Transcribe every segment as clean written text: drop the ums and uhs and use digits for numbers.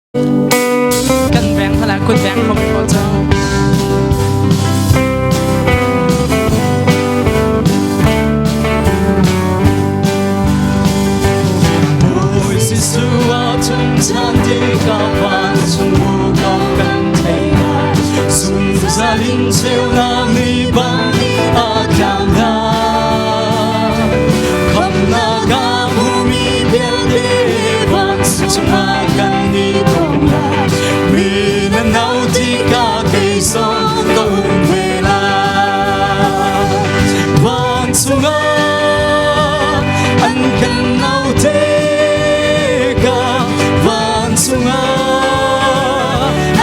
Kan veng hala kut veng ko ko cu. Bawi Jesuh a chung chan te ka van chung bu ko kan thei lai. Zungzal in ceunak ni bang a tlang lai. Khamnak a hmumi vialte van chungah kan ni thong lai. Mi na nau tikah kei zong ka um ve lai. Vancung ah an kan nau tikah vancung ah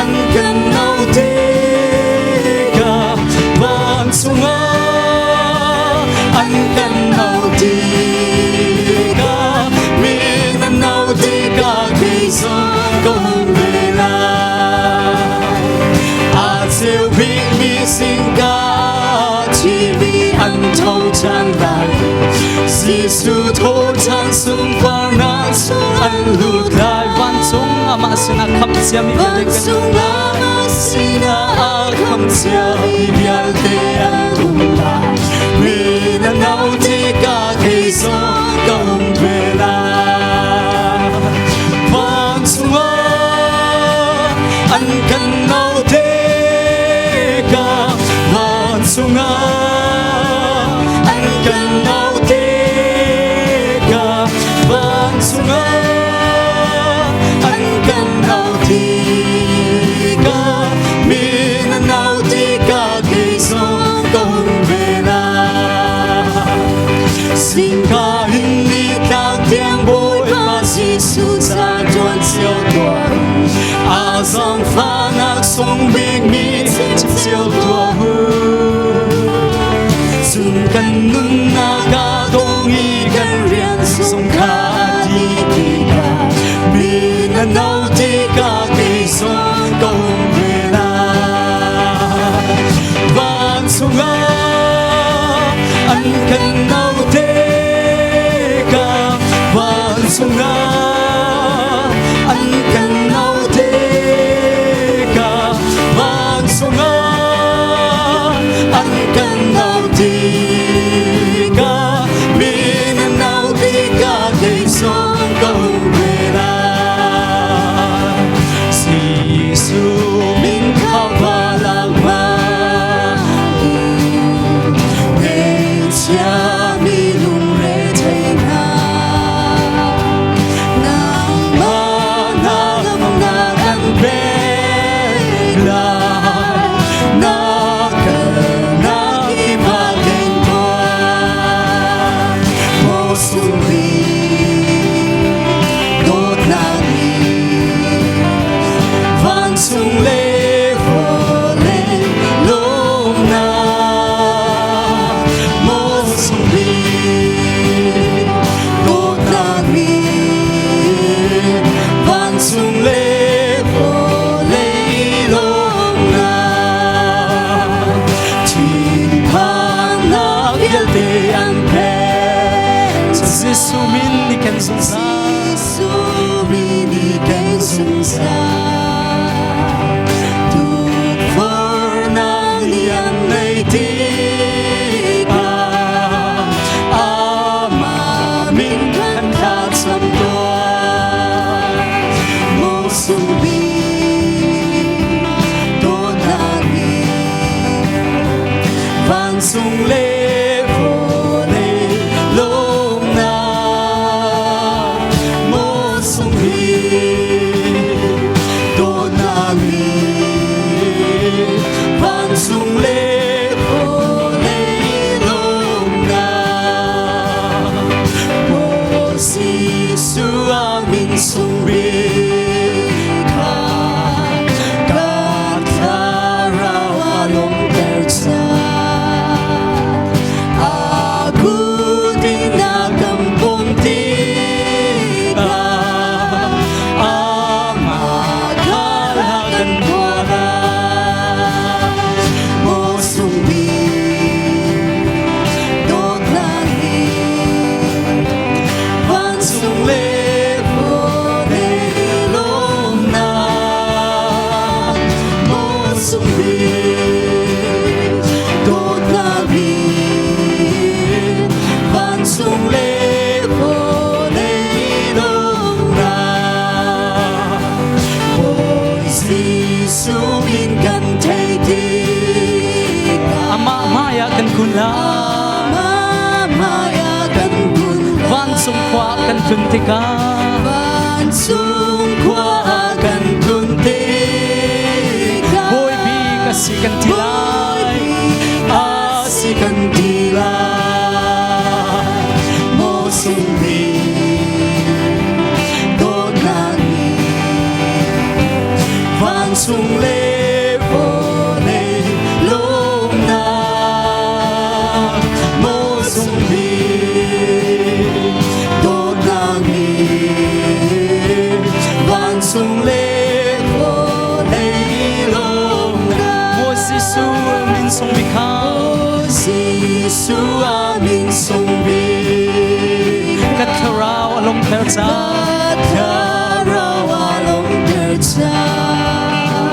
an kan nau tikah vancung ah an kan nau tikah mi nan nau tikah kei zong ka um ve lai. A cheu bikmi singka thimi an tho ṭhan lai. Jesuh tho ṭhan sunparnak an lut lai. Vancung amah sinah khamh ciami vialte kan Vancung amah sinah a khamh ciami vialte an um lai. Mi na nau tikah kei zong ka um ve lai. Vancung ah an kan nau tikah vancung ah an kan nau tikah vancung ah an kan nau tikah mi na nau tikah kei zong ka um ve lai. Singka in ni tlak tiang Bawipa Jesuh ca ṭuan cio tuah a zaangfahnak sung bikmi chim cio tuah u. Cun kan nunnak ah dong i kan rian zong kha dih tikah mi na no tikah kei zong ka um ve lai. Vancung ah an kan no tikah vancung ah an kan no tikah vancung ah an kan no tikah mi na no tikah kei zong ka um ve lai. Jesuh min kha va lang Ngeihchia mi lungrethei hna nangmah na na kan pek lai na na ipa keng tuah maw sungbi dawtnak nih vancung le vawlei lawmnak maw sungbi dawtnak nih vancung le vawlei lawmnak thinphannak vialte an pek Jesuh min ni kan zungzal Jesuh min i kan zungzal Tukforhnak lian nei tikah amah min kan thlacam tuah. Maw sungbi dawtnak nih Vancung le vawlei lawmnak maw sungbi dawtnak nih vancung le vawlei lawmnak maw Jesuh a min sung bik kha. kun lai. Amah hmai ah kan kun lai. Vancung khua kan tlun tikah. Vancung khua ah kan tlun tikah. Bawi bik a si kan ti lai. A si kan ti lai. Maw sung bik dawtnak nih Vancung le vawlei lawmnak maw sung bik dawtnak nih vancung le vawlei lawmnak. Maw Jesuh min sung bik kha. Jesuh a min sung bik Ka thlarau a lawmhter Ka thlarau a lawmhter cang.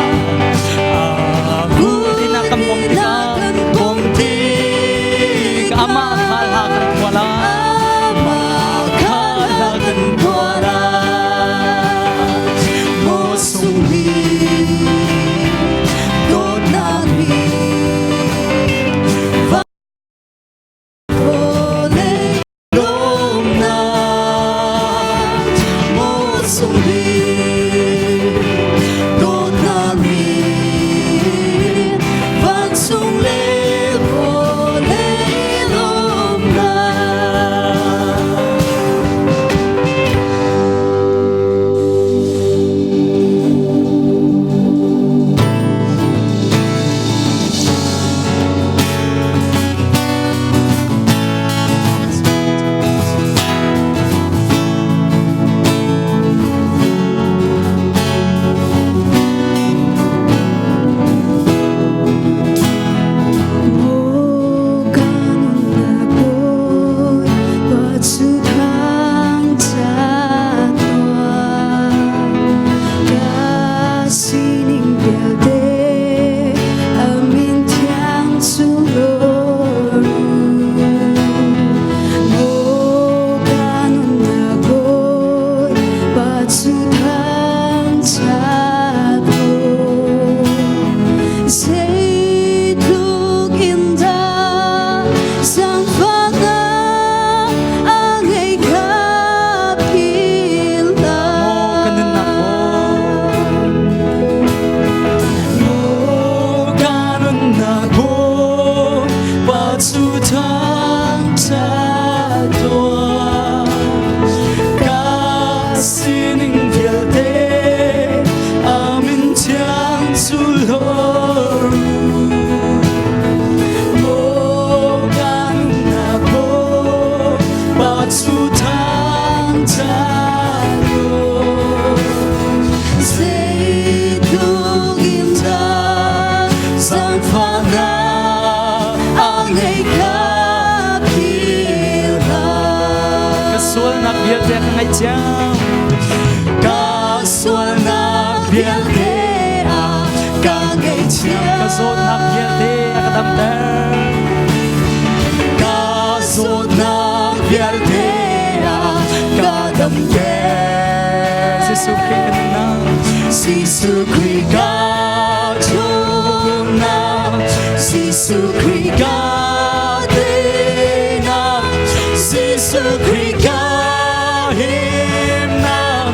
Tina kan bawm tikah Kan bawm tik amah kha hla kan phuah lai. Amah kha hla kan phuah lai. Maw sung bik dawtnak nih vawlei lawmnak maw sung bik dawtnak nih vancung le vawlei lawmnak. Maw ka nunnak Bawi, pa cu thangṭhat tuah. Ka sining vialte a min thiang cu lawr u. Maw ka nunnak Bawi, pa cu thangṭhat tuah. Zeitluk in dah zaangfahnak a ngei kha philh Maw ka nunnak hlah. Maw ka nunnak Bawi, pa cu thangṭhat tuah. Ka sining vialte a min thiang cu hlawr u. Maw ka nunnak Bawi, pa cu thangṭhat tuah. Zeitluk in dah zaangfahnak a ngei kha philh hlah. Ka sualnak vialte ka ngaihthiam. Ka sualnak vialte a ka ngaihthiam. Ka zawtnak vialte a ka damter. Ka zawtnak vialte a ka damter. Jesuh Khrih ka nunnak. Jesuh Khrih ka chungnak. Jesuh Khrih ka teinak. Jesuh Khrih ka himnak.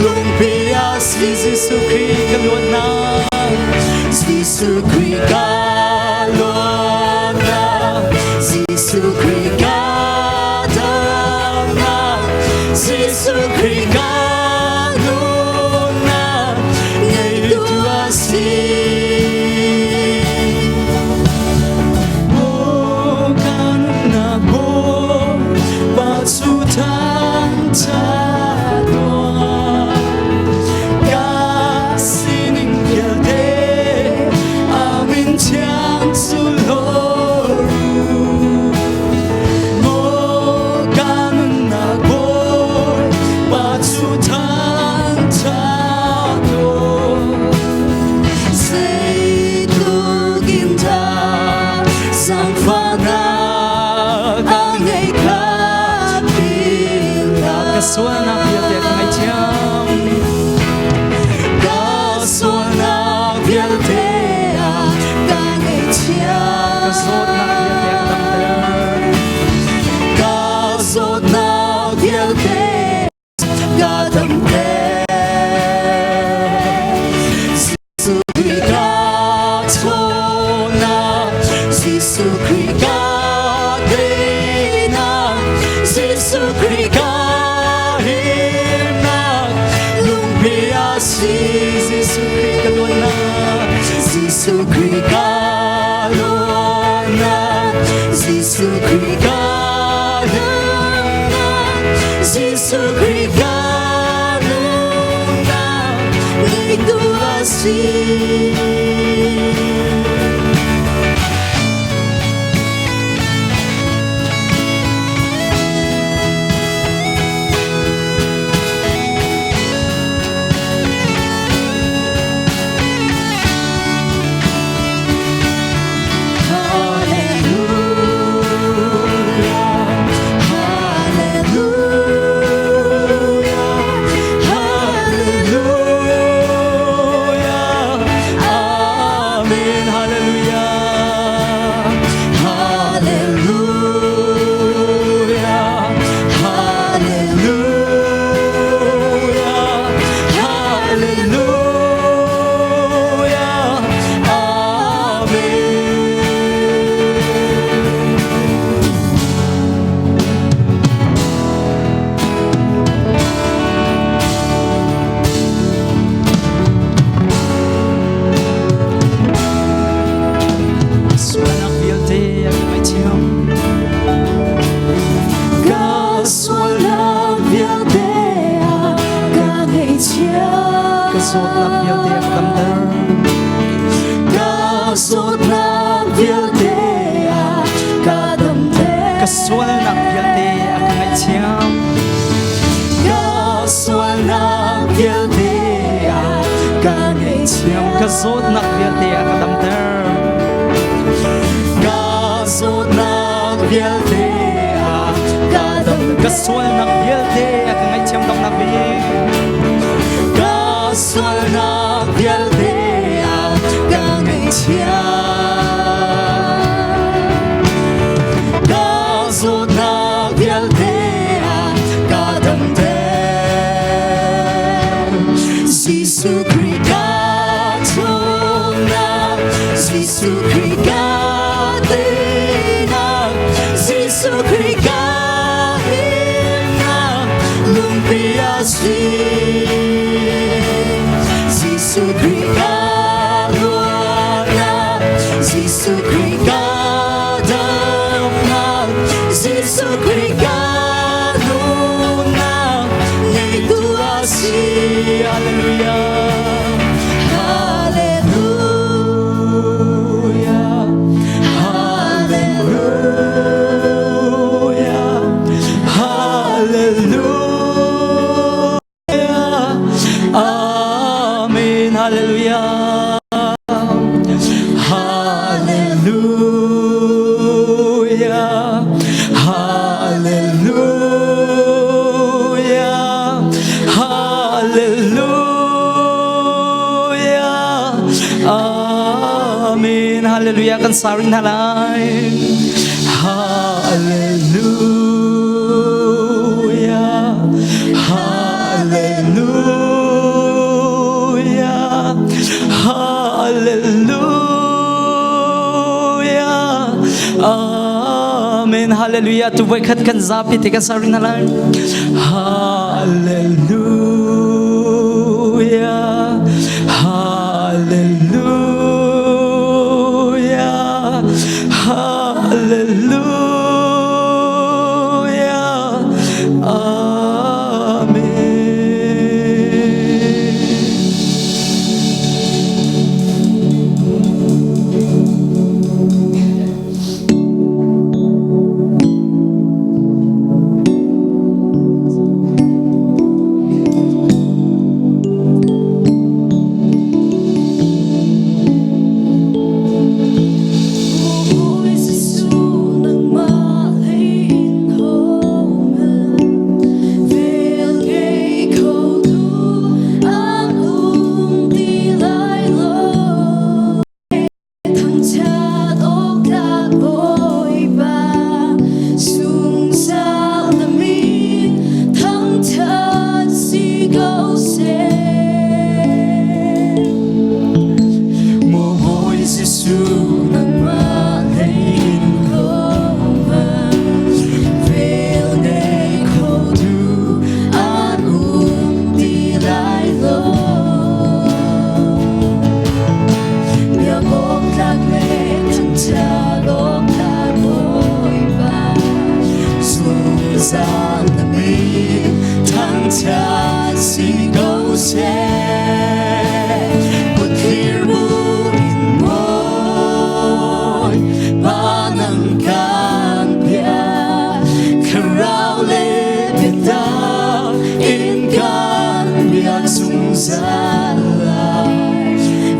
Lungpi a si. Jesuh Khrih ka luatnak. Jesuh Khrih ka luatnak. Jesuh Khrih ka damnak. Jesuh Khrih ka nunnak ngeitu a si. Maw ka nunnak Bawi, pa cu thangṭhat tuah. Ka sining vialte a min thiang cu hlawr u. Maw ka nunnak Bawi, pa cu thangṭhat tuah. Zeitluk in dah zaangfahnak a ngei kha philh hlah. Ka sualnak vialte ka ngaihthiam. Ka sualnak vialte a ka ngaihthiam. Ka zawtnak vialte a ka si. Sualnak vialte a ka ngaihthiam. Ka sualnak vialte a ka ngaihthiam. Ka zawtnak vialte a ka damter. Ka zawtnak vialte a ka damter. Ka sualnak vialte a ka ngaihthiam. Ka sualnak vialte a ka ngaihthiam. Ka zawtnak vialte a ka damter. Ka zawtnak vialte a ka damter. Ka sualnak vialte a ka ngaihthiam donghnak bik. Ka sualnak vialte a ka ngaihthiam. Ka zawtnak vialte a ka damter. Jesuh Khrih ka ṭhawnnak, Jesuh Khrih ka teinak, Jesuh Khrih ka himnak, lungpi a si. Jesuh Khrih ka luatnak, Jesuh Khrih ka damnak, Jesuh Khrih ka nunnak, ngeitu a si. Hallelujah. Hallelujah. Hallelujah. Hallelujah. Amen. Hallelujah. Hallelujah. Hallelujah. Hallelujah. Amen. Hallelujah. Kan saring na lai. Hallelujah. Hallelujah. Hallelujah. Amen. Hallelujah. Tu voi khat kan zapi te kan saring na lai. Hallelujah. Hallelujah. Hallelujah. Amen.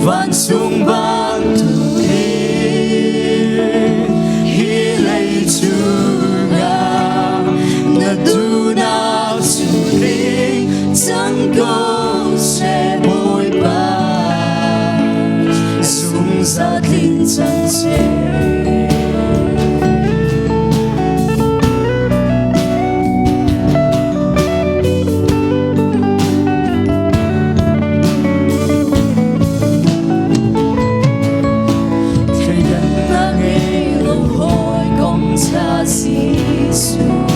Vancung bantukin hi lei cungah na duhnak cu tling cang ko seh Bawipa zungzal tling cang seh. Thleidannak ngei lo hawikom ṭha Jesuh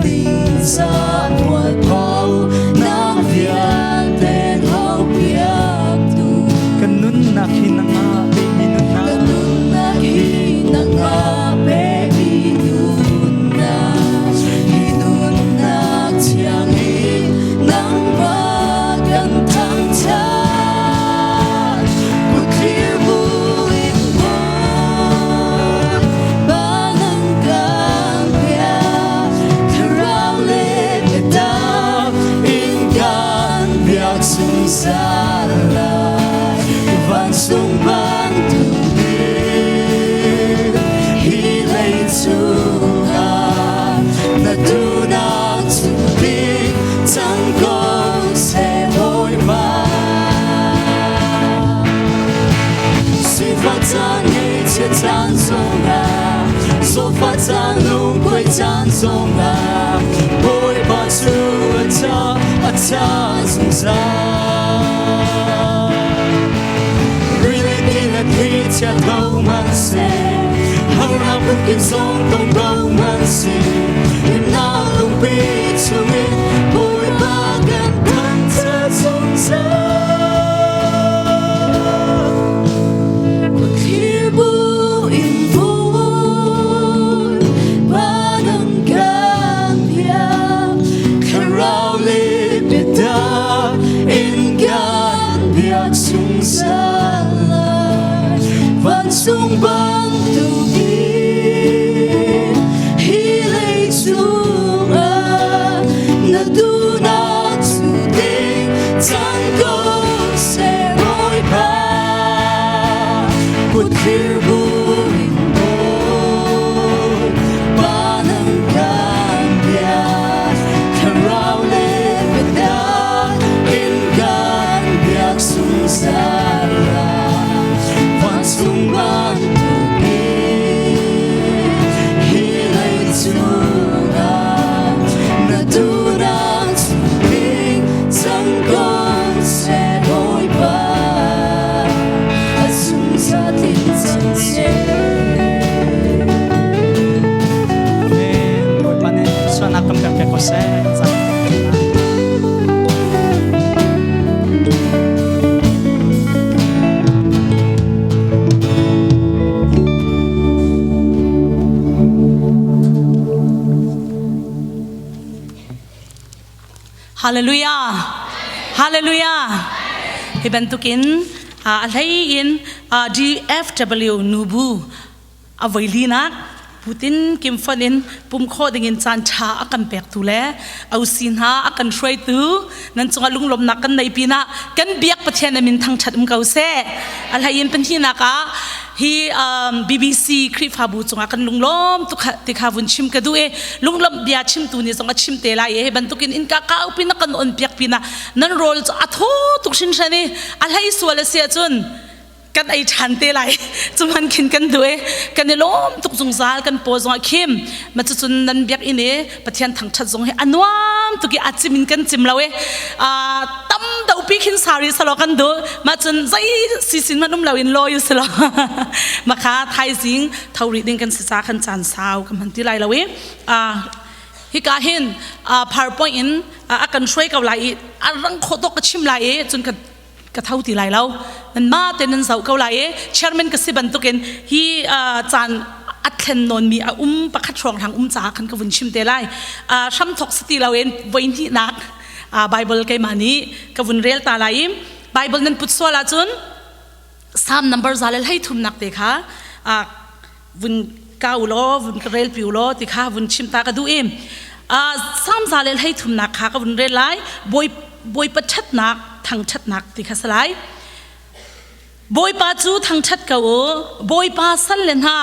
ningzah mualphonak vialte hlopiaktu Kan nunnak hi nangmah pekmi nunnak Kan nunnak hi nangmah pekmi nunnak hi nunnak thiang in nangmah kan thangṭhat kutthlir buin Bawipa nang kan biak thlarau le biatak in kan biak zungzal lai vancung bantukin hi lei cungah na duhnak cu tling cang ko seh Bawipa. Sifah caan ngeihchiat caan zongah Zawtfah caan lungkuai caan zongah Bawipa cu a ṭha a ṭha zungzal. Rili ti le thli chia tho hmanhseh harnak phunkin zong tong ko hmanhseh himnak lungpi chungin Bawipa kan thangṭhat zungzal. Thlir buin Bawipa nang kan biak Thlarau le biatak in kan biak zungzal lai. Vancung bantukin hi lei cungah na duhnak cu ding cang ko seh Bawipa. Kutthlir buin Bawipa nang kan biak Thlarau le biatak in kan biak zungzal lai. Vancung bantukin hi lei cungah na duhnak cu tling cang ko seh Bawipa. A zungzal tling cang seh. Amen. Bawipa nih sualnak kan pek piak ko seh. Hallelujah. Hallelujah. Hi bantukin a hlei in DFW nubu a voilinak Putin Kim fon in pum kho ding in caan ṭha a kan pektu le OC hna a kan hruaitu nan cungah lunglawmnak kan nei pinah kan biak Pathian a min thangṭhat um ko seh. A hlei in pahnihnak ah hi BBC Khrihfabu cungah kan lunglawm tuk ti kha vun chim ka duh i lunglawmh bia chimtu nih zong a chim te lai i hi bantukin innka kau pin a kan on piak pinah nan rawl cu a thaw tuk hringhran i a hlei sual a si ahcun kan ei ṭhan te lai cu man khin kan duh i kan i lawm tuk zungzal kan paw zongah khim ma cucun nan biakinn i Pathian thangṭhat zong hi a nuam tuk i a cim in kan cim lo i tam dopi khin sari salo kan duh ma cun zei sisin man um lo in law silo makha thaizing thori ding kan si ca kan caan sau kan hman ti lai lo i hika hin PowerPoint in a kan hruai ko lai i a rang kho tok ka chim lai i cun ka ka tho ti lai lo nan ma te nan zoh ko lai i chairman ka si bantukin hi caan a thlen nawn mi a um pakhat hrawng hrang um caah khan ka vun chim te lai hram thok si ti lo in voi hnihnak Bible keimah nih ka vun rel ta lai i Bible nan put sual ahcun Psalm number za le hlei thumnak te kha vun kau law vun ka rel piu law ti kha vun chim ta ka duh i Psalm za le hlei thumnak kha ka vun rel lai bawipa ṭhatnak thangṭhatnak ti kha si lai. Bawipa cu thangṭhat ko u, Bawipa sal le hna,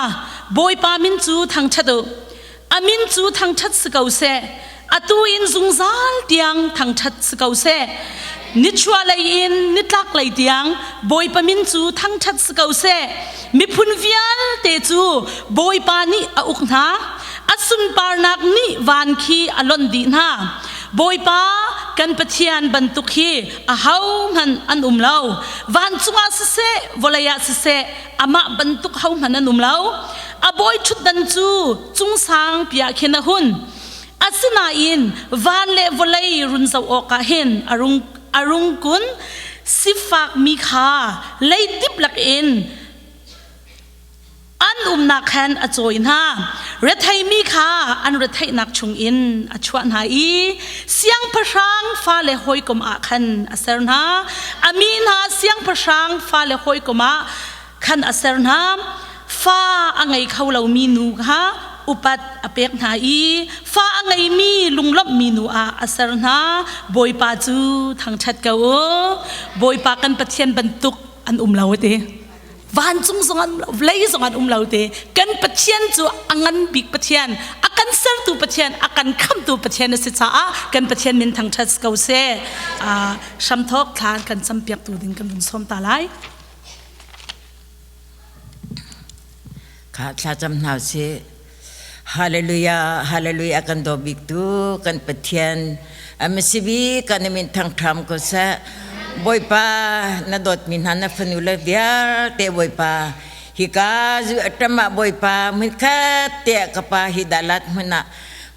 Bawipa min cu thangṭhat u. A min cu thangṭhat si ko seh, atu in zungzal tiang thangṭhat si ko seh. Nichuahlei in nitlaklei tiang Bawipa min cu thangṭhat si ko seh. Miphun vialte cu Bawipa nih a uk hna, a sunparnak nih van khi a lonh dih hna. Bawipa kan Pathian bantuk hi ahohmanh an um lo. Vancung ah siseh, vawlei ah siseh, amah bantuk hohmanh an um lo. A bawi ṭhutdan cu cungsang piah khin a hun. Asinain van le vawlei run zoh awkah hin a rung kun. Sifakmi kha leidip lakin an umnak khan a cawi hna. Retheimi kha an retheihnak chungin a chuah hna i siangpahrang fale hawikom ah khan a ser hna. A mi hna siangpahrang fale hawikom ah khan a ser hna. Fa a ngei kho lomi nu kha upat a pek hna i fa a ngeimi lunglawmhmi nu ah a ser hna. Bawipa cu thangṭhat ko u. Bawipa kan Pathian bantuk an um lo ti. Vancung zong an um lo, vawlei zong an um lo ti. Kan Pathian cu a ngan bik Pathian, a kan sertu Pathian, a kan khamtu Pathian a si caah kan Pathian min thangṭhat ko seh. Hramthawk thla kan campiaktu ding kan vun sawm ta lai. Kha thlacam hna usih. Hallelujah, hallelujah kan daw bik tu kan Pathian amasibi kan min thangtham ko seh. Bawipa na dawtmi hna na fanu le vialte Bawipa hika zu atama Bawipa hmunkhat te ka pa hi dalat hmun ah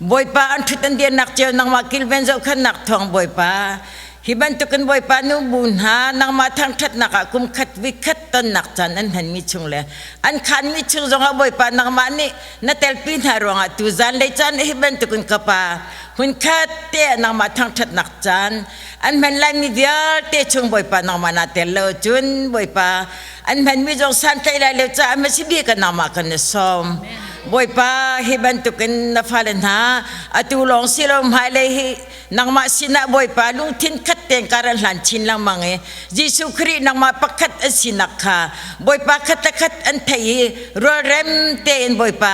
Bawipa an thut an dir nak cio nangmah kilven zohkhan nak thawng Bawipa Hi bantukin Bawipa nu bu hna nangmah thangṭhatnak ah kum khat vikhat tonnak caan an hmanmi chung le an khaanmi chung zongah Bawipa nangmah nih na telpi hna ruangah tu zanlei caan hi bantukin ka pa hmunkhat te ah nangmah thangṭhatnak caan an hman laimi vialte chung Bawipa nangmah naa tel lo cun Bawipa an hmanmi zong santlaih lai lo caah ma si bik ah nangmah kan i sawm. Bawipa hi bantukin na fale hna atu lawng si lo hmailei hi nangmah sinah Bawipa lungthin khat tein kar an hlan chin lengmang i Jesuh Khrih nangmah pakhat an sinak kha Bawipa khat le khat an theih i rualrem tein Bawipa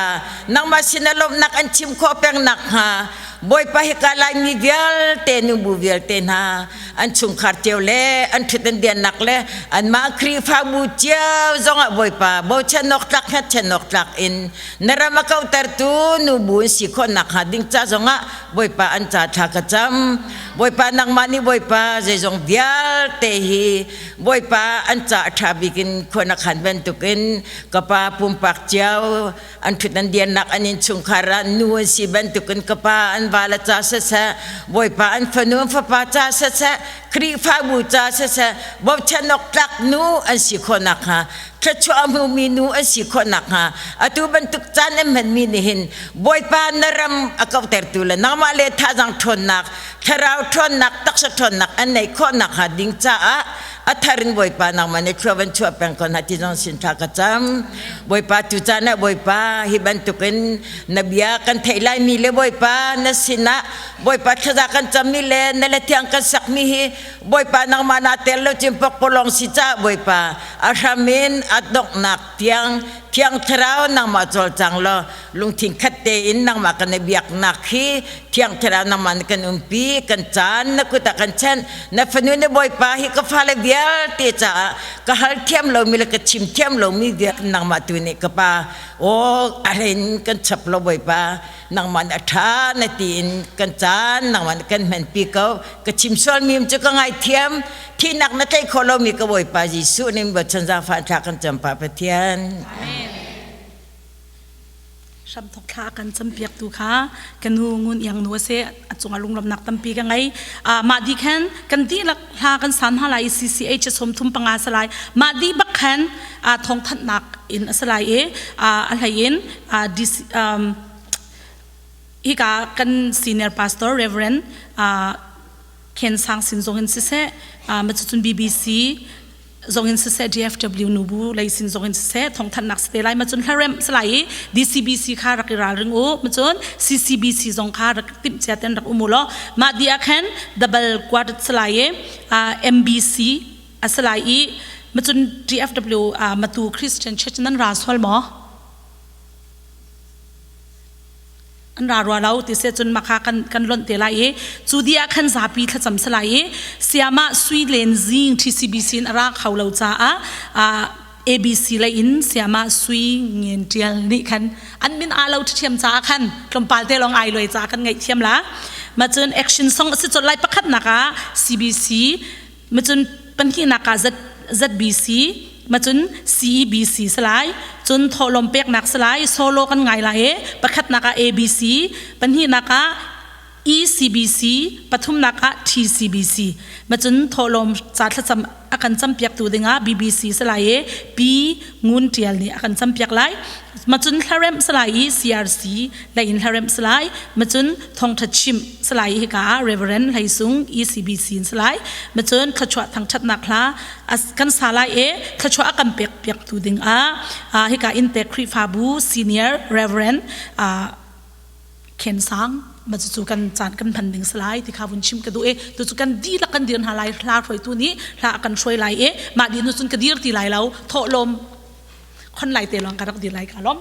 nangmah sinah lawmhnak an chim khawh peng nakhnga Bawipa hika Laimi vialte nubu vialte hna an chungkhar cio le an ṭhut an diannak le anmah Khrihfabu cio zongah Bawipa bochan awk tlak hngatchan awk tlak in na ram a kautertu nubu an si khawh nakhnga ding ca zongah Bawipa an ca thla ka cam. Bawipa nangmah nih Bawipa zeizong vialte hi Bawipa an ca ṭha bik in khua na khan bantukin ka pa pumpak cio an ṭhut an diannak an innchungkhar ah nu an si bantukin ka pa an va le ca siseh Bawipa an fanu an fapa ca siseh Khrihfabu ca siseh bochan awk tlak nu an si khawh nakhnga thluachuah a hmumi nu an si khawh nakhnga atu bantuk caan an hmanmi nih hin Bawipa na ram a kauhtertu le nangmah le thazaang ṭhawnnak thlarau ṭhawnnak taksa ṭhawnnak an neih khawh nakhnga ding caah a thar in Bawipa nangmah nih thlua van chuah peng ko hna ti zong sin thla ka cam Bawipa tu caan ah Bawipa hi bantukin na bia kan theih laimi le Bawipa na sinah Bawipa thlaza kan cammi le na le thiang kan sakmi hi Bawipa nangmah naa tel lo cun pokpalawng si caah Bawipa a hram in a donghnak tiang Thiang Thlarau nangmah cawlcang law lungthin khat tein nangmah kan i biaknak hi Thiang Thlarau nangmah na kan umpi kan caan na kut ah kan chanh na fanu na Bawipa hi ka fale vialte caah ka hal thiam lomi le ka chim thiam lomi vialte nangmah tu nih ka pa aw a hlein kan chap lo Bawipa nangmah na ṭha na tiin kan caan nangmah na kan hmanpi ko ka chim sualmi cu ka ngaithiam thihnak na tlaih khawh lomi ka Bawipa Jesuh ning bochan zaangfah thla kan cam pa Pathian. Amen. Hramthok thla kan campiak tu kha ka nu ngun iang nu ase a cungah lunglawmnak tampi ka ngei mah di khan kan dihlak hla kan san hna lai CCH 35 salai mah di bak khan thawngthanhnak in a salai i a hlei in hika kan senior pastor Reverend Ken Sang sin zong in siseh macucun BBC zong in siseh DFW nubu lei sin zong in siseh thawngthanhnak si te lai macun hlarem salai i DCBC kha rak i ralring u macun CCBC zong kha rak timh cia ten rak um u law mah di ah khan double quartet salai i MBC a salai i. Macun DFW Matu Christian Church nan ra sual maw? An ra rua lo ti se cun makha kan kan lonh te lai i cu di ah khan zapi thlacam se lai i siama sui len zing TCBC in a ra kho lo caah ABC lei in siama sui ngen tial nih khan an min aa lo ṭhiam caah khan tlawmpal te lawng ai loi caah kan ngaih thiam la. Ma cun action song a si colh lai. Pakhat nak ah CBC, ma cun pahnihnak ah ZBC, ma cun CEBC si lai. Cun thawhlawm peknak si lai, solo kan ngai lai i pakhatnak ah ABC, pahnihnak ah ECBC, pathumnak ah TCBC. Ma cun thawhlawm ca thlacam a kan campiaktu dingah BBC si lai i P Ngun Tial nih a kan campiak lai. Ma cun hlaremh si lai i CRC lei in hlaremh si lai. Ma cun thawngṭha chimh si lai i hika ah Reverend Hlei Sung ECBC in si lai. Ma cun thluachuah thangṭhatnak hla kan sa lai i thluachuah a kan pek piaktu dingah hika inntek Khrihfabu Senior Reverend Khen Sang. Ma cu kan caan kan hman ding si lai ti kha vun chim ka duh i tu cu kan dihlak kan dir hna lai. Hla hruaitu nih hla a kan hruai lai i mah dih hnu cun ka dir ti lai lo, thawhlawm khon lai te lawng ka rak dir lai. Ka lawm.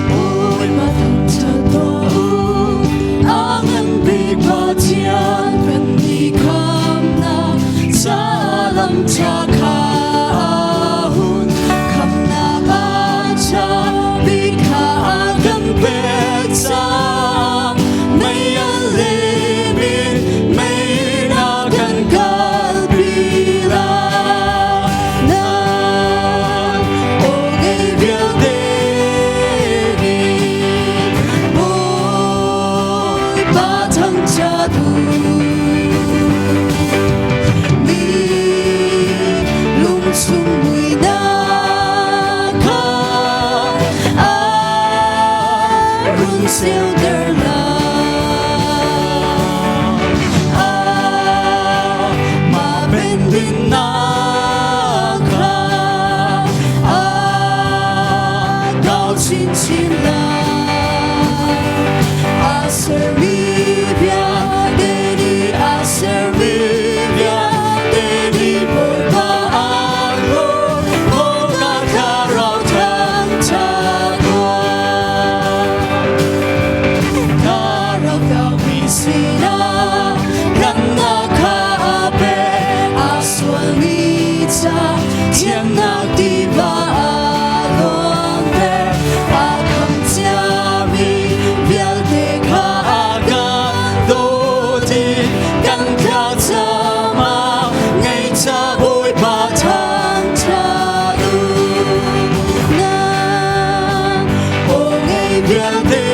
Bawipa thangṭhat tuah u, a ngan bik Pathian kannih khamnak ca lam ṭha kha a hun, khamnak a ṭha bik kha a kan pek cang. Mei a lem in mei na kan kalpi lai. Nan aw ngei vialte nih Bawipa thangṭhat u. Mi lungchung muihnak kha a run ceuter lai. Amah pendinnak kha a kau chinchin lai. A sermi vialte nih, a sermi vialte nih Bawipa an lawm, Bawipa thlarau thangṭhat tuah. Thlarau kaumi sinah damnak kha a pek, a sualmi ca thiannak tiva a luanter, a kham ciami vialte kha a kan dawt i kan thlacam ah ngaihcha Bawipa thangṭhat u. Nan aw ngei vialte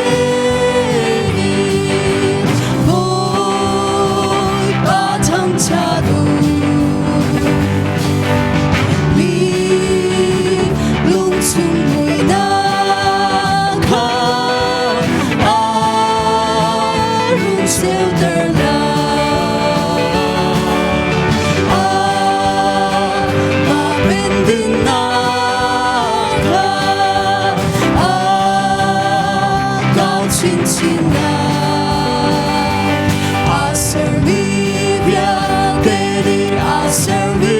nih Bawipa thangṭhat u. Mi lungchung muihnak kha a run ceuter lai. Amah pendinnak kha a kau chinchin lai. A sermi vialte nih, a sermi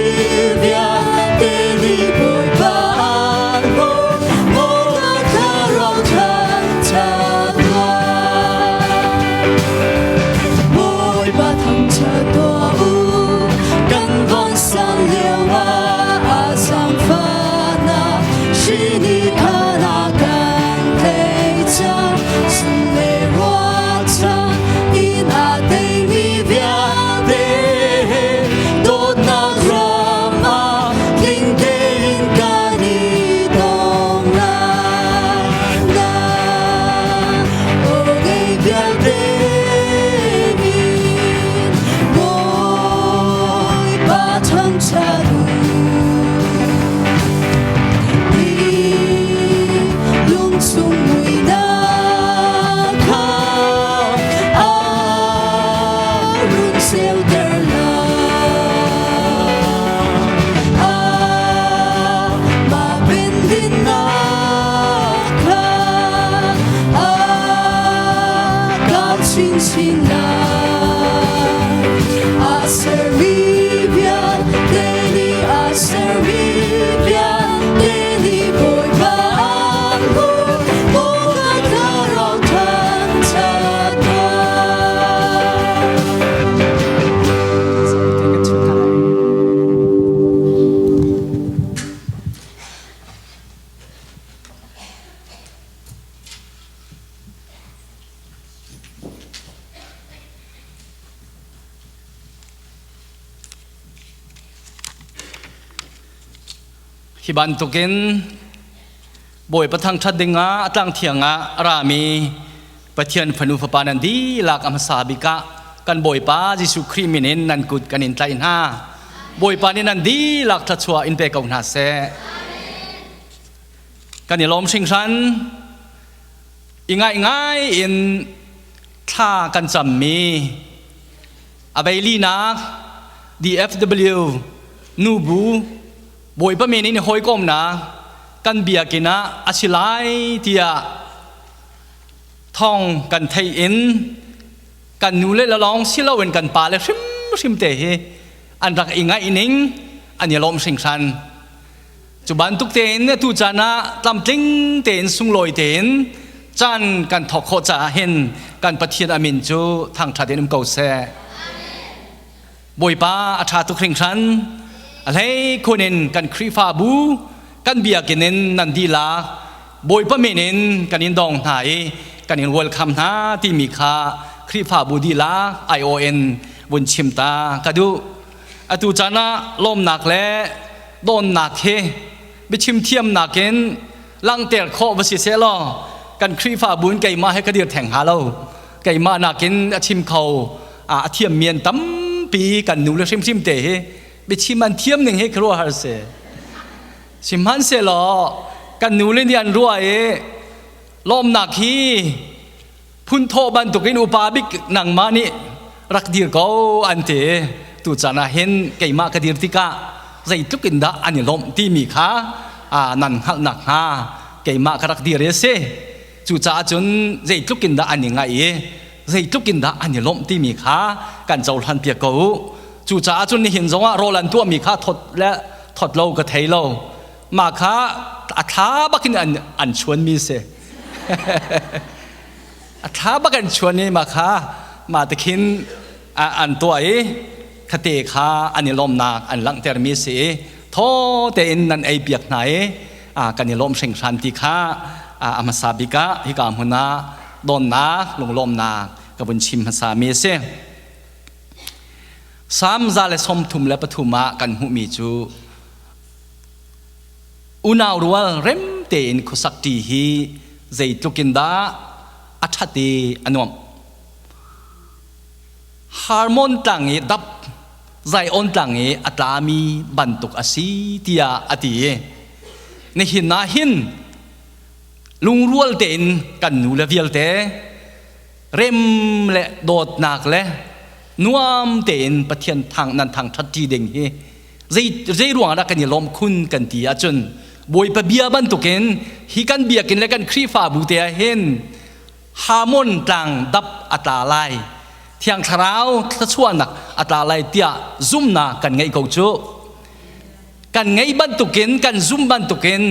vialte nih Bawipa an bawm, Bawipa thlarau thangṭhat tuah. lai. A sermi vialte nih a sermi vialte nih Bawipa an hmuh, Bawipa thlarau thangṭhat hna. Hi bantukin Bawipa thangṭhat dingah a tlang thiang ah a rami Pathian fanu fapa nan dihlak a hmasa bik ah kan Bawipa Jesuh Khrih min in nan kut kan in tlaih hna. Bawipa nih nan dihlak thluachuah in pe ko hna seh. Kan i lawm hringhran. I ngaingai in thla kan cammi a veilinak DFW nubu Bawipa min in hawikomnak kan biakinn ah a si lai tiah thawng kan theih in kan nu le lawng si loin kan pa le hrimhrim te hi an rak i ngaih ning an i lawm hringhran. Cu bantuk tein atu caan ah tlamtling tein sunglawi tein caan kan thawk khawh caah hin kan Pathian a min cu thangṭhat in um ko seh. Bawipa a ṭha tuk hringhran. A hlei khun in kan Khrihfabu kan biakinn in nan dihlak Bawipa min in kan in dong hna i kan in welcome hna timi kha Khrihfabu dihlak aiawh in vun chim ta ka duh. Atu caan ah lawmnak le dawnnak hi biachim thiamnak in langhter khawh va si seh law kan Khrihfabu in keimah he ka dir theng hnga lo. Keimah nakin a chim kho a thiam mi an tampi kan nu le hrimhrim te hi biachim an thiam ning hi khuaruahhar si. Sihmanhsehlaw kan nu le nih an ruah i lawmnak hi phunthawh bantukin upa bik nangmah nih rak dir ko an ti. Tuchan ah hin keimah ka dir tikah zeitluk in dah an i lawmh timi kha nan hngalh nakhnga keimah ka rak dir i a si. Cucaah cun zeitluk in dah an i ngaih i zeitluk in dah an i lawmh timi kha kan cohlan piak ko u. Cucaah cun nihin zongah rawl an tuahmi kha thot le thot lo ka thei lo. Mah kha a thla bakin an chuanmi si. A thla bak an chuan i mah kha mah te khin an tuah i khate kha an i lawmnak an langhtermi si i thaw tein nan ei piak hna i kan i lawm hringhran ti kha a hmasa bik ah hika hmun ah dawnnak lunglawmnak ka vun chim hmasa mi a si. Salm 133 ah kan hmuhmi cu Unau rual rem tein khuasak ṭi hi zeitluk in dah a ṭhat i a nuamh. Harmon tlang i dap Zion tlang i a tlami bantuk a si tiah a ti i nihin ah hin lungrual tein kan nu le vialte rem le dawtnak le nuam tein Pathian thang nan thangṭhat ṭi ding hi zei zei ruang dah kan i lawm khun kan ti ahcun Bawipa bia bantukin hi kan biakinn le kan Khrihfabu te ah hin Hamon tlang dap a tla lai Thiang Thlarau thluachuahnak a tla lai tiah zumnak kan ngeih ko cu kan ngeih bantukin kan zum bantukin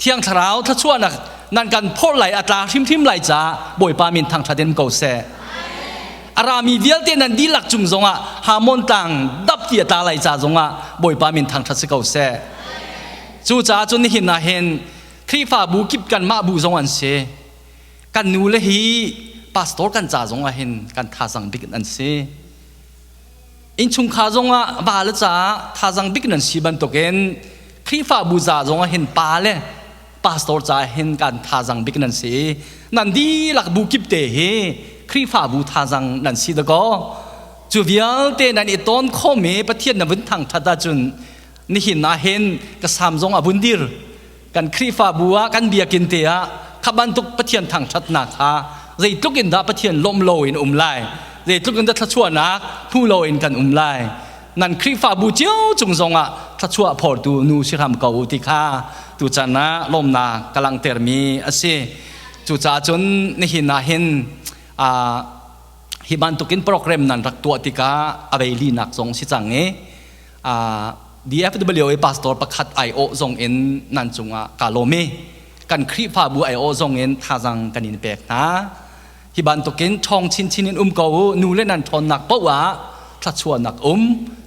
Thiang Thlarau thluachuahnak nan kan phorh lai a tla hrimhrim lai caah Bawipa min thangṭhat in ko seh. A rami vialte nan dihlak cung zongah Hamon tlang dap ti a tla lai ca zongah Bawipa min thangṭhat si ko seh. Cucaah cun nihin ah hin Khrihfabu kip kanmah bu zong an si. Kan nu le hi pastor kan ca zongah hin kan thazang bik an si. Innchungkhar zongah va le caah thazang bik nan si bantukin Khrihfabu ca zongah hin pa le pastor ca hin kan thazang bik nan si. Nan dihlak bu kip te hi Khrihfabu thazang nan si dakaw. Cu vialte nan i tawn khawm i Pathian na vun thangthat ahcun nihin ah hin ka sam zong a vun dir. Kan Khrihfabu ah kan biakinn te ah kha bantuk Pathian thangthatnak kha zeitluk in dah Pathian lawmh loin um lai, zeitluk in dah thluachuahnak hmu loin kan um lai. Nan Khrihfabu cio cung zongah thluachuah phortu nu si hram ko u ti kha tuchan ah lawmnak ka langhtermi a si. Cucaah cun nihin ah hin Hi bantukin program nan rak tuah tikah a vei linak zong si cang i DFWA pastor pakhat aiawh zong in nan cungah ka lawm i kan Khrihfabu aiawh zong in thazang kan in pek hna. Hi bantukin ṭhawng chinchin in um ko u, nu le nan ṭhawnnak paoh ah thluachuahnak um,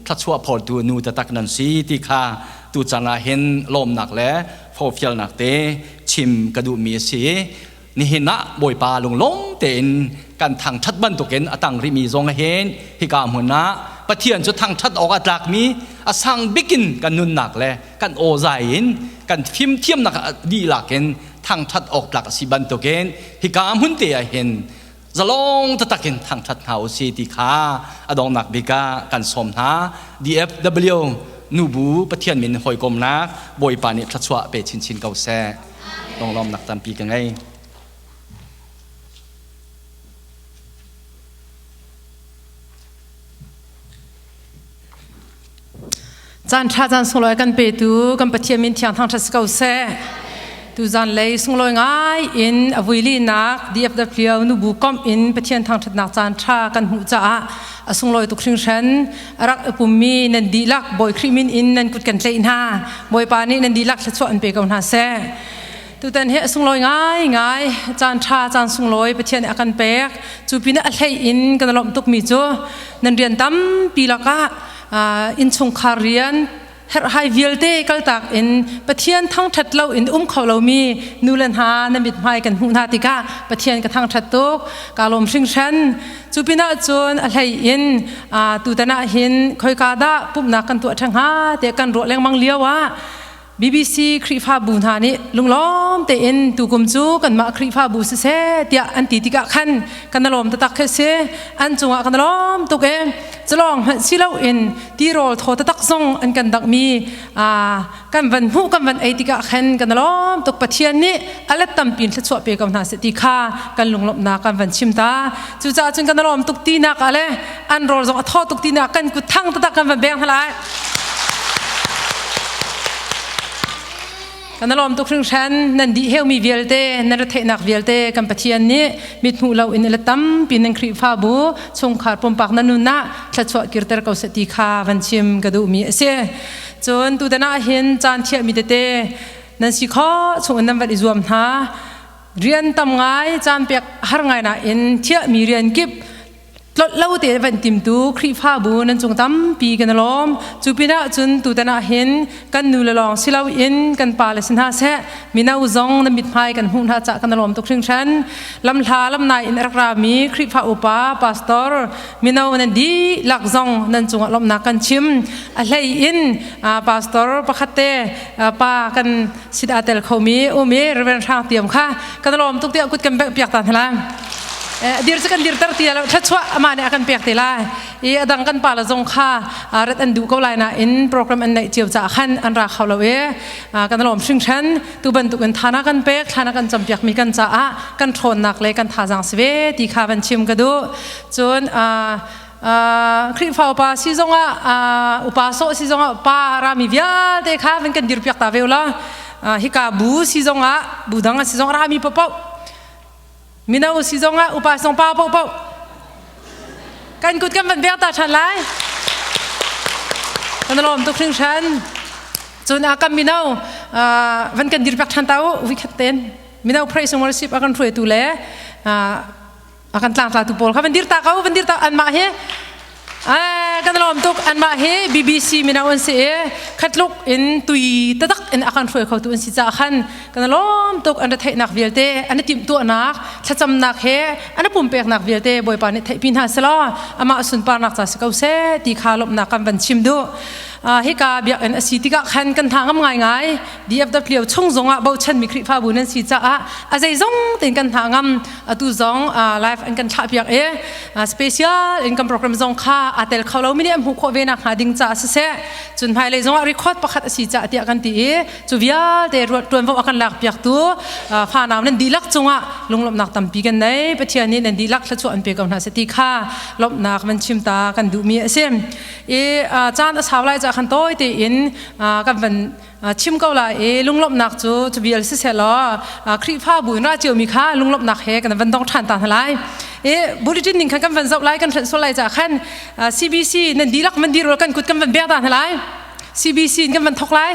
thluachuah phawrtu nu taktak nan si ti kha tuchan ah hin lawmnak le forhfialnak te chim ka duhmi a si. Nihin ah Bawipa lunglawm tein kan thangṭhat bantukin a tang rihmi zong hin hika hmun ah Pathian cu thangṭhat awk a tlakmi a sang bik in kan nunnak le kan awzai in kan fimthiamnak dihlak in thangṭhat awk tlak a si bantukin hika hmun te ah hin zalong taktak in thangṭhat hna u si ti kha a donghnak bik ah kan sawm hna. DFW nubu Pathian min hawikomnak Bawipa nih thluachuah pe chinchin ko seh. Lunglawmnak tampi ka ngei. Caan ṭha caan sunglawi kan petu kan Pathian min thiang thangṭhat si ko seh. Tuzan lei sunglawi ngai in a vuilinak DFW nubu komh in Pathian thangṭhatnak caan ṭha kan hmuh caah a sunglawi tuk hringhran. A rak i pummi nan dihlak Bawi Khrih min in nan kut kan tlaih hna. Bawipa nih nan dihlak thluachuah an pe ko hna seh. Tutan hi a sunglawi ngai ngai caan ṭha caan sunglawi Pathian nih a kan pek. Cu pinah a hlei in kan lawmh tukmi cu nan rian tampi lakah innchungkhar rian herhhai vialte kaltak in Pathian thangṭhat lo in um kho lomi nu le hna na mithmai kan hmuh hna tikah Pathian ka thangṭhat tuk ka lawm hringhran. Cu pinah cun a hlei in tutan ah hin khoika dah pumhnak kan tuah ṭheng hnga tiah kan ruah lengmang lio ah BBC Khrihfabu hna nih lunglawm tein tukum cu kanmah Khrihfabu siseh tiah an ti tikah khan kan lawm taktak khi si. An cungah kan lawm tuk e. Culawng hmanh si loin tirawl thaw taktak zong an kan dangmi kan van hmuh kan van ei tikah khan kan lawm tuk. Pathian nih a let tampi in thluachuah pe ko hna seh ti kha kan lunglawmhnak kan van chim ta. Cucaah cun kan lawm tuk tinak ah le an rawl zong a thaw tuk tinak kan kut thang taktak kan van beng hna lai. Kan lawm tuk hringhran nan dih heumi vialte nan retheihnak vialte kan Pathian nih mithmuh lo in la tampi nan Khrihfabu chungkhar pumpak nan nun ah thluachuah kirter ko seh ti kha van chim ka duhmi a si. Cun tutan ah hin caan thiahmi tete nan si khawh chung in nan van i zuam hna. Rian tam ngai caan pek har ngai nain thiahmi rian kip tlolh lo te van timtu Khrihfabu nan cung tampi kan lawm. Cu pinah cun tutan ah hin kan nu le lawng si loin kan pa le si hna seh mino zong na mithmai kan hmuh hna cah kan lawm tuk hringhran. Lamhla lamnai in rak rami Khrihfa upa pastor mino nan dihlak zong nan cungah lawmhnak kan chim. A hlei in pastor pakhat te pa kan sit aa tel khomi um i Reverend Hrang Tiam kha kan lawm tuk tiah kut kan bengh piak ta hna lai. Dir cu kan dirter ti lo thluachuah amah nih a kan pek te lai i a dang kan pa le zong kha rat an duh ko lai nain program an neih cio caah khan an ra kho lo i kan lawm hringhran. Tu bantuk in thana kan pek thlana kan campiak mi kan caah kan ṭhawnnak le kan thazaang si ve ti kha van chim ka duh. Cun Khrihfa upa si zongah upa sawh si zongah pa rami vialte kha van kan dirpiak ta ve la. Hika bu si zongah bu dang si zong rami paohpaoh mino si zongah upa song pa paohpaoh kan kut kan van bek ta ṭhan lai. Kan lawm tuk hringhran. Cun a kan mino van kan dir pek ṭhan ta u vikhat ten mino praise and worship a kan hruaitu le a kan tlangtlatu pawl kha van dir ta ko van dir ta. Anmah hi kan lawm tuk. Anmah hi BBC mino an si i khatluk in tui tatak in a kan hruai khotu an si caah khan kan lawm tuk. An retheihnak vialte an i timhtuahnak thlacamnak he an i pumpeknak vialte Bawipa nih theihpi hna selaw amah sunparnak ca si ko seh ti kha lawmhnak kan van chim duh. Hika biakinn a si tikah khan kan hna ngam ngaingai. DFW chung zongah bochanmi Khrihfabu nan si caah a zeizong tein kan hna ngam. Atu zong live an kan thlah piak i special income program zong kha aa tel kho lo mi nih an hmuh khawh ve nak hnga ding caah siseh cun hmailei zongah record pakhat a si caah tiah kan ti i cu vialte tuanvo a kan lak piaktu fanau nan dihlak cungah lunglawmhnak tampi kan nei. Pathian nih nan dihlak thluachuah an pe ko hna seh ti kha lawmhnak van chim ta kan duhmi a si i caan a sau lai caah. khan tawi tein kan van chim ko lai i lunglawmhnak cu cu vial siseh law Khrihfabu in ra ciomi kha lunglawmhnak he kan van dong ṭhan ta hna lai. I bulletin ning khan kan van zoh lai kan hrelh sual lai caah khan CBC nan dihlak van dir kan kut kan van bek ta hna lai. CBC in kan van thok lai.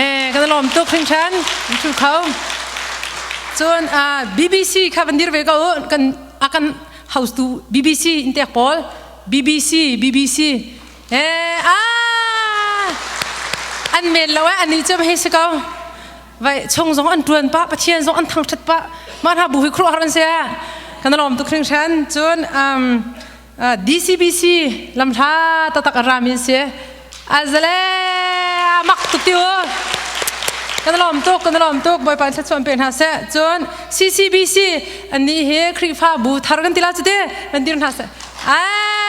Eh kan lawm tuk hringhran thu kho. Cun BBC kha van dir ve ko kan akan house tu BBC in tek pawl BBC BBC Eh, ah! An men lo eh, an ni cu hei si ko. Vai chung zong an tuan pa, Pathian zong an thangthat pa. Mah hna bu hi khuruah har an si eh. Kan lawm tuk hringhran. Cun um, uh, DCBC lamhla tatak a rami an si. Azale mak tuk ti u. Kan lawm tuk, kan lawm tuk. Bawipa thluachuah pe hna seh. Cun CCBC an nih hi Khrihfabu thar kan ti la cu te. Kan dir hna seh. Ah!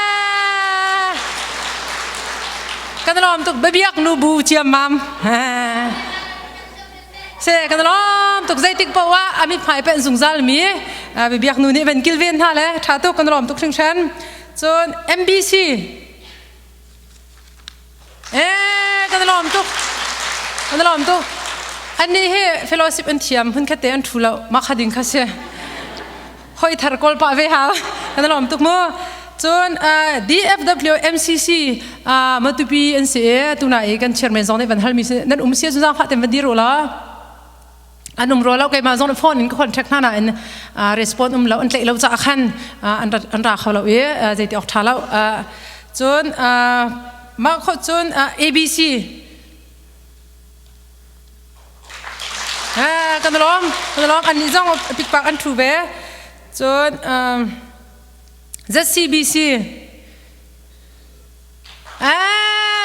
Kan lawm tuk biabiak nu bu ciammam. Se kan lawm tuk zeitik poah ah amit hmai pen zungzal mi biabiak nu nih van kilven hna le tha tuk kan lawm tuk hringhran. Cun MBC Eh kan lawm tuk. Kan lawm tuk. Annih hi fellowship an thiam hun khat te an thu lo ma kha ding kha si. Hoi thar kawl pa ve hau. Kan lawm tuk mu. Cun DFW MCC Matupi an si e tuna i kan chairman zong nih van hal mi si nan um sia zang fa tem van dir u la. An um ro lo keimah zong phone in ka contact hna nain respond um lo an tlaih lo caah khan an ra kho lo i zeiti awk ṭha lo. Cun mah kho cun ABC kan lawm kan lawm annih zong pikpak an ṭhu ve. Cun ZCBC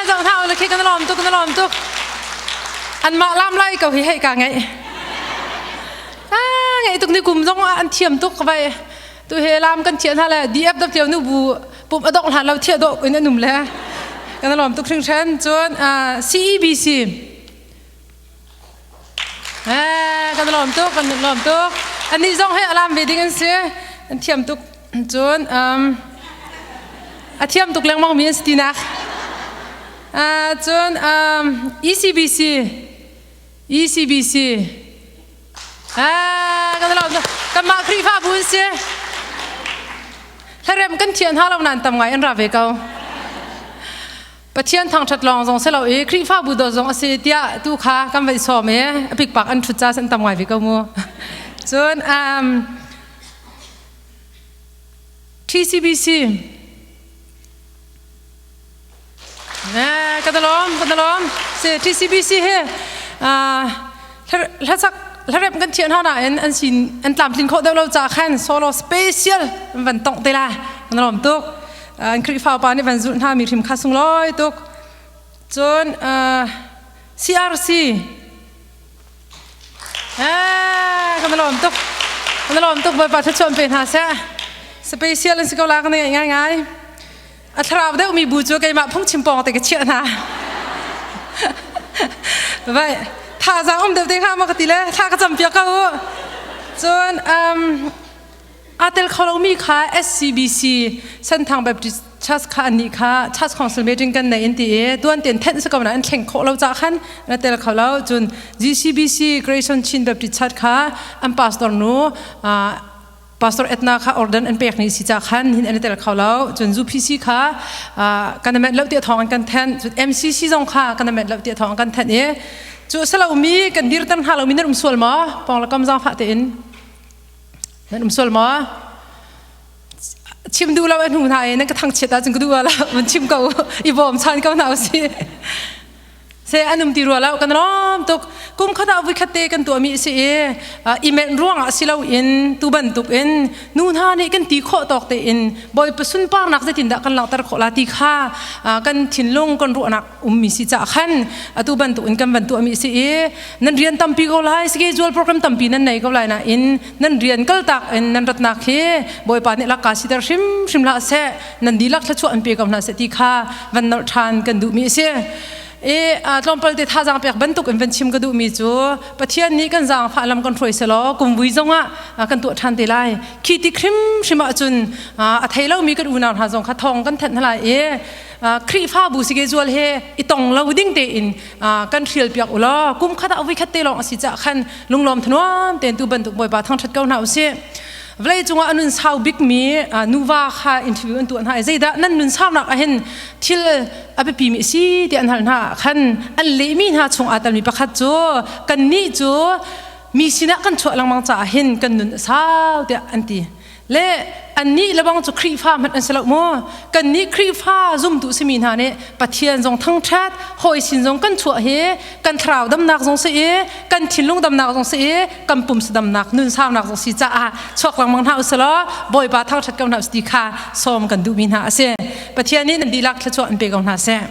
Zoh hna u khi kan lawm tuk kan lawm tuk. Anmah lam lai ko hi hei ka ngeih. Ah ngeih tuk ni kum zong an thiam tuk vai. Tu he lam kan thian hna le DFW nu bu pum adok hlan lo thiah dawh in an um le. Kan lawm tuk hringhran. Cun CEBC Eh kan lawm tuk kan lawm tuk. Anih zong he alam ve ding an si. An thiam tuk. Cun um, a thiam tuk lengmang mi an si tinak. Uh, cun um, ECBC ECBC ah kan lawm tuk. Kanmah Khrihfabu an si. Hlarem kan thian hna lo nan tam ngai an ra ve ko. Pathian thangṭhat lawng zong si lo i Khrihfabu dawt zong a si tiah tu kha kan vai sawm i a pikpak an ṭhut ca an tam ngai ve ko mu. Cun um, TCBC eh, ka lawm ka lawm si TCBC hi hlasak hlarep kan thian hna nain an sin an tlamtlin khawh deuh lo ca khan solo special an van tongh te la kan lawm tuk an Khrihfa upa nih van zulh hna mi hrim kha sunglawi tuk cun CRC kan lawm tuk kan lawm tuk Bawipa thluachuah pe hna seh special an si ko la ka ngai ngai ngai a thlarau deuh mi bu cu keimah phungchim pawng te ka chiah hna vai thazaang um deuh te kha ma ka ti le thla ka cam piak ko cun Aa tel kho lomi kha SCBC Senthang Baptist Church kha annih kha Church Council meeting kan nei in ti i tuan tein thenh si ko na an thleng khawh lo caah khan na tel kho lo. Cun GCBC Grayson Chin Baptist Church kha an pastor nu Pastor Edna kha ordan an pek ni si ca khan hin an tel kho lo. Cun UPC kha kan amet lo tiah thawng an kan thenh. Cun MCC zong kha kan amet lo tiah thawng an kan thenh i cu salomi kan dirter hna lomi nan um sual maw? Pawng le kam zaangfah tein. Nan um sual maw? Chim duh lo a hnu hna i nan ka thangchiat ahcun ka duh lo van chim ko i bawm chan ko hna usih. Se an um ti rua lo kan lawm tuk kum khat ah vui khat te kan tuahmi a si i email ruangah si lo in tu bantuk in nu hna nih kan ti khawh tawk tein Bawipa sunparnak zeitindah kan langhter khawh la ti kha kan thinlung kan ruahnak ummi si caah khan atu bantuk in kan van tuahmi si i nan rian tampi ko lai schedule program tampi nan nei ko lai nain nan rian kaltak in nan ratnak hi Bawipa nih lakka siter hrimhrim hlah seh nan dihlak thluachuah an pe ko hna seh ti kha van nolh ṭhan kan duhmi a si. I tlawmpal te thazaang pek bantuk in van chim ka duhmi cu Pathian nih kan zaangfah lam kan hruai selaw kumvui zongah kan tuah ṭhan te lai. Khi ti hrimhrim ahcun a thei lomi kan unau hna zong kha thawng kan thanh hna lai i. Khrihfabu schedule he i tong lo ding tein kan hrial piak u law kum khat ah voi khat te lawng a si cah khan lunglawm thanuam tein tu bantuk Bawipa thangṭhat ko hna usih. Vawlei cungah a nun sau bikmi nuva kha interview an tuah hna i zeidah nan nun saunak ahhin thil a biapi mi si ti an hal hna khan an lehmi hna chung aa telmi pakhat cu kannih cu mi sinah kan chuah lengmang caah hin kan nun a sau tiah an ti. Le annih lebang cu Khrihfa hmanh an si lo maw? Kannih Khrihfa zumtu simi hna nih Pathian zong thangṭhat, hawi sin zong kan chuah hi kan thlarau damnak zong si i kan thinlung damnak zong si i kan pumsa damnak nun saunak zong si caah chuak lengmang hna usih law Bawipa thangṭhat ko hna usih ti kha sawm kan duhmi hna a si. Pathian nih nan dihlak thluachuah an pe ko hna seh.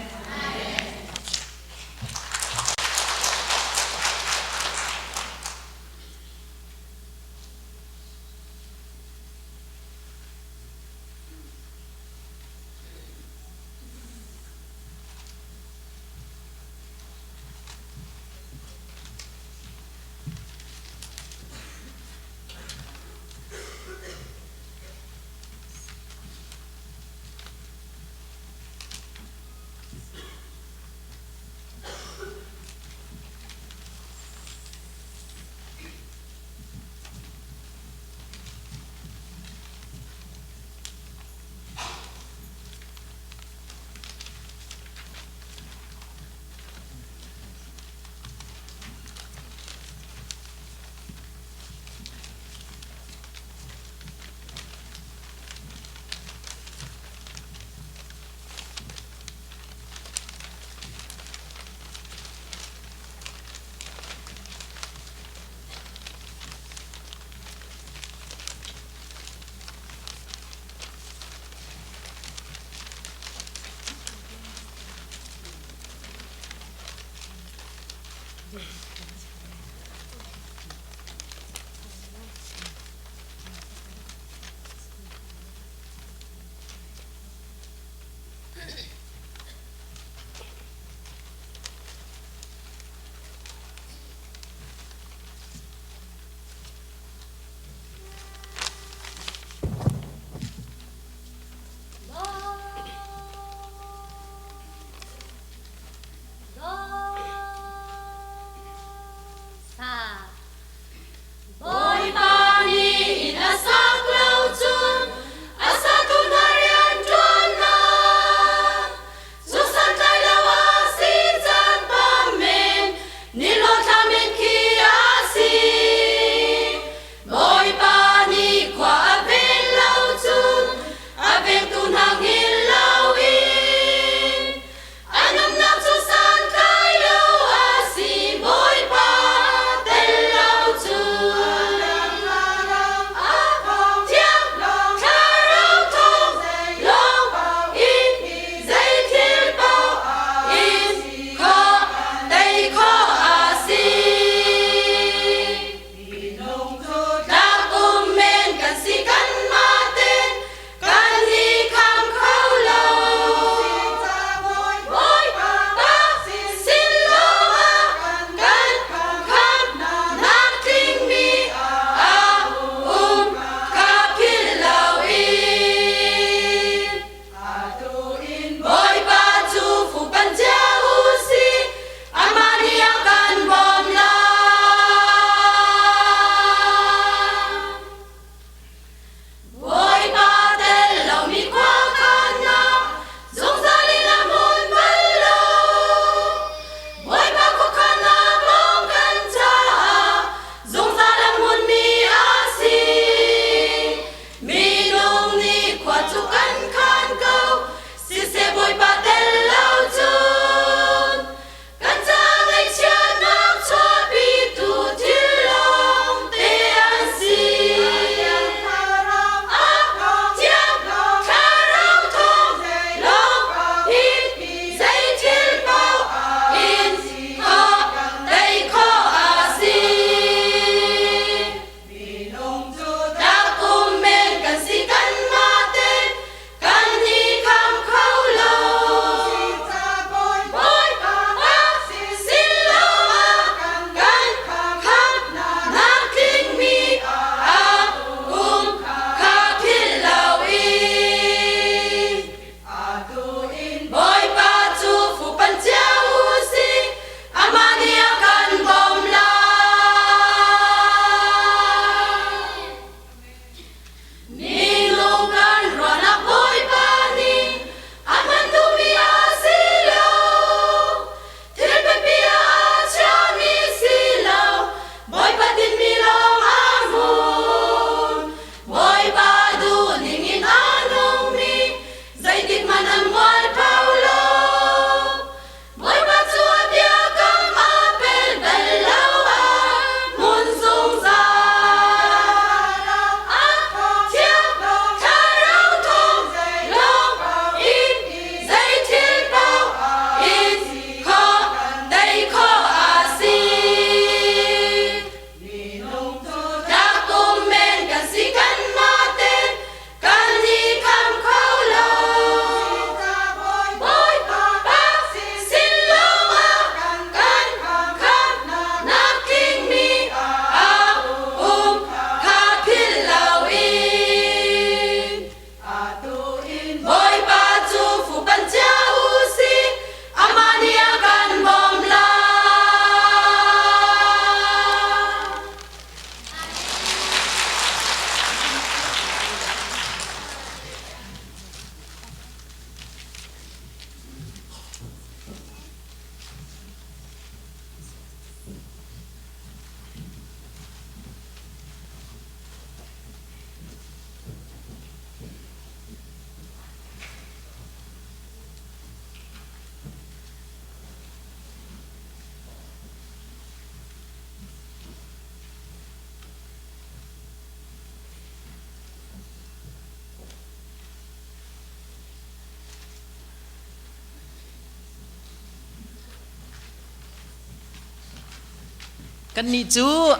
Kannih cu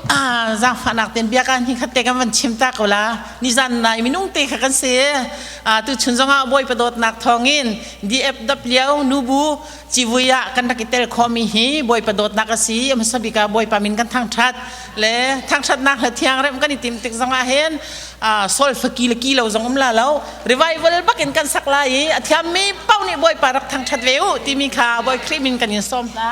zaangfahnak ten bia kan hi khat te kan van chim ta ko la. Nizan nai minung te kha kan si. Tu chun zongah Bawipa dawtnak thawngin DFW nubu civui ah kan rak i tel khomi hi Bawipa dawtnak a si. A hmasa bik ah Bawipa min kan thangṭhat le thangṭhatnak le thiangrem kan i tim tik zongah hin sol faki le ki lo zong um la lo. Revival bakin kan sak lai i a thiammi paoh nih Bawipa rak thangṭhat ve u timi kha Bawi Khrih min kan in sawm hna.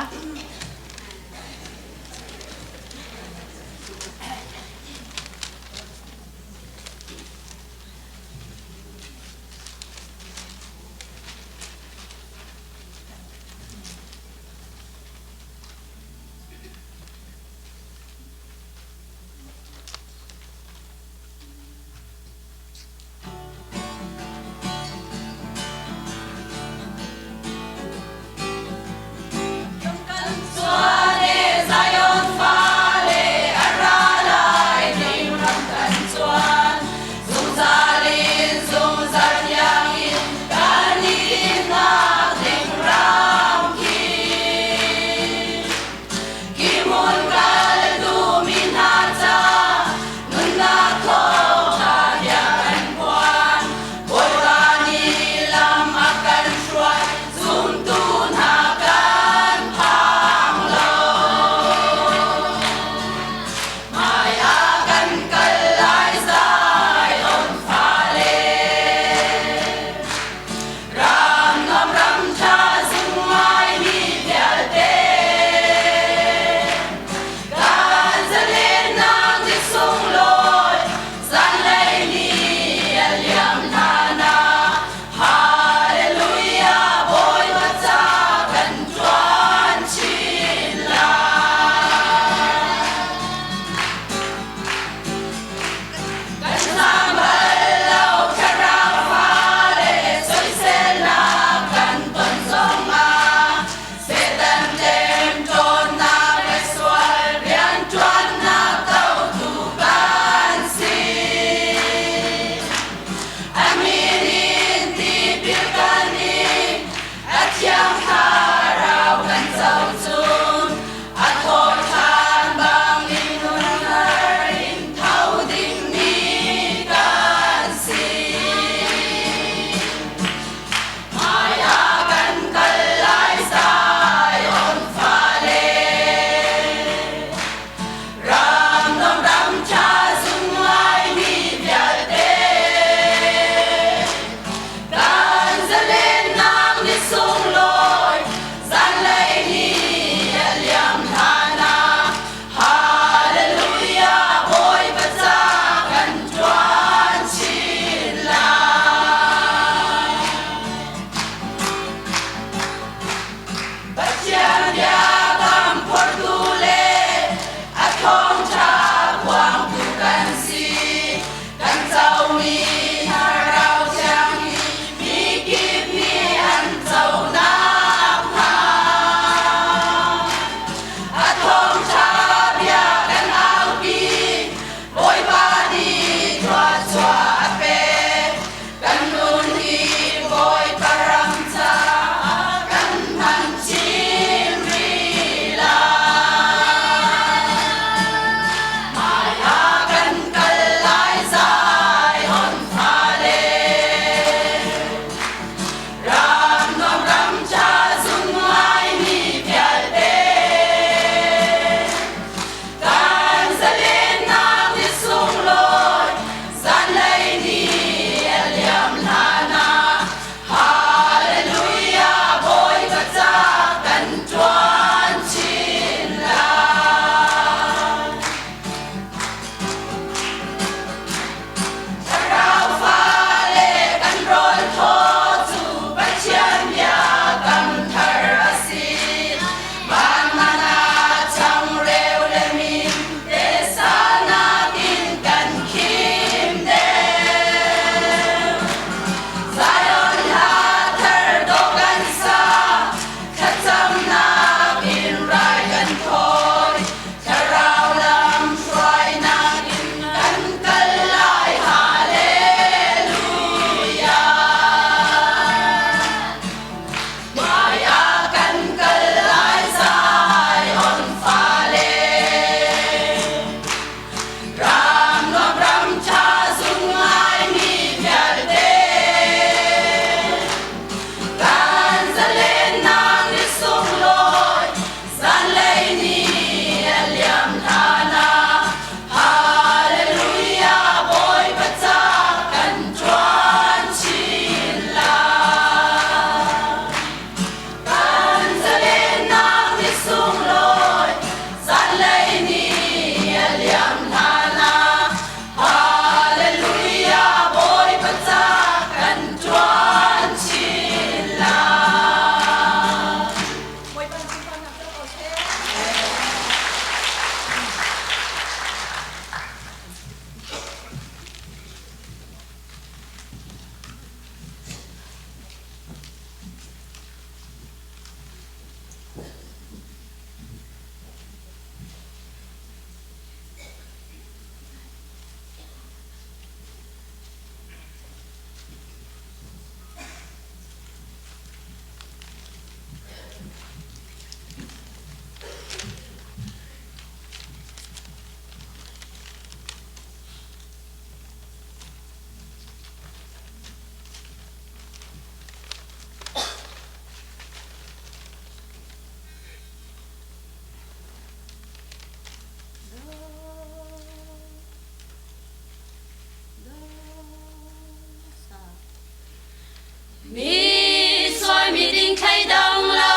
Mi sual mi ding thleidang lo,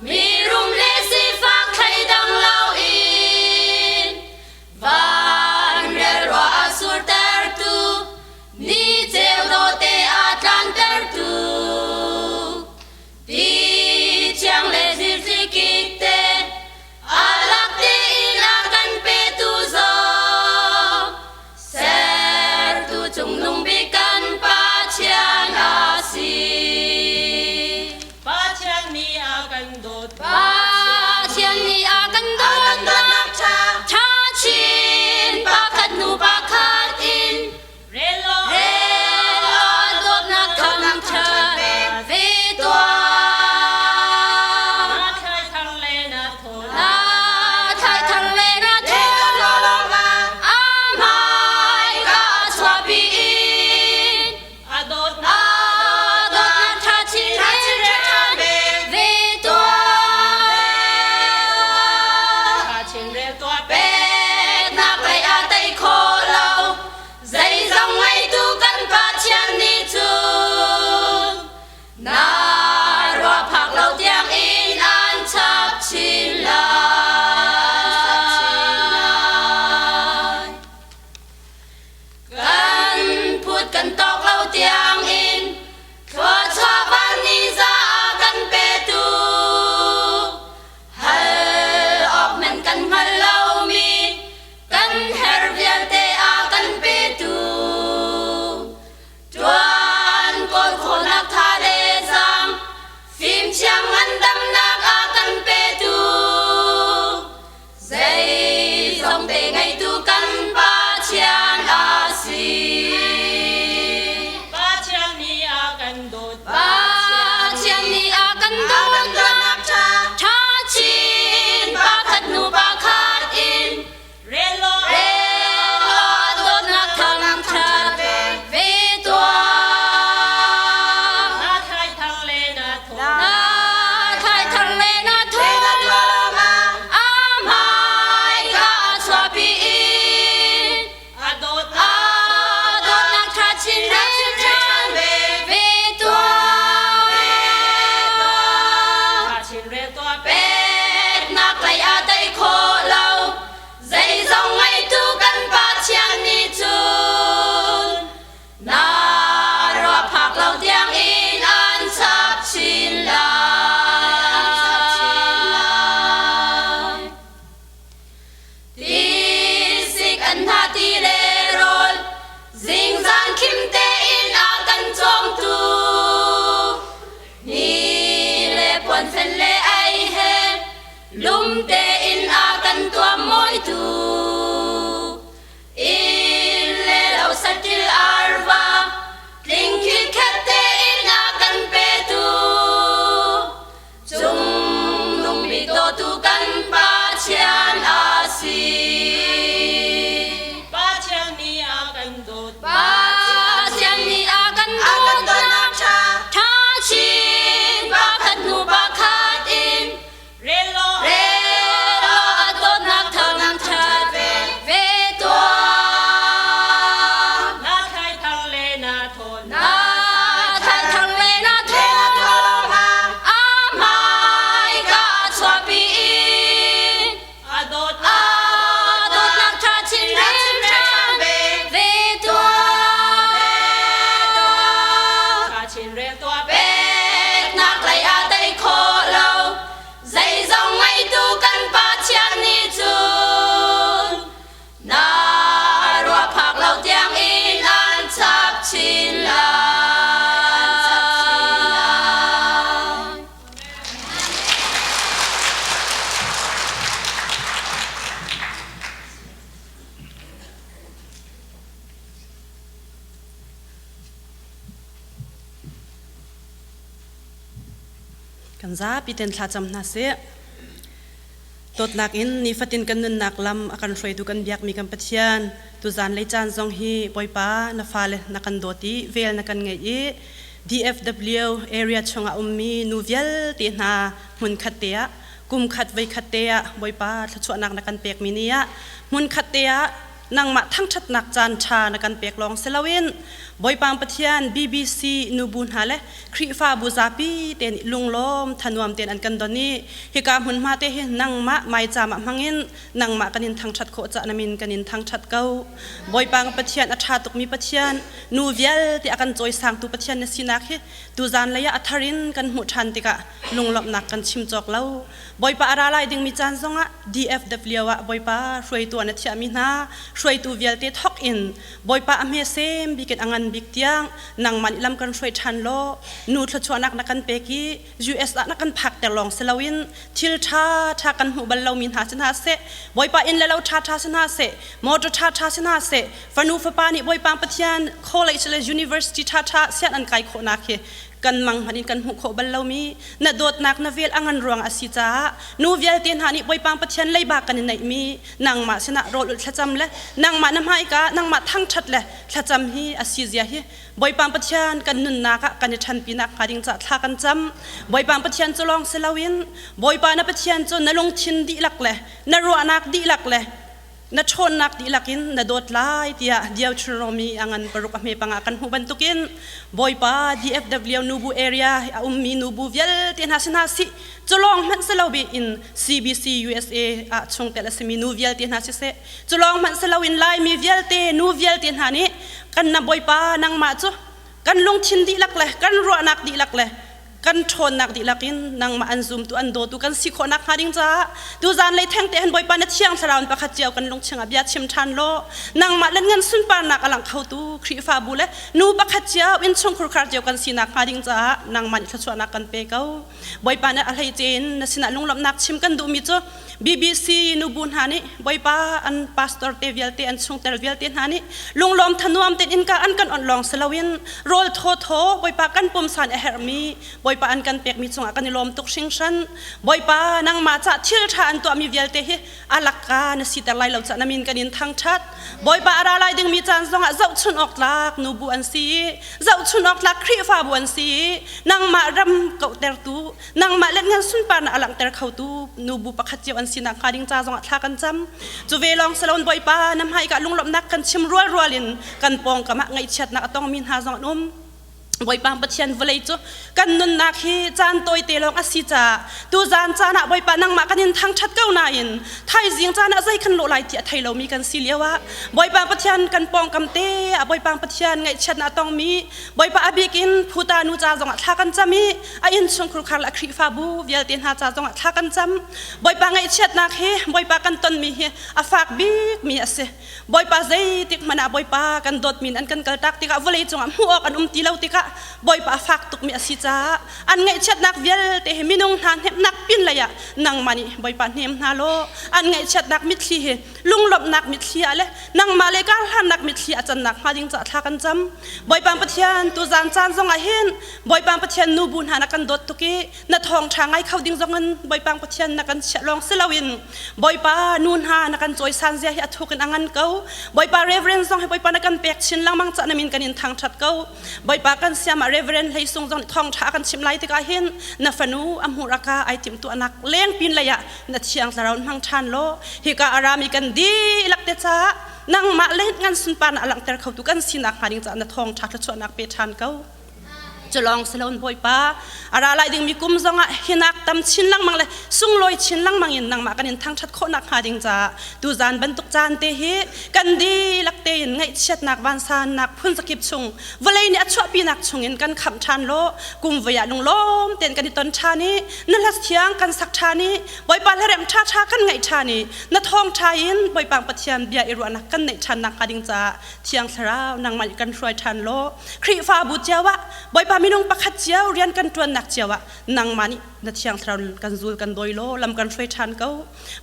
mi rum le sifak thleidang loin van relruah a surtertu, ni ceu dawte a tlantertu. Ti thiang le zilthli kik te, a lak tein a kan petu zong, sertu cungnung bik kan Pathian a si. Pathian nih a kan dawt. Pathian nih a kan dawtnak ṭha chin pakhat hnu pakhat in Rel law rel law dawtnak thangṭhat ve tuah. Na thlai thar le na thawl. Na thlai thar le na thawl a hmaika a chuahpi in A dawtnak a dawtnak ṭha chin ve tuah. ṭha chin rel tuah. Peknak lei a tei khawh lo, zeizong ngeitu kan Pathian nih cun na ruah phak lo tiang in an chap chin lai. Kan phut kan tawk lo tiang in thluachuah van ni za a kan petu hal awk men kan hngal lomi kan herh vialte a kan petu ṭuan kawl khawhnak tha le zaang fimthiam ngandamnak a kan petu zeizong te ngeitu kan Pathian a si. Pathian nih a kan dawt. Pathian nih a kan dawtnak ṭha chin pakhat hnu pakhat in Rel law rel law dawtnak thangṭhat ve tuah. Na thlai thar le na thawl. Na thlai thar le na thawl a hmaika a chuahpi in A dawtnak a dawtnak ṭha chin ve tuah. ṭha chin rel tuah. Peknak lei a tei khawh lo, zeizong ngeitu kan Pathian nih cun na ruah phak lo tiang in an chap chin lai. Tisik an hna ti le rawl, zingzan khim tein a kan cawmtu. Ni le puanfen le ei he, lum tein a kan tuam mawitu. Inn le lo saṭil arva, tling khirkhet tein a kan petu. Cungnung bik dawtu kan Pathian a si. Pathian nih a kan dawt. Pathian nih a kan dawtnak ṭha chin pakhat hnu pakhat in Rel law rel law a dawtnak thangṭhat ve tuah. Na thlai thar le na thawl. Na thlai thar le na thawl a hmaika a chuahpi in A dawtnak a dawtnak ṭha chin ve tuah. ṭha chin rel tuah. Peknak lei a tei khawh lo, zeizong ngeitu kan Pathian nih cun na ruah phak lo tiang in an chap chin lai. Kan zapi ten thlacam hna sih. Dawtnak in nifatin kan nunnak lam a kan hruaitu kan biakmi kan Pathian, tuzan lei caan zong hi Bawipa na fale na kan dawt i vel na kan ngeih i DFW area chungah ummi nu vialte hna hmun khat te ah kum khat voi khat te ah Bawipa thluachuahnak na kan pekmi ni ah hmun khat te ah nangmah thangṭhatnak caan ṭha na kan pek lawng si loin Bawipa Pathian BBC nubu hna le Khrihfabu zapi te nih lunglawm thanuam tein an kan don i hika hmunhma te hi nangmah maicaam ah hmangin nangmah kan in thangṭhat khawh cah na min kan in thangṭhat ko. Bawipa Pathian a ṭha tukmi Pathian, nu vialte a kan cawisangtu Pathian na sinak hi tuzan lei ah a thar in kan hmuh ṭhan tikah lunglawmhnak kan chim cawk lo. Bawipa a ra lai dingmi caan zongah DFW ah Bawipa hruaitu ah na thiahmi hna hruaitu vialte thawk in Bawipa a hmesem bik in a ngan bik tiang nangmah nih lam kan hruai ṭhan law nu thluachuahnak na kan pek i US ah na kan phakter lawng si loin thil ṭha ṭha kan hmuh bal lomi hna si hna seh Bawipa inn le lo ṭha ṭha si hna seh motor ṭha ṭha si hna seh fanu fapa nih Bawipa Pathian college le university ṭha ṭha sian an kai khawhnak hi kan mang hmanh in kan hmuh khawh bal lomi na dawtnak na vel a ngan ruang a si caah nu vialte hna nih Bawipa Pathian leiba kan i neihmi nangmah sinah rawl ulh thlacam le nangmah na hmaika nangmah thangṭhat le thlacam hi a si zia hi Bawipa Pathian kan nunnak ah kan i ṭhanpinak hnga ding caah thla kan cam. Bawipa Pathian cu lawng si loin Bawipa na Pathian cu na lungthin dihlak le na ruahnak dihlak le na ṭhawnnak dihlak in na dawt lai tiah Deuteronomy a ngan paruk a hme panga kan hmuh bantukin Bawipa DFW Nubu area a ummi nubu vialte hna si hna sih cu lawng hmanh si lo in CBC USA ah chungtel a simi nu vialte hna siseh cu lawng hmanh si loin Laimi vialte nu vialte hna nih kan na Bawipa nangmah cu kan lungthin dihlak le kan ruahnak dihlak le kan ṭhawnnak dihlak in nangmah an zumtu an dawtu kan si khawhnak hnga ding caah tuzan lei thengte han Bawipa na thiang thlarau in pakhat cio kan lungching ah bia chim ṭhan law nangmah le ngan sunparnak a lang khotu Khrihfabu le nu pakhat cio innchungkhur khar cio kan sinak hnga ding caah nangmah nih thluachuahnak kan pe ko. Bawipa nih a hleice in na sinah lunglawmhnak chim kan duhmi cu BBC nubu hna nih Bawipa an pastor te vialte an chungtel vialte hna nih lunglawm thanuam tein innka an kan onh lawng si loin rawl thawthaw Bawipa kan pumsan a herhmi Bawipa an kan pekmi cungah kan i lawm tuk hringhran. Bawipa nangmah cah thil ṭha an tuahmi vialte hi a lakka na siter lai lo cah na min kan in thangṭhat. Bawipa a ra lai dingmi caan zongah zohchun awk tlak nubu an si i zohchun awk tlak Khrihfabu an si i nangmah ram kauhtertu nangmah le ngan sunparnak a langhter khotu nubu pakhat cio an sinak hnga ding ca zongah thla kan cam. Cu ve lawng si loin Bawipa na hmaika lunglawmhnak kan chim rualrual in kan pawngkam ah ngaihchiatnak a tongmi hna zong an um. Bawipa Pathian vawlei cu kan nunnak hi caan tawite lawng a si caah tuzaan caan ah Bawipa nangmah kan in thangṭhat ko nain thaizing caan ah zei kan lawh lai ti a thei lomi kan si lio ah Bawipa Pathian kan pawngkam te ah Bawipa Pathian ngaihchiatnak a tongmi Bawipa a bik in phuta nu ca zongah thla kan cam i a innchungkhur khar le a Khrihfabu vialte hna ca zongah thla kan cam. Bawipa ngaihchiatnak hi Bawipa kan tonmi hi a fak bikmi a si. Bawipa zeitik hmanh ah Bawipa kan dawtmi in an kan kaltak tikah vawlei cungah hmuh awk an um ti lo tikah Bawipa a fak tukmi a si caah an ngaihchiatnak vialte hi minung hna hnemhnak pin lei ah nangmah nih Bawipa hnem hna law an ngaihchiatnak mitthli hi lunglawmhnak mitthli ah le nangmah le karhlannak mitthli a cannak hnga ding caah thla kan cam. Bawipa Pathian tuzaan caan zongah hin Bawipa Pathian nubu hna na kan dawt tuk i na thawngṭha ngai kho ding zongin Bawipa Pathian na kan chiah lawng si loin Bawipa nu hna na kan cawisan zia hi a thuk in a ngan ko. Bawipa Reverend zong hi Bawipa na kan pek chin lengmang cah na min kan in thangṭhat ko. Bawipa kan siam ah Reverend Hlei Sung zong nih thawngṭha a kan chimh lai tikah hin na fanu a hmuraka ai timhtuahnak lengpin lei ah na thiang thlarau in hmang ṭhan law hika a rami kan dihlak te caah nangmah le ngan sunparnak a langhter khotu kan sinak hnga ding caah na thawngṭha thluachuahnak pe ṭhan ko. Culawng si loin Bawipa, a ra lai dingmi kum zongah hinak tam chin lengmang le sunglawi chin lengmang in nangmah kan in thangṭhat khawhnak hnga ding caah tuzaan bantuk caan te hi kan dihlak tein ngaihchiatnak vansannak phunzakip chung vawlei nih a chuahpinak chungin kan khamh ṭhan law kum voi ah lunglawm tein kan i ton ṭhan i na hla thiang kan sak ṭhan i Bawipa hlaremh ṭhaṭha kan ngaih ṭhan i na thawngṭha in Bawipa Pathian bia i ruahnak kan neih ṭhannak hnga ding caah Thiang Thlarau nangmah nih kan hruai ṭhan law Khrihfabu cio ah Bawipa minung pakhat cio rian kan ṭuannak cio ah nangmah nih na Thiang Thlarau kan zul kan dawi law lam kan hruai ṭhan ko.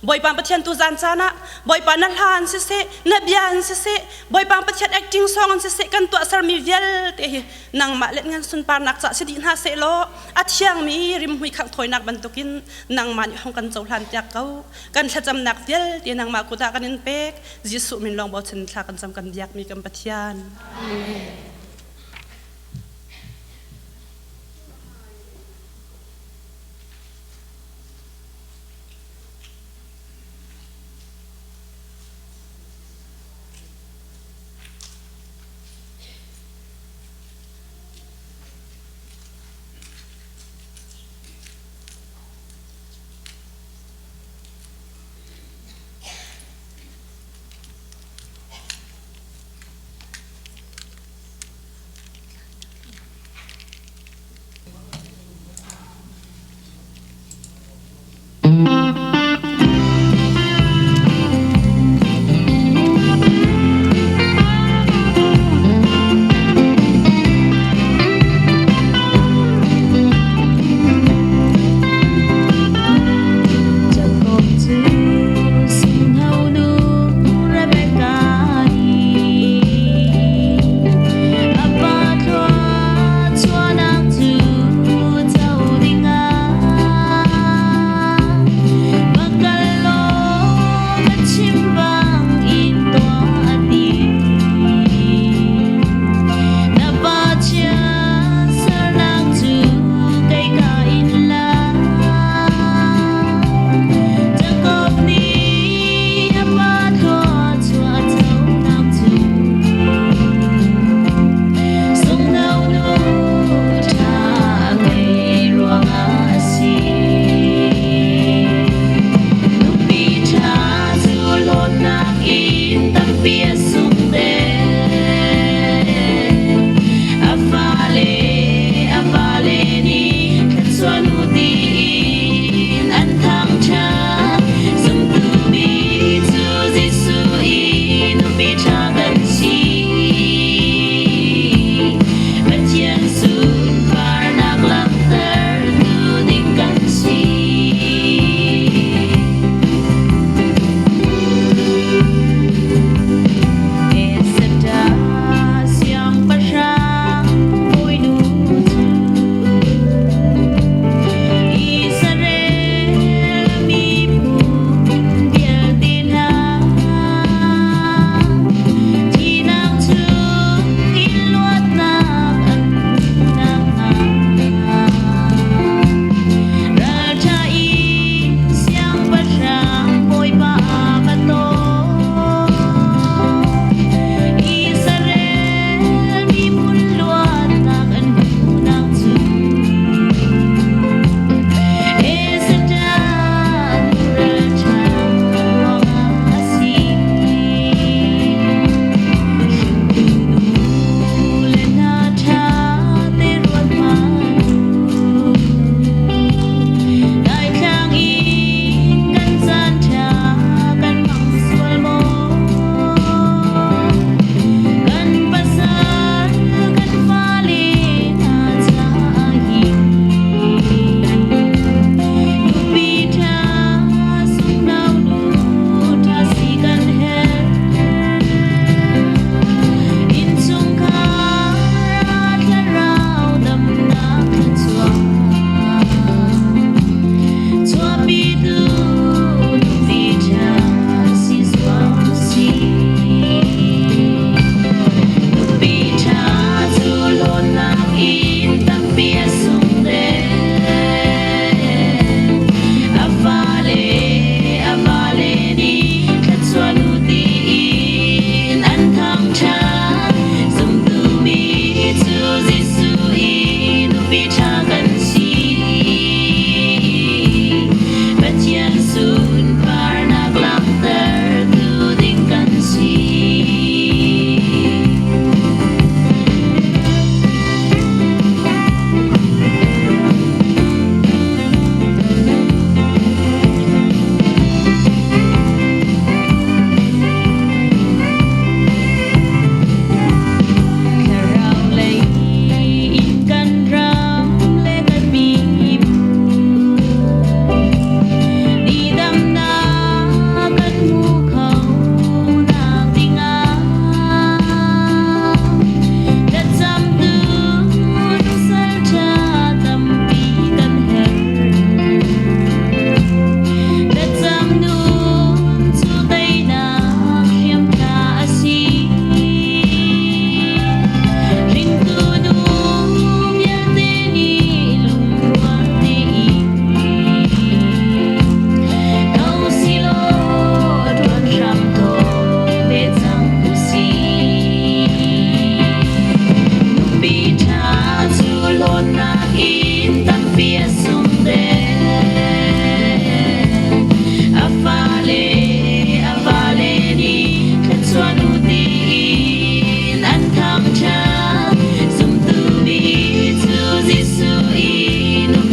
Bawipa Pathian tu zan caan ah Bawipa na hla in siseh na bia in siseh Bawipa Pathian acting song in siseh kan tuahsermi vialte hi nangmah le ngan sunparnak cah si dih hna seh law a thiangmi rimhmui khangh thawinak bantukin nangmah nih hong kan cohlan piak ko. Kan thlacamnak vialte nangmah kut ah kan in pek. Jesuh min lawng bochan thla kan cam kan biakmi kan Pathian. Amen.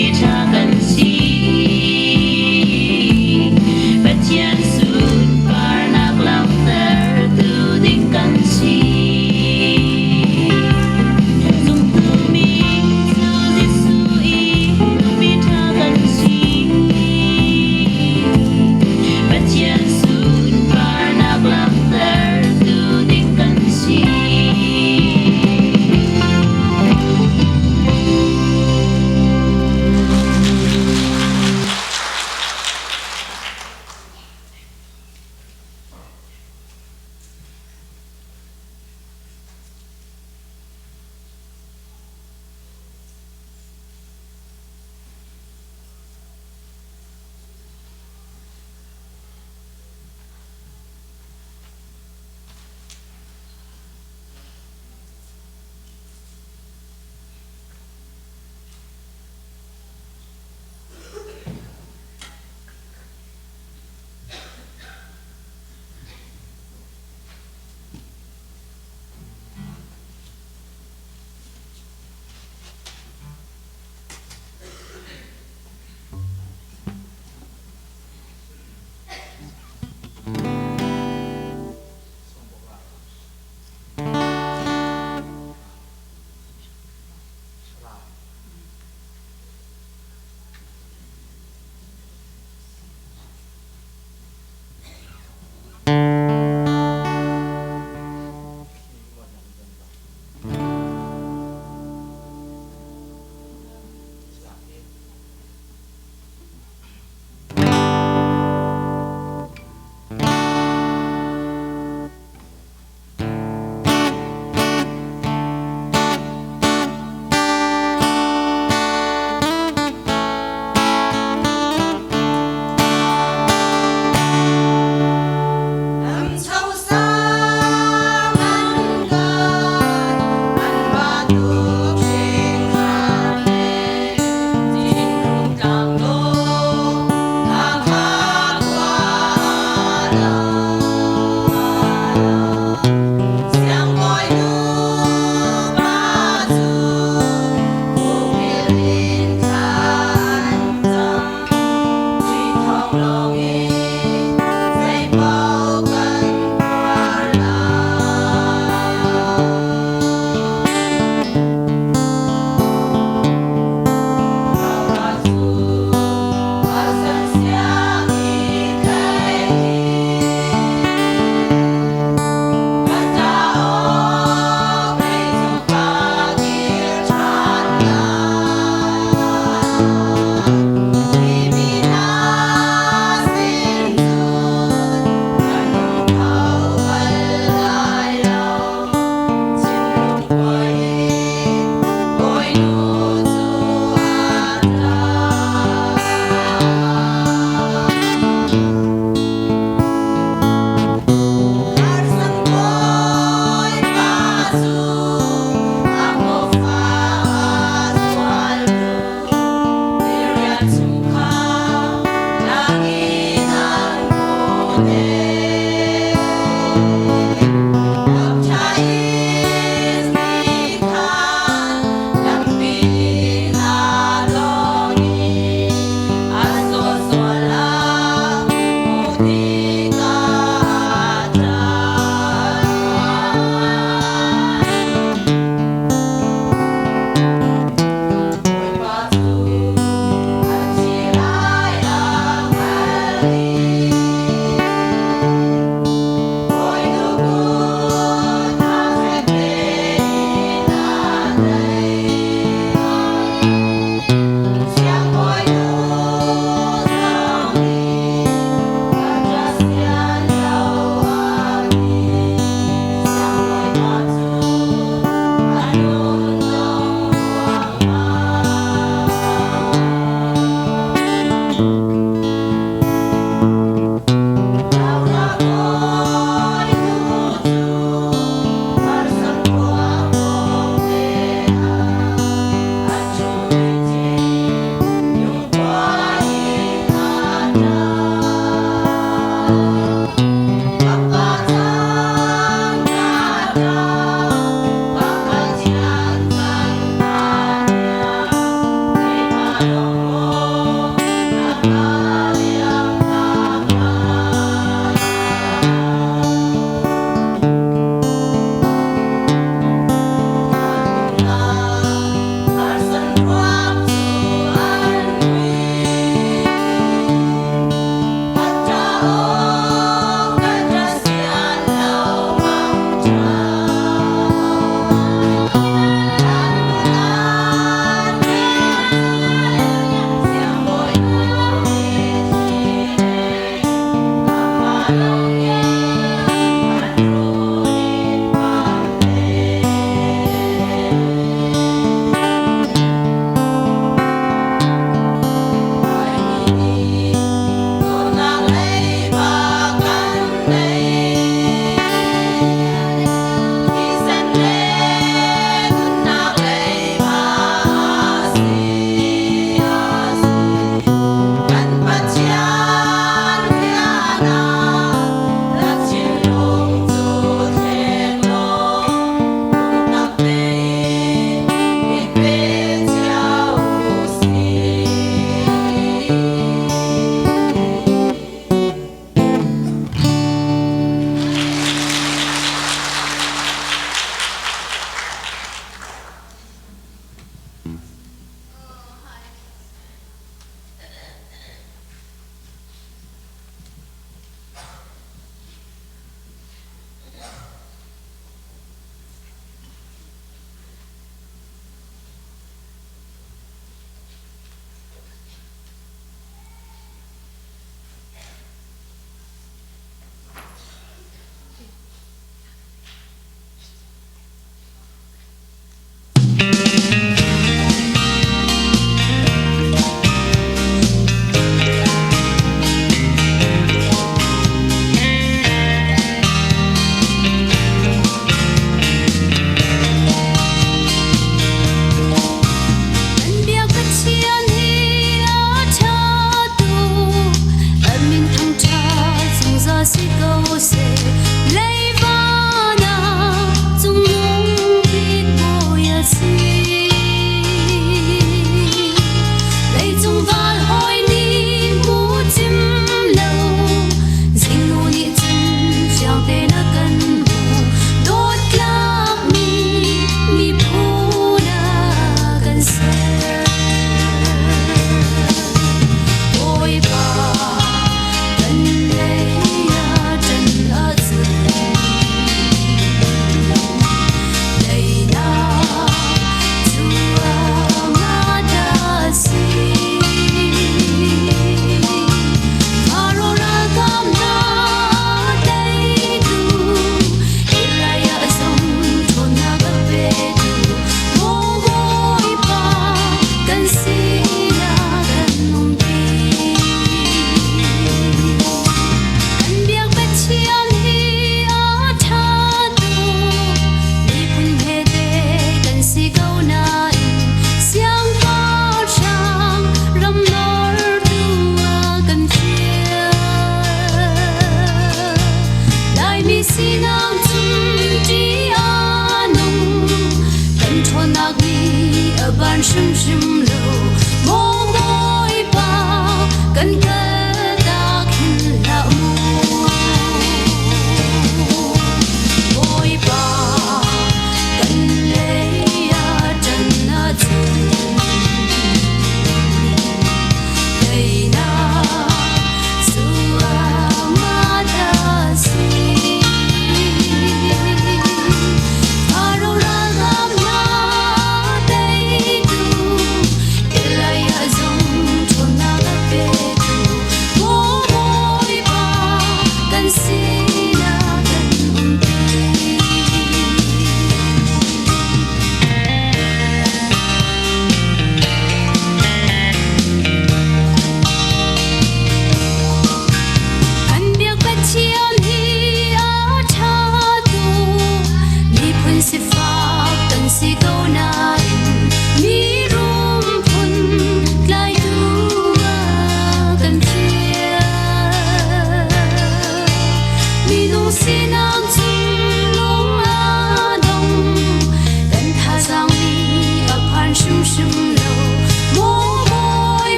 nupi ṭha kan si. Pathian sunparnak langhtertu ding kan si. Zumtu mi cu Jesuh i nupi ṭha kan si. Pathian sunparnak langhtertu ding kan si.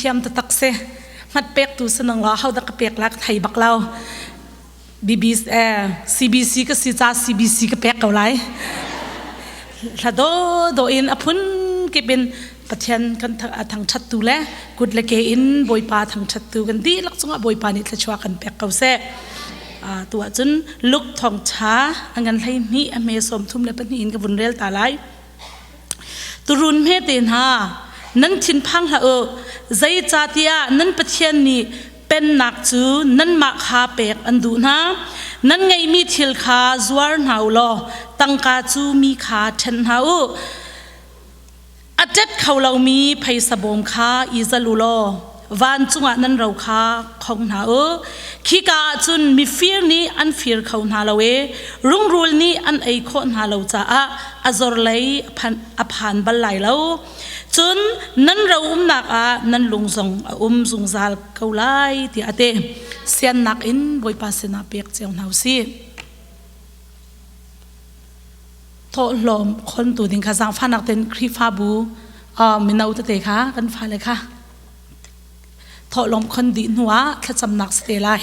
Thiam taktak si. Mat pek tu sanang la hau dak ka pek la ka thei bak lo. BBC CBC ka si ca CBC ka pek ko lai. Hla do do in a phun kip in Pathian kan thangṭhat tu le kut le ke in Bawipa thangṭhat tu kan dihlak cungah Bawipa nih thluachuah kan pek ko seh. Tu ahcun Luke thawngṭha a ngan 12 a hme 32 in ka vun rel ta lai. Turun hmete hna, nan thinphang hlah u, zeicahtiah nan Pathian nih pennak cu nanmah kha pek an duh hna. Nan ngeihmi thil kha zuar hna u law tangka cu mi kha ṭhen hna u. A ṭet kho lomi phaisa bawm kha i zal u law vancung ah nan ro kha khong hna u. Khika ah cun mifir nih an fir kho hna lo i rungrul nih an ei khawh hna lo caah a zor lei a phan bal lai lo. Cun nan ro umnak ah nan lung zong a um zungzal ko lai tiah a ti. Siannak in Bawipa sinah pek cio hna u sih. Thawhlawm khontu ding kha zaangfahnak tein Khrihfabu mino tete kha kan fale kha thawhlawm khon dih hnu ah thlacamnak si te lai.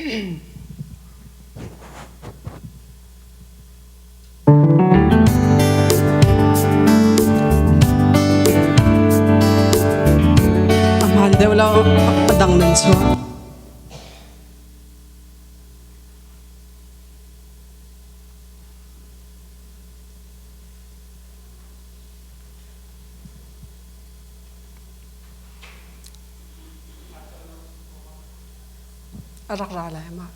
A hmaan deuh lo, a dang nan chuah. A rak ra lai ma.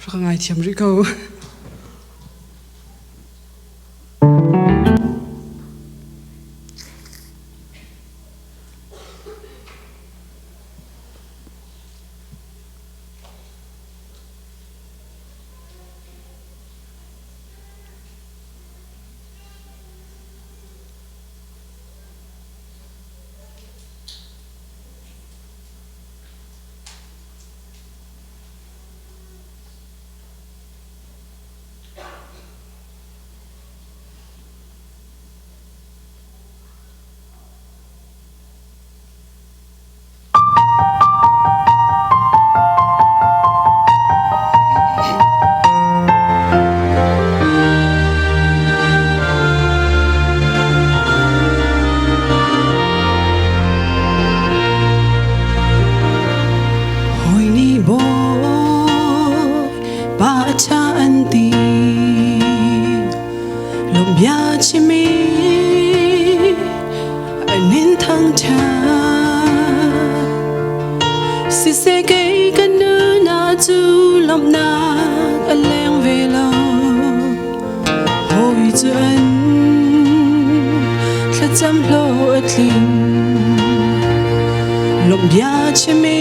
Rak ngaithiam rih ko. Hawi nih bawi pa a ṭha an ti lawmhbia chimi an in thangṭhat siseh kei ka nuna cu lawmhnak a leng ve lo hawi cu an thlacam hlawh a tling lawmhbia chimi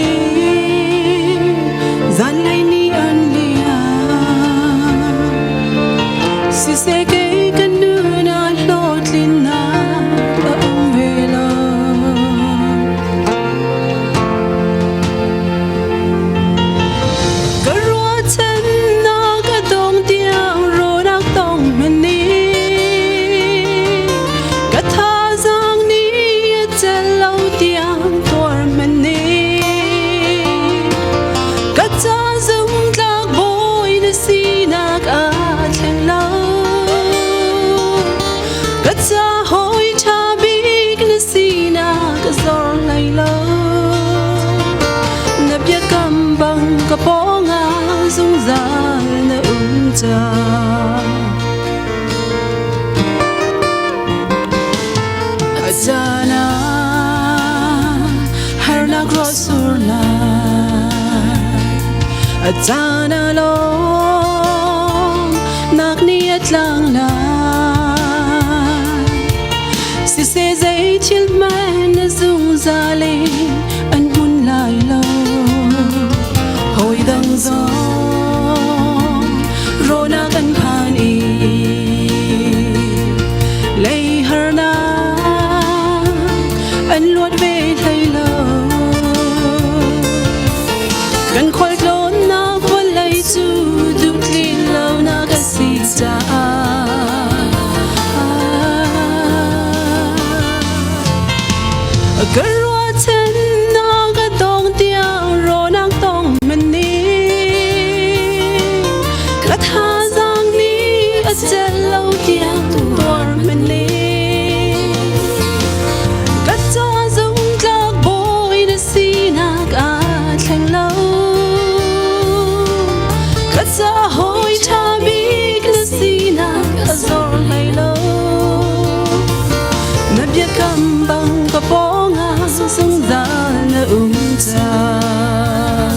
zanlei ni an liam siseh kei ka nuna hlawhtlinnak a um ve lo. Ka ruahchannak a dong tiang rawnak tong hmanh ka thazaang nih a celh lo tiang tuar hmanh ka ca zumtlak bawi na sinak aa thleng lo. Ka ca hawi ṭha bik na sinak a zor hlei lo. Na biakam bang ka pawngah zungzal na um cang. A caan ah harnak ruah sur lai. A caan ah lawm nak ni a tlang lai. Siseh zei thil hmanh na zungzal in an hmun lai lo. Hawi dang zong rawhnak an phan i lei harnak an luat ve hlei lo. Kan khualtlawnnak vawlei cu duhtlin lonak a si caah ka ruahchannak a dong tiang rawnak tong mani ka thazaang nih a celh lo tiang tuar mani ka ca zungtlak bawi na sinak aa thleng lo ka ca hawi ṭha bik na sinak a zor hlei lo na biakam bang ka pawngah zungzal na um cang.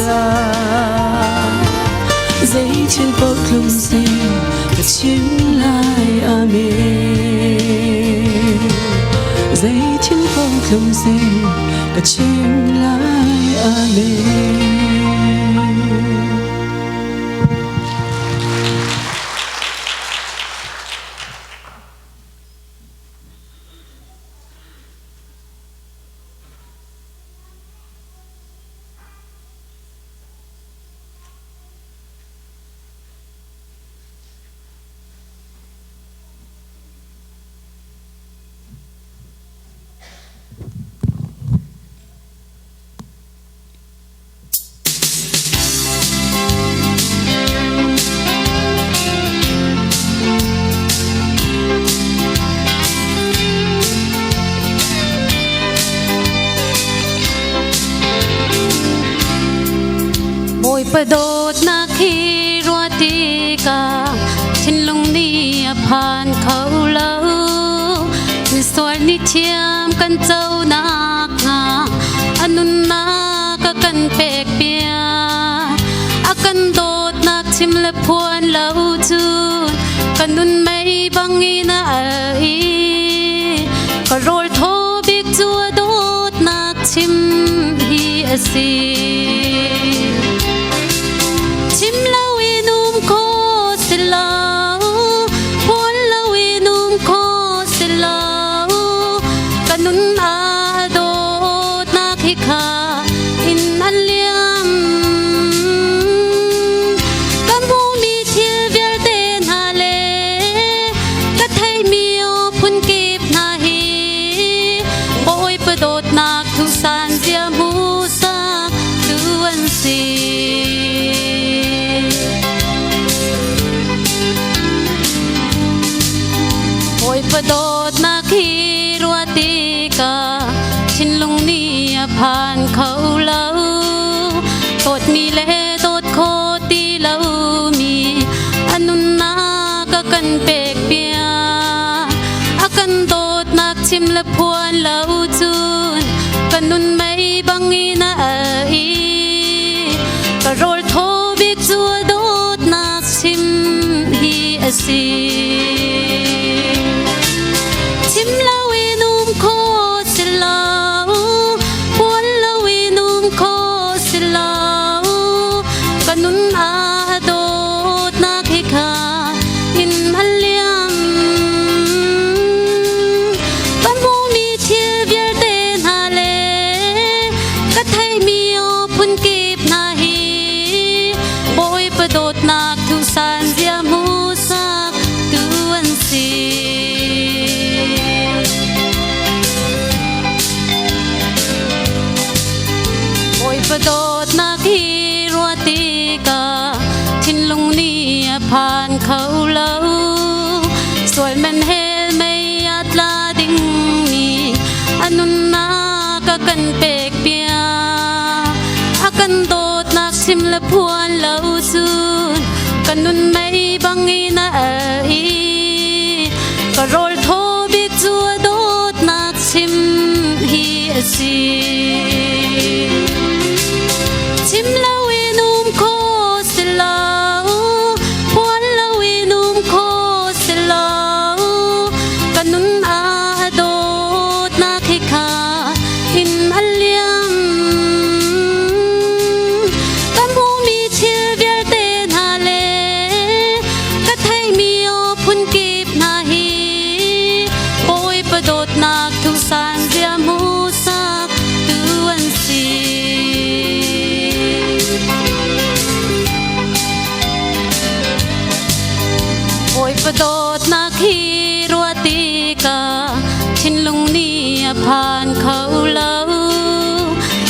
lai. Zei thil paoh tlung seh ka chim lai. Amen. Zei thil paoh tlung seh ka chim lai. Amen. Bawipa dawtnak hi ruah tikah thinlung nih a phan kho lo. Misual nih thiam kan co nakhnga a nunnak a kan pek piak. A kan dawtnak chim le phuan lo cun ka nun mei bangin a al i ka rawl thaw bik cu a dawtnak chim hi a si. Chim loin um kho si lo, phuan loin um kho si lo, ka nun a dawtnak hi kha in an liam. Ka hmuhmi thil vialte hna le ka theihmi aw phunkip hna hi Bawipa dawtnak thusan zia hmusak tu an si. Bawipa dawtnak hi ruah tikah thinlung nih a phan kho lo. Dawtmi le dawt kho ti lomi a nunnak a kan pek piak. A kan dawtnak chim le phuan lo cun ka nun mei bangin a al i ka rawl thaw bik cu a dawtnak chim hi a si. Chim loin um kho si lo, puan loin um kho si lo, ka nun a dawtnak hi kha in a liam. Ka hmuhmi thil vialte hna le ka theihmi aw phunkip hna hi Bawipa dawtnak thusan zia hmusak tu an si. Bawipa dawtnak hi ruah tikah thinlung nih a phan kho lo. Sual man hell mei a tla dingmi a nunnak a kan pek piak. A kan dawtnak chim le phuan lo cun ka nun mei bangin a al i ka rawl thaw bik cu a dawtnak chim hi a si. Chim loin um kho si lo, phuan loin um kho si lo, ka nun a dawtnak hi kha in a liam. Ka hmuhmi thil vialte hna le ka theihmi aw phunkip hna hi Bawipa dawtnak thusan zia hmusak tu an si. Bawipa dawtnak hi ruah tikah thinlung nih a phan kho lo.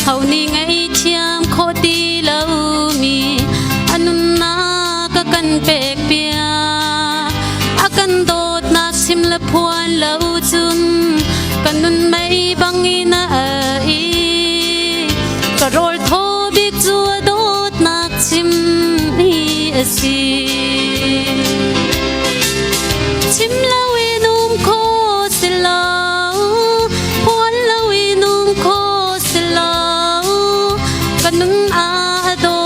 Ho nih ngaihthiam khawh ti lomi a nunnak a kan pek piak. A kan dawtnak chim le phuan lo cun ka nun mei bangin a al i ka rawl thaw bik cu a dawtnak chim hi a si. Chim loin um kho si lo, phuan loin um kho si lo, ka nun a dawt.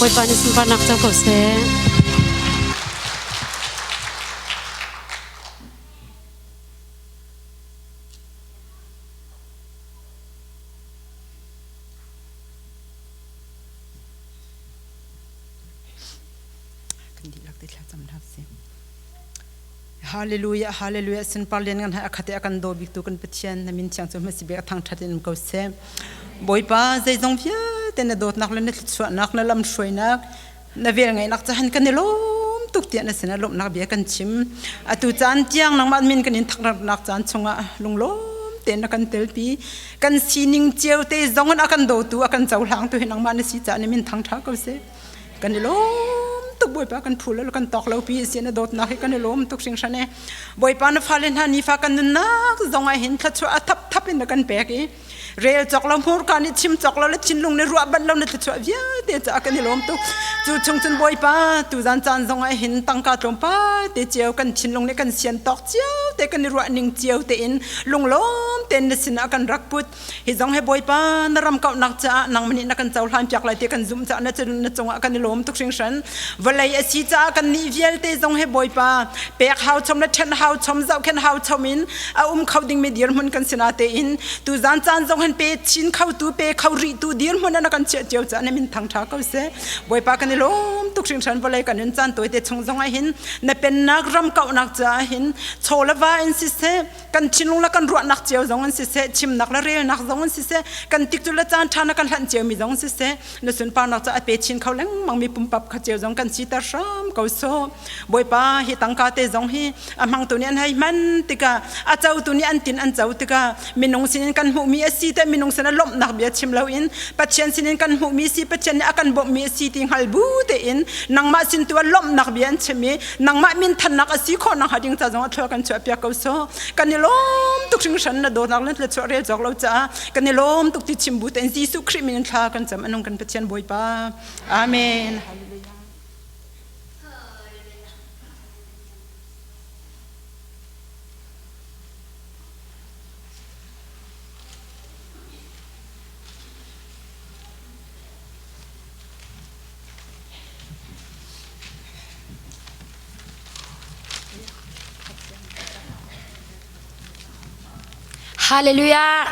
Bawipa nih sunparnak co ko seh. Kan dihlak te thlacam hna sih. Hallelujah, hallelujah. Sunpar lian ngan hai akhate akan do bik tu kan Pathian na min thiang cu hmasi bik athang that in ko seh. Bawipa zeizong vialte na dawtnak le na thluachuahnak na lam hruainak na vel ngaihnak cahan kan i lawm tuk tiah na sinah lawmhnak bia kan chim. Atu caan tiang nangmah min kan in thaknak caan chungah lunglawm tein na kan telpi. Kan sining cio te zong in a kan dawtu a kan cohlangtu hi nangmah na si caah na min thangṭha ko seh. Kan i lawm tuk Bawipa kan phu lo kan tawk lo pi si na dawtnak hi kan i lawm tuk hringhran e. Bawipa na fale hna nifa kan nunnak zong ah hin thluachuah a thapthap in na kan pek i rel cawk lo hmurka nih chim cawk lo le thinlung nih ruah bal lo na thluachuah vialte caah kan i lawm tuk. Cu chung cun Bawipa tuzan caan zong ah hin tangka tlawmpal te cio kan thinlung nih kan sian tawk cio te kan i ruah ning cio tein lunglawm tein na sinah kan rak put. Hi zong he Bawipa na ram kauhnak caah nangmah nih na kan cohlan piak lai ti kan zumh caah na na cungah kan i lawm tuk hringhran. Vawlei a si caah kan nih vialte zong he Bawipa pek hau chom le ṭhen hau chom zohkhenh hau chom in a um kho dingmi dirhmun kan si natein tuzan caan zong hin pe chin khotu pe kho rihtu dirhmun ah na kan chiah cio caah na min thangṭha ko seh. Bawipa kan i lawm tuk hringhran vawlei kan nun caan tawite chung zong ah hin na pennak ram kauhnak caah hin chaw le va in siseh kan thinlung le kan ruahnak cio zong an siseh chimnak le relnak zong an siseh kan tikcu le caan ṭha na kan hlanh ciomi zong an siseh na sunparnak cu a pe chin kho lengmang mi pumpap kha cio zong kan siter hram ko so Bawipa hi tangka te zong hi a hmangtu nih an hei hman tikah a cotu nih an tin an co tikah minung sinin kan hmuhmi a si te minung sin a lawmhnak bia chim loin Pathian sinin kan hmuhmi si Pathian nih a kan bawmhmi a si ti hngal bu tein nangmah sin tu a lawmhnak bia an chim i nangmah min thannak a si khawh nakhnga ding ca zong a thlua kan chuah piak ko so kan i lawm tuk hringhran na dawtnak le chuah rel cawk lo caah kan i lawm tuk ti chim bu tein Jesuh Khrih min in thla kan cam anung kan Pathian Bawipa Amen. Hallelujah. Hallelujah.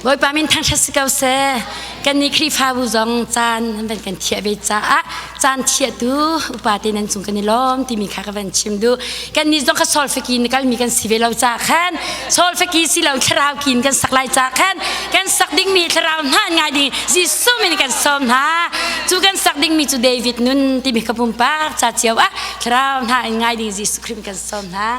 Bawipa min thangṭhat si ko seh. Kan nih Khrihfabu zong caan van kan thiah ve caah caan thiahtu upa te nan cung kan i lawm timi kha ka van chim duh. Kan nih zong kha solfeki na kalmi kan si ve lo caah khan solfeki si lo thlarau kin kan sak lai caah khan kan sak dingmi thlarau hna ngai ding Jesuh min kan sawm hna. Cu kan sak dingmi cu David nun timi ka pumpak ca cio ah thlarau hna in ngai ding Jesuh Khrih kan sawm hna.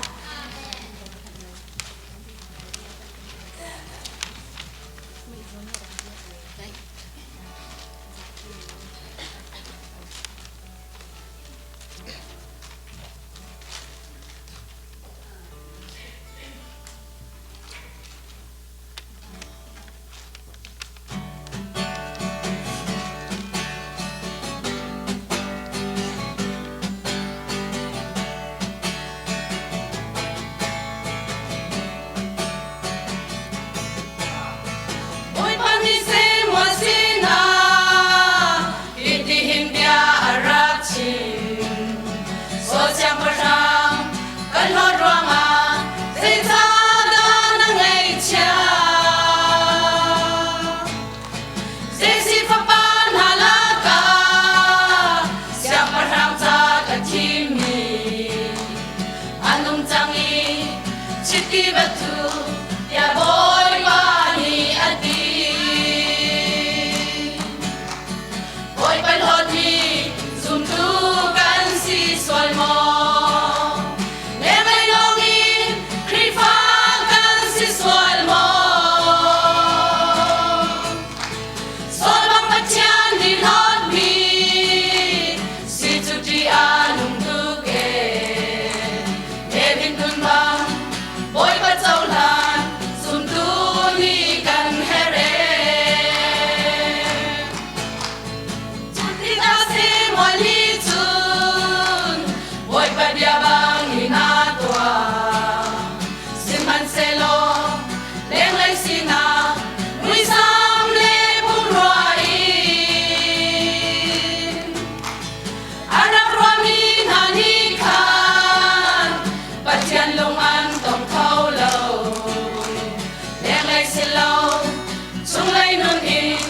Chunglei nun in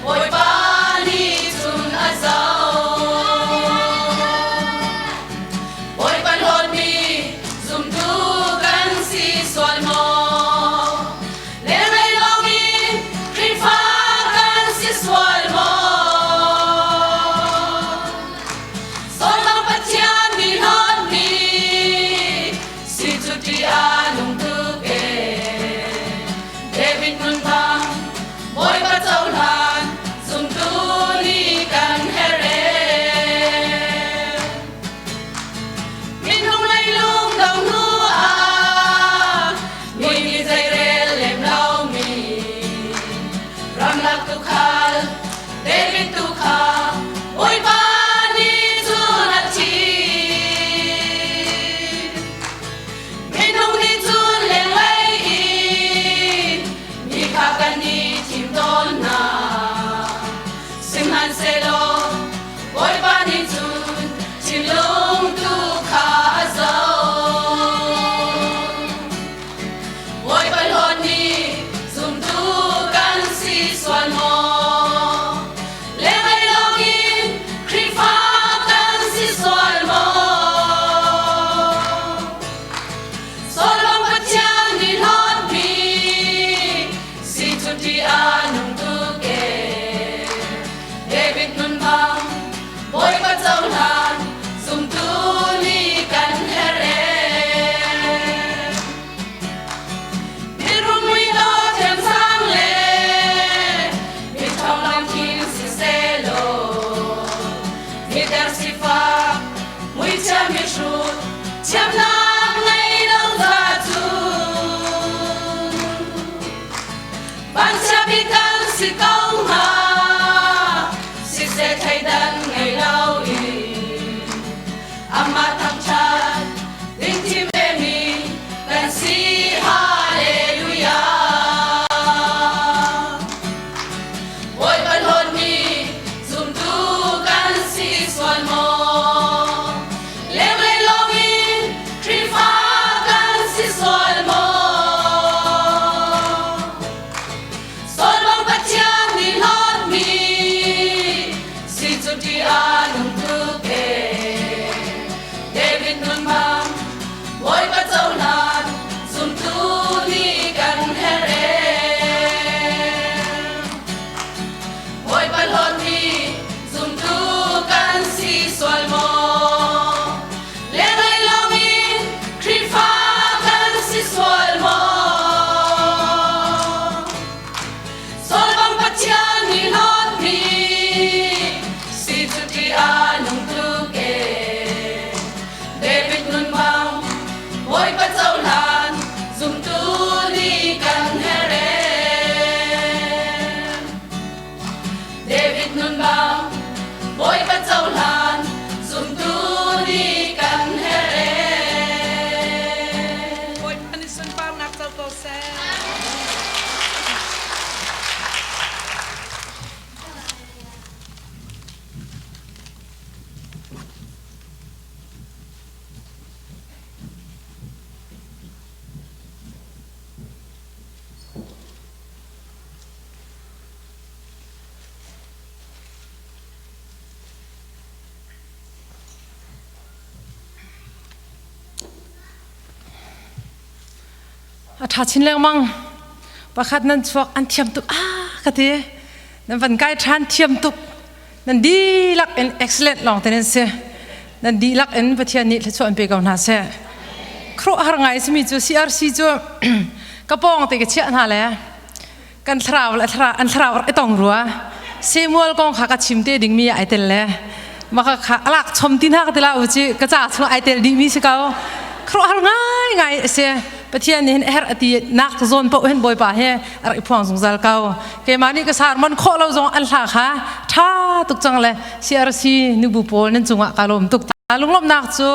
Bawipa nih cun a zoh. Bawipa hlawtmi zumtu kan si sual maw? Lenglei lawng in Khrihfa kan si sual maw? Sawl Pathian nih hlawtmi si cu ṭih a nung tuk ee. David nun bang Bawipa cohlan zumtu nih kan herh ee. Minung leilung do hnu ah mi nih zeirel lem lomi ramlak tuukhal David tu kha Bawipa nih cun a thim. Minung nih cun lenglei in mi kha kan i thim tawn hna. Sihmanhsehlaw Bawipa nih cun thinlung tu kha a zoh. Bawipa hlawt nih zumtu kan si sual maw? Lenglei lawngin Khrihfa kan si sual maw? Saul bang Pathian nih hlawtmi si cu ṭih a nung tuk ee. David nun bang Bawipa cohlan zumtu nih kan herh ee. Mirum muidawh thiamsang le miṭhawng lamthing sisehlaw miter sifak muichia mihrut thiamnak ngei lo ca cu vanchia bik kan si ko hnga siseh thleidan ngei loin amah thangṭhat ding thim vemi kan si. Hallelujah. Bawipa hlawtmi zumtu kan si sual maw? Lenglei lawngin Khrihfa kan si sual maw? Saul bang Pathian nih hlawtmi si cu ṭih a nung tuk ee. David nun bang Bawipa cohlan zumtu nih kan herh ee. Bawipa hlawtmi zumtu kan si sual maw? Lenglei lawngin Khrihfa kan si sual maw? Saul bang Pathian nih hlawtmi si cu ṭih a nung tuk ee. David nun bang Bawipa cohlan zumtu nih kan herh ee. David nun bang Bawipa cohlan zumtu nih kan herh ee. Bawipa nih sunparnak co ko seh. A ṭha chin lengmang. Pakhat nan chuak an thiam tuk ah ka ti. Nan van kai ṭhan thiam tuk. Nan dihlak in excellent lawng te nan si. Nan dihlak in Pathian nih thluachuah an pe ko hna seh. Khuaruahhar ngai simi cu CRC cu ka pawng te ka chiah hna le kan thlarau le an thlarau rak i tong rua. Samuel kong kha ka chim te dingmi ai tel le maka kha alak chom ti hna ka ti la u ci ka ca chung ai tel dihmi si ko. Khuaruahhar ngai ngai a si. Pathian nih hin herh a ti nak zawn paoh hin Bawipa he a rak i phuang zungzal ko. Keimah nih ka sarmon khawh lo zong an hla kha ṭha tuk cang le CRC nubu pawl nan cungah ka lawm tuk. Lunglawmhnak cu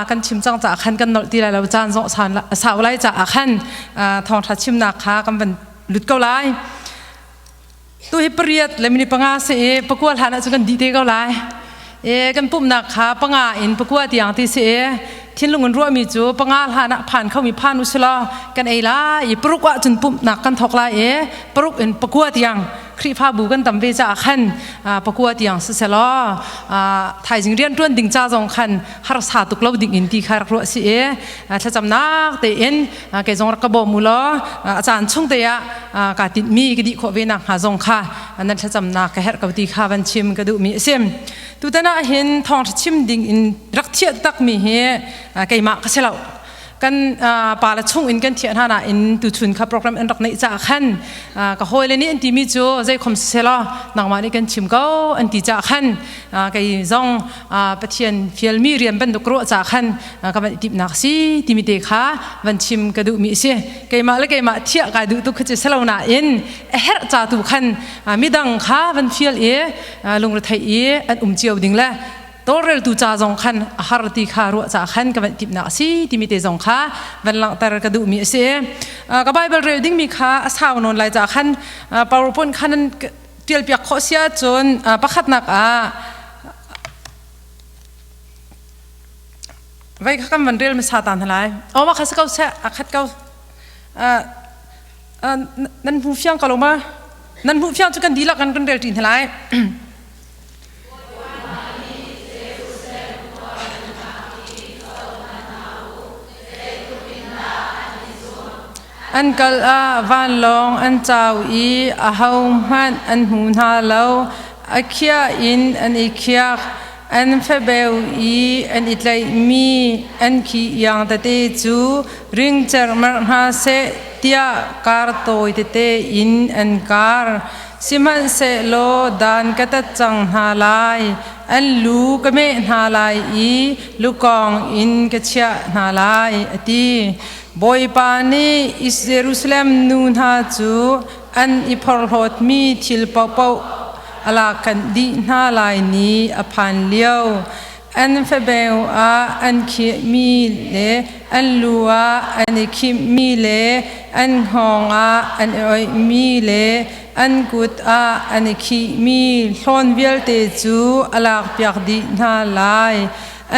kan chim cang caah khan kan nolh ti lai lo caan zong a sau lai caah khan thawngṭha chimnak kha kan van lut ko lai. Tu hi pariat le minute panga si i pakua hlan ah cun kan dih te ko lai. E, kan pumhnak kha panga in pakua tiang ti si i Thinlung in ruahmi cu panga hlan ah phan khomi phan u sila kan ei lai i paruk ah cun pumhnak kan thawk lai i paruk in pakua tiang Khrihfabu kan tam ve caah khan pakua tiang siselaw thaizing rian ṭuan ding ca zong khan harsa tuk lo ding in ti kha rak ruah si i thlacamnak tein kei zong rak ka bawm u law a caan chung te ah kaa tinhmi ka dih khawh ve nak hnga zong kha nan thlacamnak ka herh ko ti kha van chim ka duhmi a si. Tutan ah hin thawngṭha chim ding in rak thiah takmi hi keimah ka si lo. Kan pa le chung in kan thiah hna nain tuchun kha program an rak neih caah khan ka hawile nih an timi cu zeikhom siselaw nangmah nih kan chim ko an ti caah khan kei zong Pathian fialmi rian bantuk ruah caah khan ka van i timhnak si timi te kha van chim ka duhmi a si. Keimah le keimah thiah kai duh tuk kha cu silo nain a herh ca tu khan midang kha van fial i lungrethei i an um cio ding le tawlreltu ca zong khan a har ti kha ruah ca khan ka van timhnak a si timi te zong kha van langhter ka duhmi a si. Ka Bible rel dingmi kha a sau nawn lai ca khan PowerPoint khan nan tial piak khawh si ahcun pakhatnak ah vai kha kan van rel hmasa ta hna lai. Aw ma kha si ko seh a khat ko. Nan hmu fiang ko lo ma? Nan hmuh fiang cu kan dihlak kan kan rel ṭi hna lai. An kal ah vanlawng an cau i ahohmanh an hmu hna lo. A khiah in an i khiak. An fabeu i an i tlaihmi an khi iang tete cu ring cerhmerh hna seh tiah kar tawi tete in an kar. Sihmanhsehlaw dan ka tat cang hna lai, an lu ka meh hna lai i lukawng in ka chiah hna lai, a ti. Bawipa nih Jerusalem nu hna cu an i phorhlawtmi thil paohpaoh a lak dih hna lai ni a phan lio. An fabeu ah an khihmi le an lu ah an i khimhmi le an hngawng ah an i oihmi le an kut ah an i khihmi hlawn vialte cu a lakpiak dih hna lai.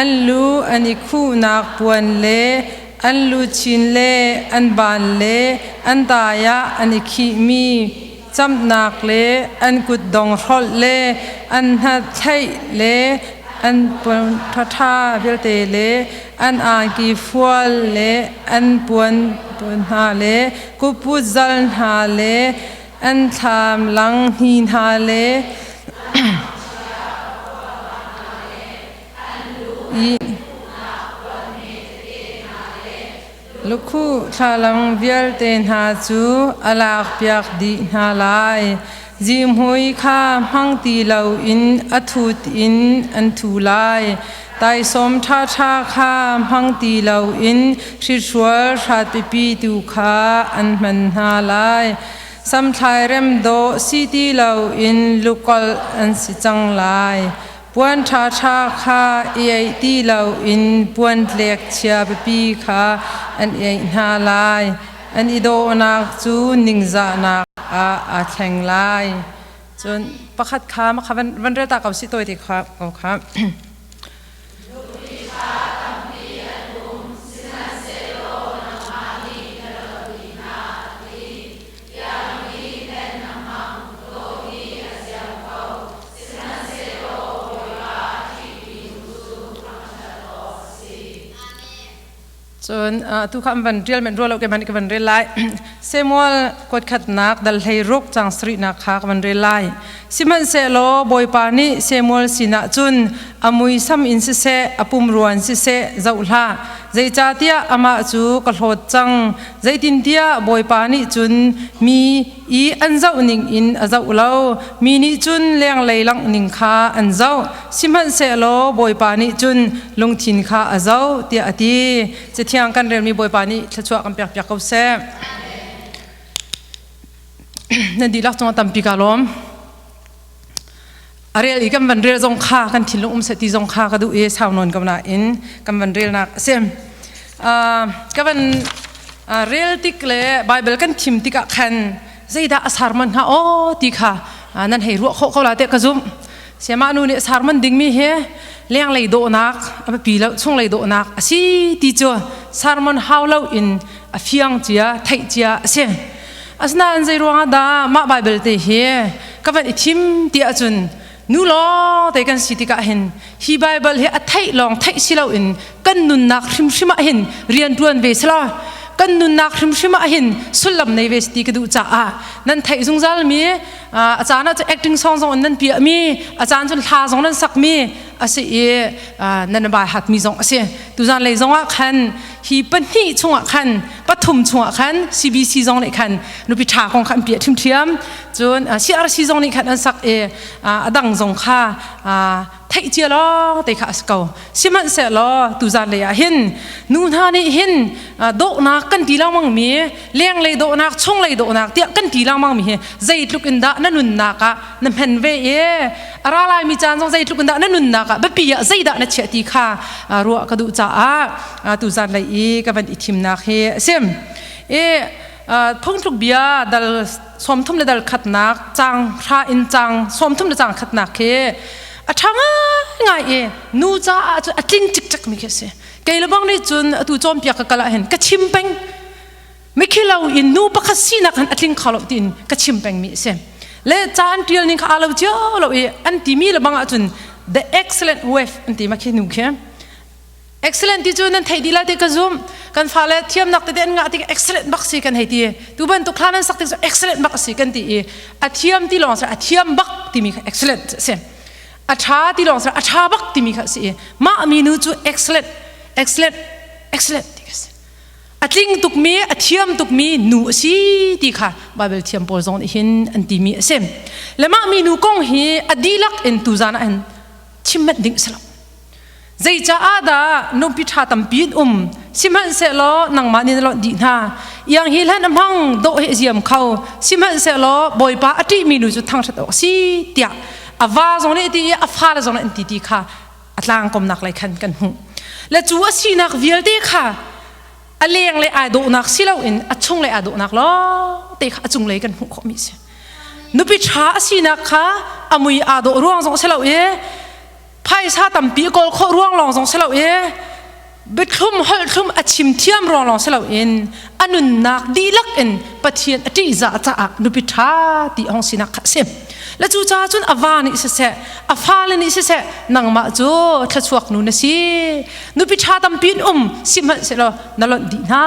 An lu an i khuhnak puan le an luchin le an ban le an tai ah an i khihmi camhnak le an kutdong hrolh le an hnathlaih le an puan ṭhaṭha vialte le an angki fual le an puan hna le kuput zal hna le an thlam lang hni hna le Lukhuh thlalang vialte hna cu a lakpiak dih hna lai. Zihmui kha hmang ti loin a thut in an thu lai. Taisawm ṭhaṭha kha hmang ti loin hrihrual hrat pipi tu kha an hman hna lai. Samthlai rem dawh si ti loin lukolh an si cang lai. Puan ṭhaṭha kha i eih ti loin puan tlek chia pipi kha an i eih hna lai. An i dawhnak cu ningzahnak ah aa thleng lai. Cun pakhat kha makha van, van rel ta ko si tawi te kha ko kha. Cun tu kha an van ṭial men rua lo ke man ka van rel lai. Samuel kuatkhatnak dal hlei ruk cang sarihnak kha ka van rel lai. Sihmanhsehlaw Bawipa nih Samuel sinah cun a muisam in siseh, a pumruan siseh zoh hlah. Zeicahtiah amah cu ka hlawt cang. Zeitintiah Bawipa nih cun mi i an zoh ning in a zoh lo. Mi nih cun lenglei langh ning kha an zoh. Sihmanhsehlaw Bawipa nih cun lungthin kha a zoh, tiah a ti. Cathiang kan relmi Bawipa nih thluachuah kan pekpiak ko seh. Nan dihlak cungah tampi kaa lawm. A rel i kan van rel zong kha kan thinlung um seh ti zong kha ka duh i sau nawn ko nain kan van relnak a si. Ka van rel tik le Bible kan thim tikah khan zeidah a sarman hnga aw ti kha nan hei ruah khawh ko la tiah ka zumh. Siamah nu nih sarman dingmi hi Lenglei dawhnak a biapi lo, chunglei dawhnak a si ti cu sermon hau lo in a fiang cia, theih cia a si. Asinain zei ruangah dah mah Baibal te hi ka van i thim ti ahcun nu lawng te kan si tikah hin hi Baibal hi a theih lawng theih si loin kan nunnak hrimhrim ah hin rian ṭuan ve selaw kan nunnak hrimhrim ah hin sullam nei ve ti ka duh caah nan theih zungzal mi a caan ah cu acting song zong in nan piah mi a caan cun hla zong nan sak mi a si i nan bai hat mi zong a si. Tuzan lei zong ah khan hi pahnih chungah khan, pathum chungah khan CBC zong nih khan nupi ṭha kong kha an piah ṭhiamṭhiam. Cun CRC zong nih khan an sak i a dang zong kha theih cia lawng te kha a si ko. Sihmanhsehlaw tuzan lei ah hin nu hna nih hin dawhnak kan ti lengmang mi, lenglei dawhnak, chunglei dawhnak tiah kan ti lengmang mi hi zeitluk in dah na nunnak ah na hmen ve i a ra laimi caan zong zeitluk in dah na nunnak ah biapi ah zeidah na chiah ti kha ruah ka duh caah tuzan lei i ka van i thimnak hi a si. I Phungthluk bia dal 30 le dal khatnak cang hra in cang 30 le cang khatnak khi a ṭha ngaingai i nu caah cun a tling cikcek mi khi a si. Kei le bang nih cun atu cawnpiak ka kal ah hin ka chim peng. Mikhilo in nu pakhat sinak han a tling kho lo tiin ka chim peng mi a si. Le ca an ṭial ning kha aa lo cio lo i an timi le bang ahcun the excellent wife an ti ma khi nu khi. Excellent ti cu nan theih dih lai ti ka zum. Kan fale thiamnak tete an ngah tik excellent bak si kan hei ti. Tu bantuk hla nan sak tik cu excellent bak a si kan ti i a thiam ti lawng a thiam bak timi kha excellent a si. A ṭha ti lawng a ṭha bak timi kha a si i mah mi nu cu excellent, excellent, excellent ti ka si. A tling tukmi, a thiam tukmi nu a si ti kha Bible thiam pawl zong nih hin an timi a si. Le mah mi nu kong hi a dihlak in tuzan ah hin chim manh ding a si lo. Zeicaah dah nupi ṭha tampi in um sihmanhsehlaw nangmah nih na lonh dih hna? Iang hi hlan a hmang dawh hi a ziam kho, sihmanhsehlaw Bawipa a ṭihmi nu cu thangṭhat awk a si tiah a va zong nih a ti i a fale zong nih an ti ti kha a tlangkomnak lei khan kan hmuh. Le cu a sinak vialte kha a leng le ai dawhnak si loin a chung le ai dawhnak lawng te kha a cunglei kan hmuh khawhmi a si. Nupi ṭha a sinak kha a mui aa dawh ruang zong si lo i phaisa tampi kawl khawh ruang lawng zong si lo i biathlum holhthlum a chim thiam ruang lawng si loin a nunnak dihlak in Pathian a ṭihzah caah nupi ṭha ti hong sinak kha a si. Le cu caah cun a va nih siseh, a fale nih siseh, nangmah cu thluachuak nu na si, nupi ṭha tampi in um sihmanhsehlaw na lonh dih hna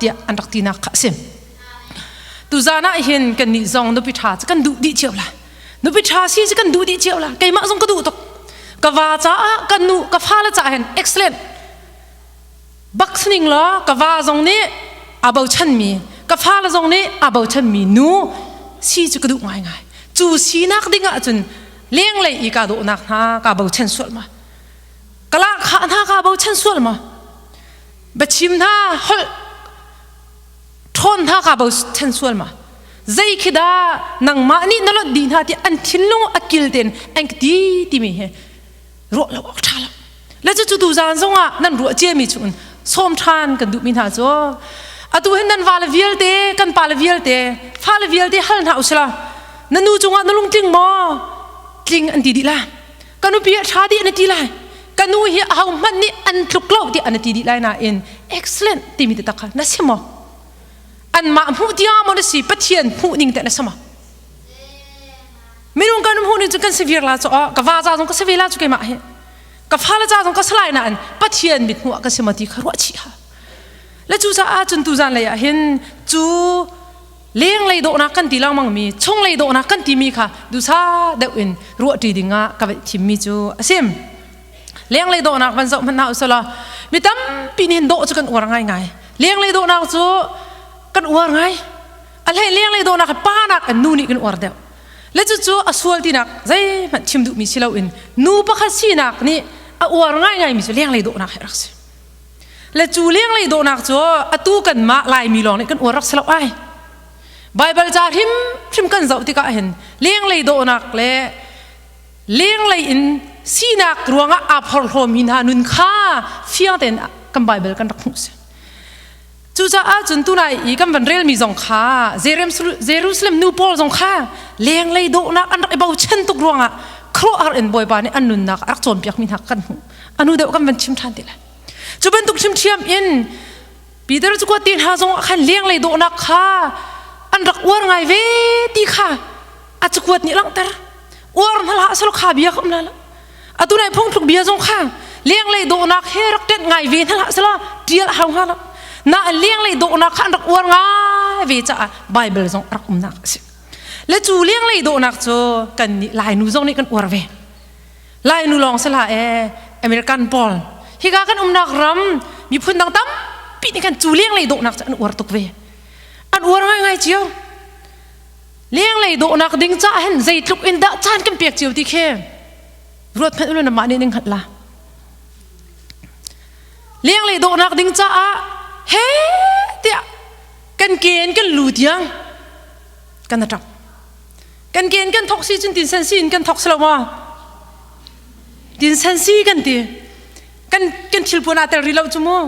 tiah an rak tinak kha a si. Tuzan ah hin kannih zong nupi ṭha cu kan duh dih cio lai. Nupi ṭha si cu kan duh dih cio la. Keimah zong ka duh tuk. Ka va caah, ka nu, ka fale caah hin excellent bak sining law ka va zong nih aa bochanmi, ka fale zong nih aa bochanmi nu si cu ka duh ngaingai. Cu sinak ding ahcun lenglei i kaa dawhnak hna kaa bochan sual ma, ka lahkhah hna kaa bochan sual ma, biachim hna holh ṭhawn hna kaa bochan sual ma, zei khi dah nangmah nih na lonh dih hna ti an thinlung a kil tein an ka ti timi hi ruah lo awk ṭha lo. Le cucu tuzaan zongah nan ruah ciami chung sawm ṭhan kan duhmi hna cu atu hin nan vale vialte, kan pale vialte, fale vialte hal hna usila na nu cungah na lungtling maw? Tling an ti dih la. Ka nupi a ṭha dih an ti lai. Ka nu hi aho hmanh nih an tluk lo tiah an ti dih lai nain excellent timi taktak kha na si maw? Anmah hmuh tiang maw na si, Pathian hmuh ning teh na si maw? Minung kan hmuh ning cu kan si vir la cu ka va za zong ka si ve la cu keimah hi ka fale ca zong ka si lai nain Pathian mit hmuh ah ka si maw ti kha ruah chih ha. Le cu caah cun tuzan lei ah hin cu lenglei dawhnak kan ti lengmang mi, chunglei dawhnak kan timi kha dusa deuh in ruah ṭi ding ah ka veih thimmi cu a si. Lenglei dawhnak van zoh hmanh hna usalaw mi tampi nih hin dawh cu kan uar ngaingai. Lenglei dawhnak cu kan uar ngai. A hlei lenglei dawhnak hi pa nak in nu nih kan uar deuh. Le cucu a sual tinak zeihmanh chim duhmi si loin nu pakhat sinak nih a uar ngaingai mi cu lenglei dawhnak hi rak si. Le cu lenglei dawhnak cu atu kanmah Laimi lawng nih kan uar rak si lo ai. Baibal ca hrimhrim kan zoh tikah hin lenglei dawhnak le lenglei in sinak ruangah aa phorhlawmi hna nun kha fiang tein kan Baibal kan rak hmuh si. Cucaah cun tunai i kan van relmi zong kha Jerusalem nu pawl zong kha lenglei dawhnak an rak i bochan tuk ruangah Khuaruahhar in Bawipa nih an nunnak a rak cawnpiakmi hna kan hmuh. Anu deuh kan van chim ṭhan ti lai. Cu bantuk ṭhiamṭhiam in Peter cu kuat te hna zong ah khan lenglei dawhnak kha an rak uar ngai ve ti kha a cakuat nih langhter. Uar hna hlah selaw kha bia kha um lai lo. Atu nai phungthluk bia zong kha lenglei dawhnak he rak ṭenh ngai ve hna hlah selaw ṭial a hau hnga lo. Nain lenglei dawhnak kha an rak uar ngai ve caah Bible zong a rak umnak a si. Le cu lenglei dawhnak cu kan nih Lainu zong nih kan uar ve. Lainu lawng si hlah ee, American pawl hika kan umnak ram miphun dang tampi nih khan cu lenglei dawhnak cu an uar tuk ve. An uar ngaingai cio. Lenglei dawhnak ding caah hin zeitluk in dah caan kan pek cio ti khi ruat hmanh ulaw mah nih ning hngalh la. Lenglei dawhnak ding caah he tiah kan ke in kan lu tiang kan a ṭap. Kan ke in kan thok si cun tinsen si in kan thok si lo maw? Tinsen si kan ti. Kan kan thilpuan aa tel rih lo cu mu.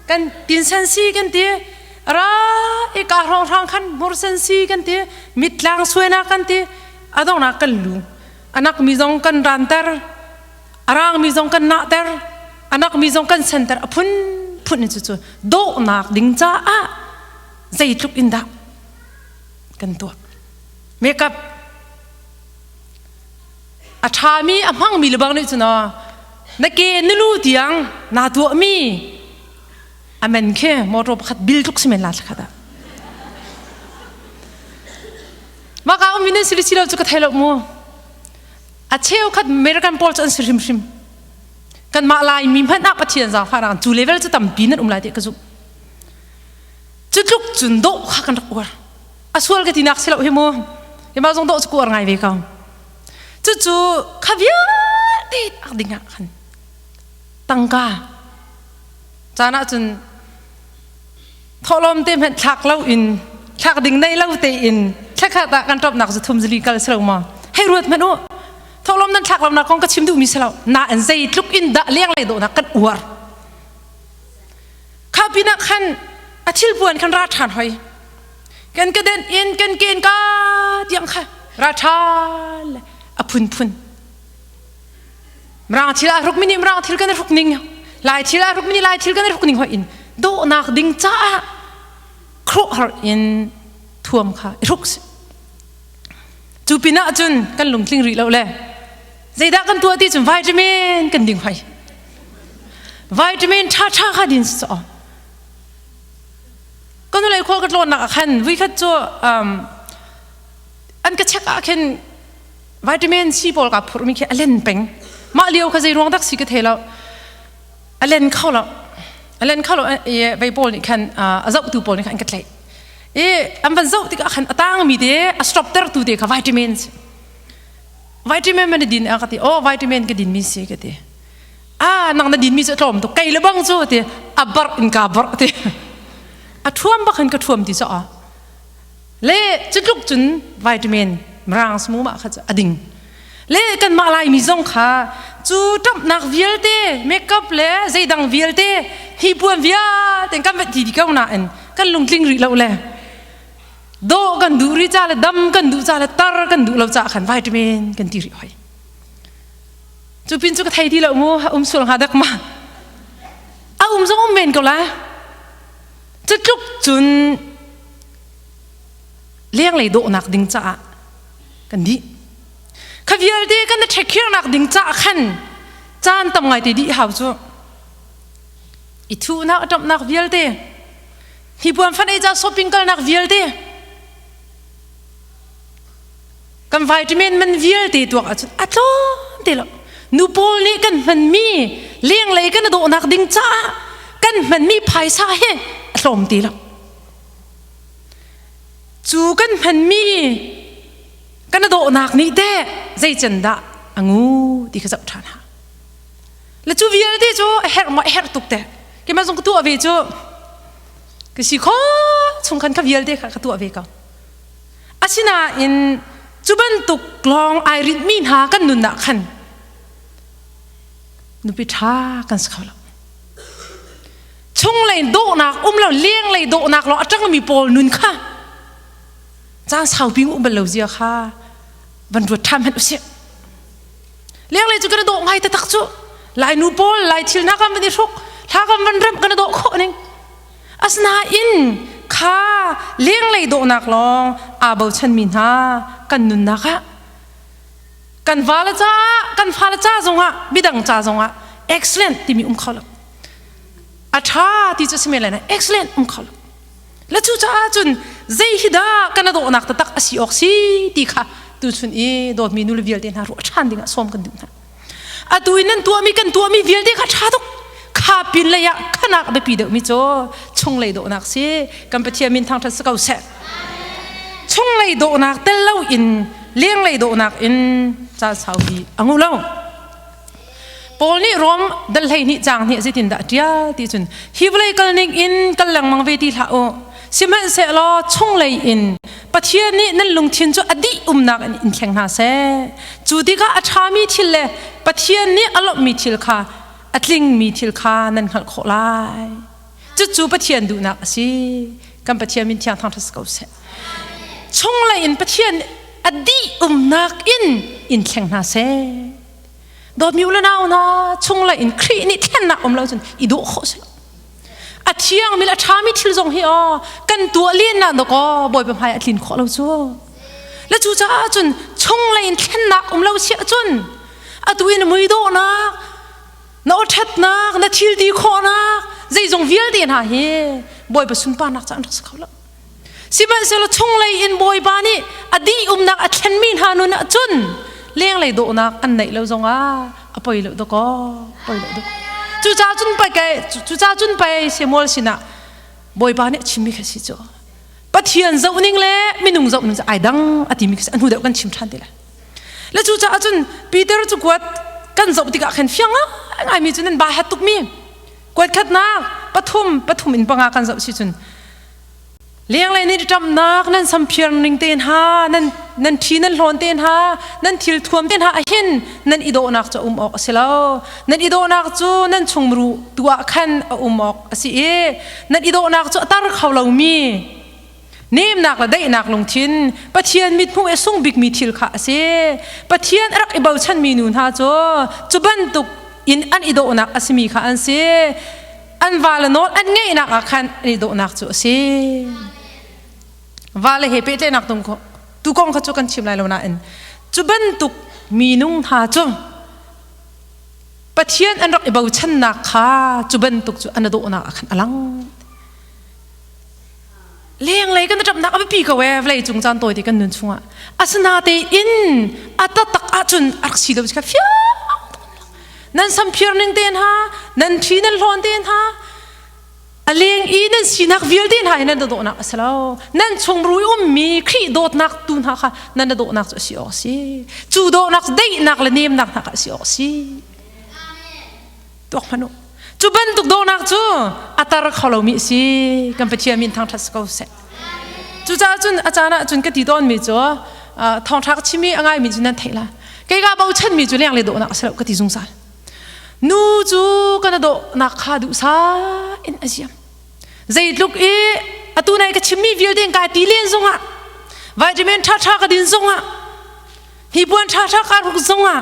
Kan tinsen si kan ti. Ra i ka hrong hrang khan hmursen si kan ti. Mitlang suainak kan ti. Adongnak kan lu. Anak mi zong kan ranter. Arang mi zong kan nahter. Anak mi zong kan senter. A phun phun in cu cu dawhnak ding caah zeitluk in dah kan tuah. Makeup a ṭhami a hmangmi le bang nih cun na ke na lu tiang naa tuahmi a men khi motor pakhat bil tluk si men la thlakhat ah maka ummi nan si le si lo cu ka thei lo mu a cheukhat American pawl cu an si hrimhrim kanmah Laimi hmanh ah Pathian zaangfahnak cu level cu tampi nan um lai ti ka zumh cu tluk cun dawh kha kan rak uar a sual ka tinak si lo hi mu hi ma zong dawh cu uar ngai ve ko cucu kha vialte ak ding ah khan tangka caan ah cun thawhlawm te hmanh thlak lo in thlak ding nei lo te in thlakhat ah kan ṭopnak zu thum zali kal si lo ma hei ruat hmanh u thawhlawm nan thlak lo nak kong ka chim duhmi si lo na an zeitluk in dah lenglei dawhnak kan uar Kha pinah khan a thilpuan khan ra ṭhan hoi. Kan ka den in kan ken ka tiang kha ra ṭhan le a phunphun. Mirang thil a hruk mi nih mirang thil kan hruk ning, Lai thil a hruk mi nih Lai thil kan hruk ning hoi in dawhnak ding caah khuaruahhar in thuam kha i hruk si. Cu pinah cun kan lungtling rih lo le zeidah kan tuah ti cun vitamin kan ding hoi. Vitamin ṭhaṭha kha din si caw. Ka nulei khual ka tlawnnak ah khan vuikhat cu an ka check ah khin vitamin C pawl ka phurhmi khi a len peng. Mah lio kha zei ruang dak si ka thei lo. A len kho lo. A len kho lo i vei pawl nih khan a zohtu pawl nih khan an ka tlaih. I an van zoh tikah khan a tangmi te a stop tertu te kha vitamin si. Vitamin man din a ka ti. Oh vitamin ka din mi si ka ti. Ah nang na din mi cu a tlawm tuk. Kei le bang cu ti a barh in ka barh ti. A thuam bak hin ka thuam ti caw. Le cu tluk cun vitamin mirang smu mah kha cu a ding. Le kanmah Laimi zong kha cu ṭamhnak vialte makeup le zeidang vialte hnipuan vialte kan vet ti ko nain kan lungtling rih lo le dawh kan duh rih ca le dam kan duh ca le tar kan duh lo caah khan vitamin kan ti rih hoi. Cu pin cu ka thei ti lo mu um sual hnga dak ma. A um zong um men ko la. Cu tluk cun lenglei dawhnak ding caah kan dih. Kha vialte kan na ṭhekhirnak ding caah khan caan tam ngai te dih hau cu. I thuhnak a ṭamhnak vialte, hnipuan fan ei ca shopping kalnak vialte, kan vitamin man vialte tuak ahcun a tlawm te lo. Nu pawl nih kan hmanmi lenglei kan i dawhnak ding caah kan hmanmi phaisa hi a tlawm ti lo. Cu kan hmanmi kan i dawhnak nih teh zei can dah a ngu ti kha zoh ṭhan ha. Le cu vialte cu a herh maw a herh tuk teh. Keimah zong ka tuah ve cu ka si kho chung khan kha vialte kha ka tuah ve ko. Asinain cu bantuk lawng ai rinhmi hna kan nun ah khan nupi ṭha kan si kho lo. Chunglei dawhnak um lo lenglei dawhnak lawng a ṭangmi pawl nun kha caan saupi um bal lo zia kha van ruat ṭhan hmanh usih. Lenglei cu kan i dawh ngai taktak cu. Lai nu pawl lai thil hna kan van i hruk, hla kan van remh kan i dawh khawh ning. Asinain kha lenglei dawhnak lawng aa bochanmi hna kan nunnak ah kan vale caah kan fale ca zongah midang ca zongah excellent timi um kho lo. A ṭha ti cu a si men lai na excellent um kho lo. Le cucaah cun zei hi dah kan dawhnak taktak a si awk si ti kha tuchun i dawtmi nule vialte hna ruah ṭhan dingah sawm kan duh hna. Atu in nan tuahmi kan tuahmi vialte kha ṭha tuk. Kha pin lei ah khanak biapi deuhmi cu chunglei dawhnak si. Kan Pathian min thangṭhat si ko seh. Chunglei dawhnak tel loin lenglei dawhnak in caan saupi a ngu lo. Paul nih Rom dal 12 caang nih zeitindah a ṭial ti cun hi vawlei kal ning in kal lengmang ve ti hlah u sihmanhsehlaw chunglei in Pathian nih nan lungthin cu a dih umnak in in thleng hna seh cu tikah a ṭhami thil le Pathian nih a lawmhmi thil kha a tlingmi thil kha nan hngalh khawh lai cucu Pathian duhnak a si kan Pathian min thiang thangṭhat si ko seh chunglei in Pathian a dih umnak in in thleng hna seh Dawtmi u le nau hna chunglei in Khrih nih thlennak um lo cun i dawh khawh si lo. A thiangmi le a ṭhami thil zong hi aw kan tuah len na dawkaw Bawipa hmai a tlin khawh lo cu. Le cucaah cun chunglei in thlennak um lo si ahcun atu in mui dawhnak na aw ṭhatnak na thil ti khawhnak zeizong vialte hna hi Bawipa sunparnak ca an rak si kho lo. Sihmanhsehlaw chunglei in Bawipa nih a dih umnak a thlenmi hna nun ahcun lenglei dawhnak an neih lo zongah a poi lo dakaw poi lo dakaw. Cucaah cun pei kai cucaah cun pei Samuel sinah Bawipa nih a chimmi kha si cu. Pathian zohning le minung zohning cu ai dang a timi kha si a hnu deuh kan chim ṭhan ti lai. Le cucaah cun Peter cu kuat kan zoh tikah khan fiang ngaimi cu nan ba hat tukmi kuat khatnak pathum pathum in panga kan zoh si cun Lenglei nih ṭamnak nan samphiar ning te hna, nan nan ṭhi nan hlawn te hna, nan thil thuam te hna ahin nan i dawhnak cu a um awk a si lo. Nan i dawhnak cu nan chungmuru tu ah khan a um awk a si i nan i dawhnak cu a tar kho lomi nemnak le daihnak lungthin Pathian mithmuh i a sung bikmi thil kha a si. Pathian a rak i bochanmi nu hna cu cu bantuk in an i dawhnak a simi kha an si. An vale nawl an ngeihnak ah khan an i dawhnak cu a si. Vale he pehtlaihnak tung tu kong kha cu kan chim lai lo nain cu bantuk minung hna cu Pathian an rak i bochannak kha cu bantuk cu an i dawhnak ah khan a lang. Lenglei kan ṭapnak a biapi ko ee vawlei cung caan tawi te kan nun chungah. Asinatein a taktak ahcun a rak si lo kha fiang nan samphir ning te hna nan ṭhi nan hlawn te hna a leng i nan sinak vialte hna hi nan dawhnak a si lo nan chungru i ummi Khrih dawtnak tu hna kha nan dawhnak cu a si awk a si cu dawhnak daihnak le nemnak hna kha a si awk a si tuak hmanh u cu bantuk dawhnak cu a tar kho lomi a si kan Pathian min thangṭhat si ko seh cucaah cun a caan ah cun ka ti tawnmi cu thawngṭha ka chimi a ngaimi cu nan theih la kei ka bochanmi cu leng le dawhnak a si lo ka ti zungzal nu cu kan dawhnak kha duhsa in a ziam zeitluk i atu nai ka chimmi vialte kai ti len zongah vitamin ṭhaṭha ka din zongah Hnipuan ṭhaṭha kaa hruk zongah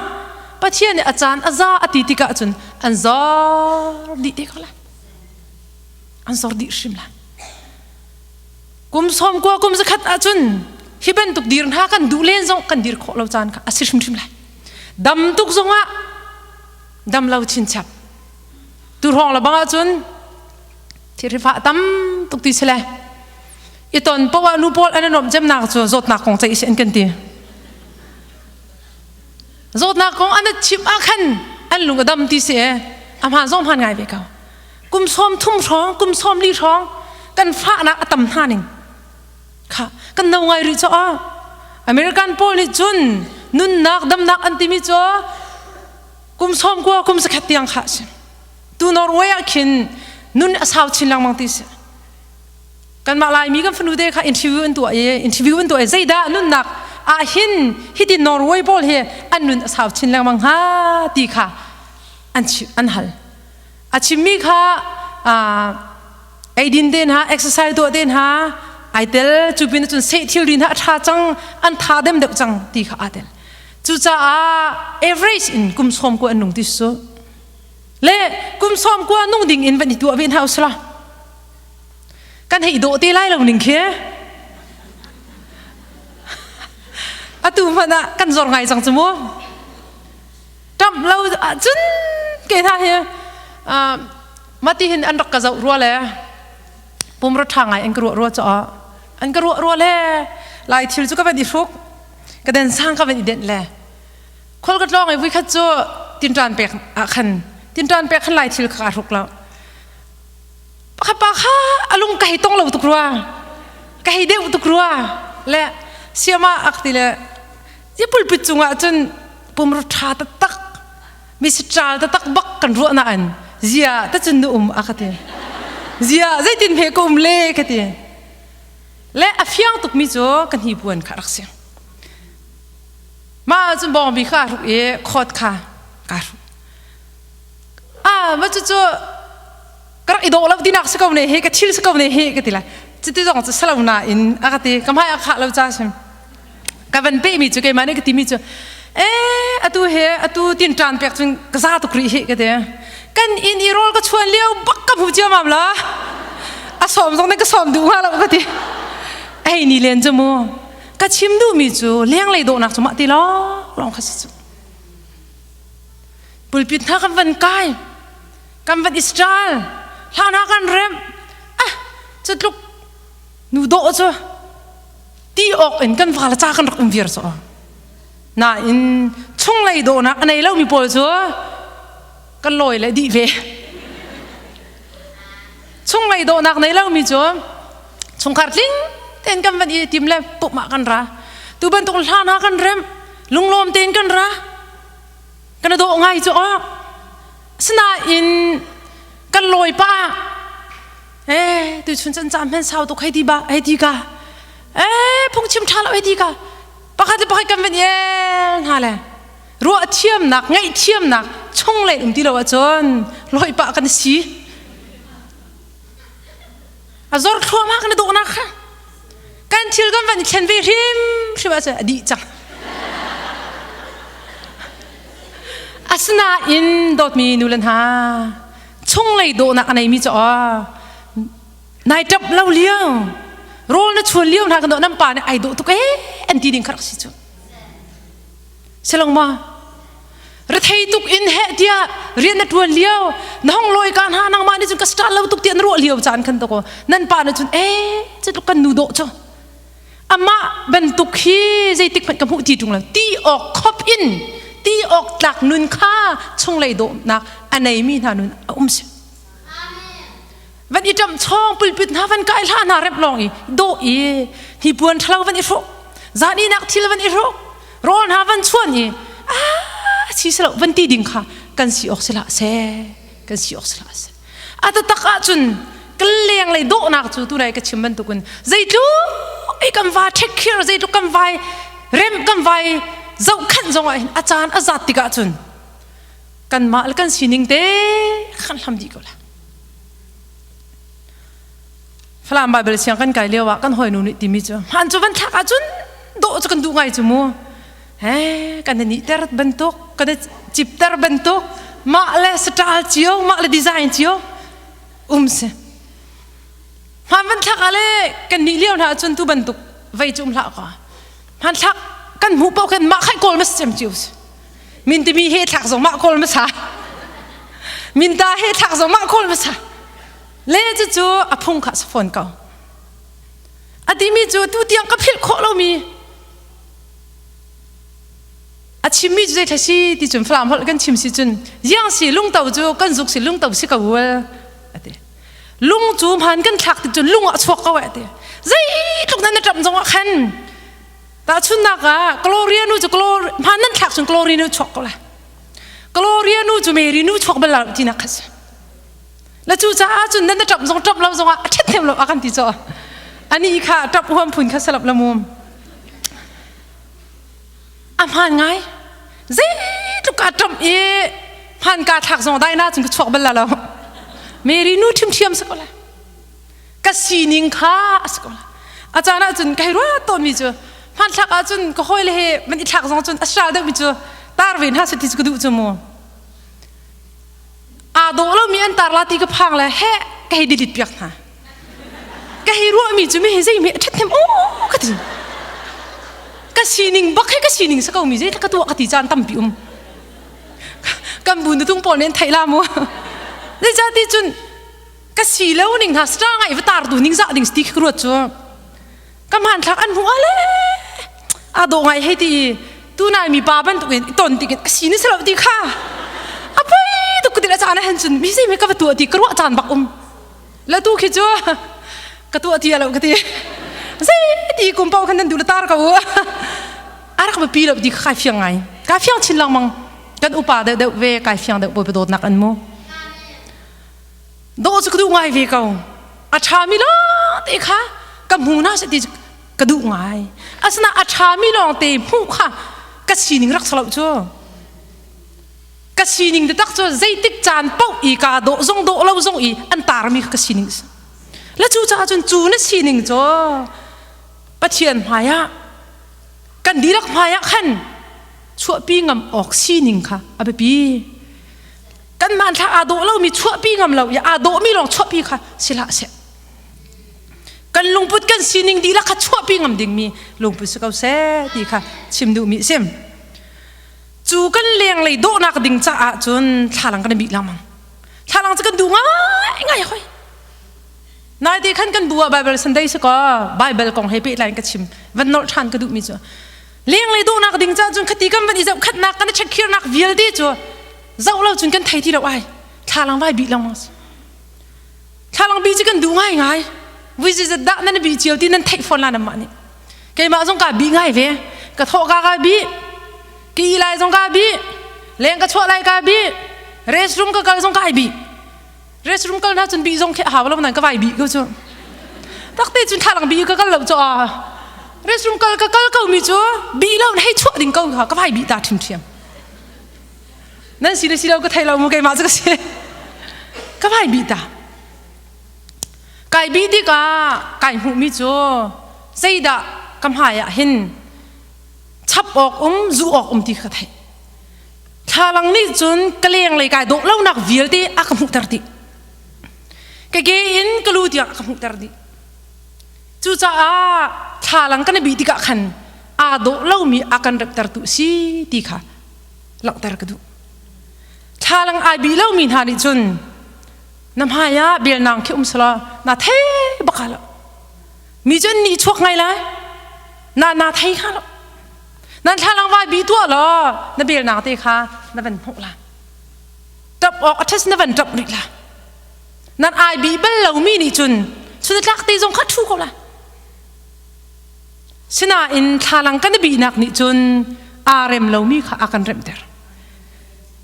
Pathian nih a caan a za a ti tikah cun an zor dih te ko lai. An zor dih hrim lai. Kum 90 kum 100 ahcun hi bantuk dir hna kan duh len zong kan dir khawh lo caan kha a si hrimhrim lai. Dam tuk zongah dam lo chinchap. Tu hrawng le bang ahcun thirifah tam tuk ti si le i ton poah nu pawl an i nuamh cemnak cu zawtnak kong ceih si an kan ti zawtnak kong an chimh ah khan an lung a dam ti si e a hmaan zong hmaan ngai ve ko kum 30 hrawng kum 40 hrawng kan fahnak a tam hna ning kha kan no ngai rih cho American pawl nih cun nunnak damnak an timi cu kum 90 kum 100 tiang kha si tu Norway ah khin nun a sau chin lengmang ti si kanmah Laimi kan fanu te kha interview an tuah i interview an tuah i zeidah nunnak ah hin hiti Norway pawl hi an nun a sau chin lengmang hnga ti kha an an hal a chimmi kha eidin te hna exercise tuah te hna ai tel cu pin cun seh thil ri hna a tha cang an tha dem deuh cang ti kha aa tel. Cucaah average in kum sawm ku an nung ti su. Le kum sawm ku nung ding in van i tuah ve hna usila. Kan hei dawh te lai lo ning khi. Atu hmanh ah kan zor ngai cang cu mu. Ṭamh lo ahcun ke hna hi mati hin an rak ka zoh rua le pumra ṭha ngai an ka ruah rua caah an ka ruah rua le lai thil cu ka van i hruk ka den sang ka van i denh le khol ka tlawng i vuikhat cu tinṭan pek ah khan tinṭan pek khan lai thil kha kaa hruk lo pakhat pa kha a lung ka hei tong lo tuk rua ka hei deuh tuk rua le siama ak ti le i pulpit cungah cun pumru ṭha taktak mi sitral taktak bak kan ruah nain zia ta cun nu um a ka ti zia zeitin hme ka um le ka ti le a fiang tuk mi cu ka hnipuan kha rak si ma cun bawngbi kha hruk i khawt kha ka hruk ah ma cu cu ka rak i dawh lo tinak si ko ne hi ka thil si ko ne hi ka ti lai cuti zong cu salo na in a ka ti ka hmai a khah lo ca sim ka van pe mi cu keimah nih ka ti mi cu eh atu he atu tin ṭan pek cun ka za tuk rih hi ka ti kan inn i rawl ka chuan lio bak ka hmu ciamam la a sawm zong nih ka sawm duh hnga lo ka ti ei ni len cu mu ka chim duh mi cu lenglei dawhnak cu mah ti lawng lawng kha si cu pulpit hna kan van kai kan van istral hla hna kan rem ah cu tluk nu dawh cu ti awk in kan val ca kan rak um viar cu nain chunglei dawhnak a nei lomi pawl cu kan lawi le dih ve chunglei dawhnak nei lomi cu chungkhar tling tein kan van i tim le pumh ah kan ra tu bantuk hla hna kan rem lunglawm tein kan ra kan dawh ngai cu aw sinain kan lawi pa eh tu chun chan cam hen sau tuk hei ti ba hei ti ka eh phungchim tha lo hei ti ka pakhat le pakhat kan van el hna le ruah thiamnak ngaih thiamnak chung lei um ti lo ahcun loi pah kan si a zor thluahmah kan dawhnak kha kan thil kan van thlen ve hrim hrim ahcun a dih cang asinain dawtmi nu le hna chunglei dawhnak a neimi cu aw nai ṭap lo lio rawl na chuan lio hna kan dawh nan pa nih ai dawh tuk ee an ti ding kha rak si cu silong ma rethei tuk in heh tiah rian na ṭuan lio na hong lawi ka hna nangmah nih cun ka star lo tuk tiah na ruah lio caan khan to nan pa nih cun ee cu tluk kan nu dawh cu amah bantuk hi zeitik hmanh ka hmuh ti ṭung lo ti awk khop in ti awk tlak nun kha chunglei dawhnak a neimi hna nun a um si van i ṭamh chawng pulpit hna van kai hlah hna rep lawng i dawh i hnipuan ṭhalo van i hruk zan ihnak thil van i hruk rawl hna van chuan i ah si si lo van ti ding kha kan si awk si hlah seh kan si awk si hlah seh a taktak ahcun kan lenglei dawhnak cu tunai ka chim bantukin zeitluk i kan va take care zeitluk kan vai rem kan vai zohkhanh zong ah hin a caan a zat tikah cun kanmah le kan sining te kan hlam dih ko la Falam Bible siang kan kai lio ah kan hawinu nih timi cu hmaan cu van thlak ahcun dawh cu kan duh ngai cu mu he kan ni ter bantuk kan cipter bantuk mah le style cio mah le design cio um si hmaan van thlak ah le kan nih lio hna ahcun tu bantuk vei cu um hlah ka hmaan thlak kan hmuh paoh khan mah khai kawl mas cem cio si min timi he thlak zong mah kawl masa minta he thlak zong mah kawl masa le cucu a phung kha a si fawn ko a timi cu tu tiang ka philh khawh lomi a chimmi cu zei si ti cun falam holh kan chim si cun iang si lungto cu kan zuk si lungto si ko ual ati lung cu hman kan thlak ti cun lung ah chuak ko ati zeitluk nan na ṭap zong ah khan tahchunnak ah Gloria nu cu Gloria hman nan thlak cun Gloria nu chuak ko la Gloria nu cu Mary nu chuak bal lo tinak kha si Na cu caah cun nan na ṭap zong ṭap lo zongah a ṭhethnem lo a kan ti caw. Ani kha ṭap huam phun kha salap la mum. A hmaan ngai. Zeitluk ka ṭamh i hmaan ka thlak zong dai na cun ka chuak bal la lo. Mary nu ṭhimṭhiam si ko la. Ka sining kha a si ko la. A caan ah cun kai ruat tawnmi cu Hmanthlak ahcun ka hawile he man i thlak zong cun a sral deuhmi cu tar ve hna seh ti cu ka duh cu mu. Aa dawh lomi an tar la ti ka phang le he ka hei delete piak hna. Ka hei ruahmi cu mi hi zei mi a ṭhathnem aw ka ti. Ka sining bak he ka sining sa ko mi zei ka tuah ka ti caan tampi um. Kan bu nutung pawl nih an theih la mu. Zeicahti cun ka si lo ning hna stra ngai va tar tu ning zah ding ti ka ruat cu. Ka hmanthlak an hmuh ale a dawh ngai hei ti tunai mi pa bantuk in ton tik in a si ni selo ti kha a poi tuk ka ti caan ah hen cun mi zei me ka va tuah ti ka ruah caan bak um la tu khi cu ka tuah ti lo ka ti zei ti kum pau khan nan duh le tar ko a rak va pi lo ti kai fiang ngai ka fiang chin lengmang kan upa deuh deuh ve kai fiang deuh bawi dawtnak an mu dawh cu ka duh ngai ve ko a ṭha mi lawng te kha ka hmu na se ti ka duh ngai asina a ṭha mi lawng te hmuh kha ka sining rak salo cu ka sining taktak cu zeitik caan paoh i ka dawh zong dawh lo zong i an tarmi kha ka sining si la cu caah cun cu na sining cu Pathian hmaiah kan dihlak hmaiah khan chuahpi ngam awk sining kha a biapi kan hmanthlak aa dawh lomi chuahpi ngam lo i aa dawhmi lawng chuahpi kha si hlah seh kan lungput kan sining dihlak kha chuahpi ngam dingmi lungput si ko seh ti kha chim duhmi sim cu kan lenglei dawhnak ding caah cun thlalang kan i bih lengmang thlalang cu kan duh ngai ngai hoi naite khan kan bu ah Bible Sunday si ko Bible kong he pehtlai in ka chim van nolh ṭhan ka duhmi cu lenglei dawhnak ding caah cun khati kan van i zohkhatnak kan i chekhirnak vialte cu zoh lo cun kan thei ti lo ai thlalang vai bih lengmang si thlalang bi cu kan duh ngai ngai vui zizat dah nan bi cio ti nan theih fawn la nan mah nih keimah zong ka bi ngai ve ka thawh ka ka bi ka i lai zong ka bi leng ka chuah lai ka bi restroom ka kal zong ka ai bi restroom kal na cun bi zong khi a hau lo nan ka vai bi ko cu takte cun thlalang bi ka kal lo cu a restroom kal ka kal ko mi cu bi lo hei chuah ding ko kha ka vai bi ta ṭhim ṭhiam nan si le si lo ka thei lo mu keimah cu ka si ka vai bi ta kai bi tikah kai hmuh mi cu zeidah ka hmai ah hin chap awk um zu awk um ti kha ka theih thlalang nih cun ka lenglei kai dawh lonak vialte a ka hmuhter dih ka ke in ka lu tiang a ka hmuhter dih cucaah thlalang kan i bih tikah khan aa dawh lomi a kan reptertu si ti kha langhter ka duh thlalang ai bih lomi hna nih cun na hmai ah belnang khi um selaw na thei bak lo mi cu an nih chuak ngai lai na na thei kha lo nan thlalang vai bi tuah law na belnang te kha na van hmuh la tap awk a ṭhes na van ṭap rih la nan ai bi bal lomi nih cun chun tlak te zong kha ṭhu ko la sinain thlalang kan i bihnak nih cun aa rem lomi kha a kan remter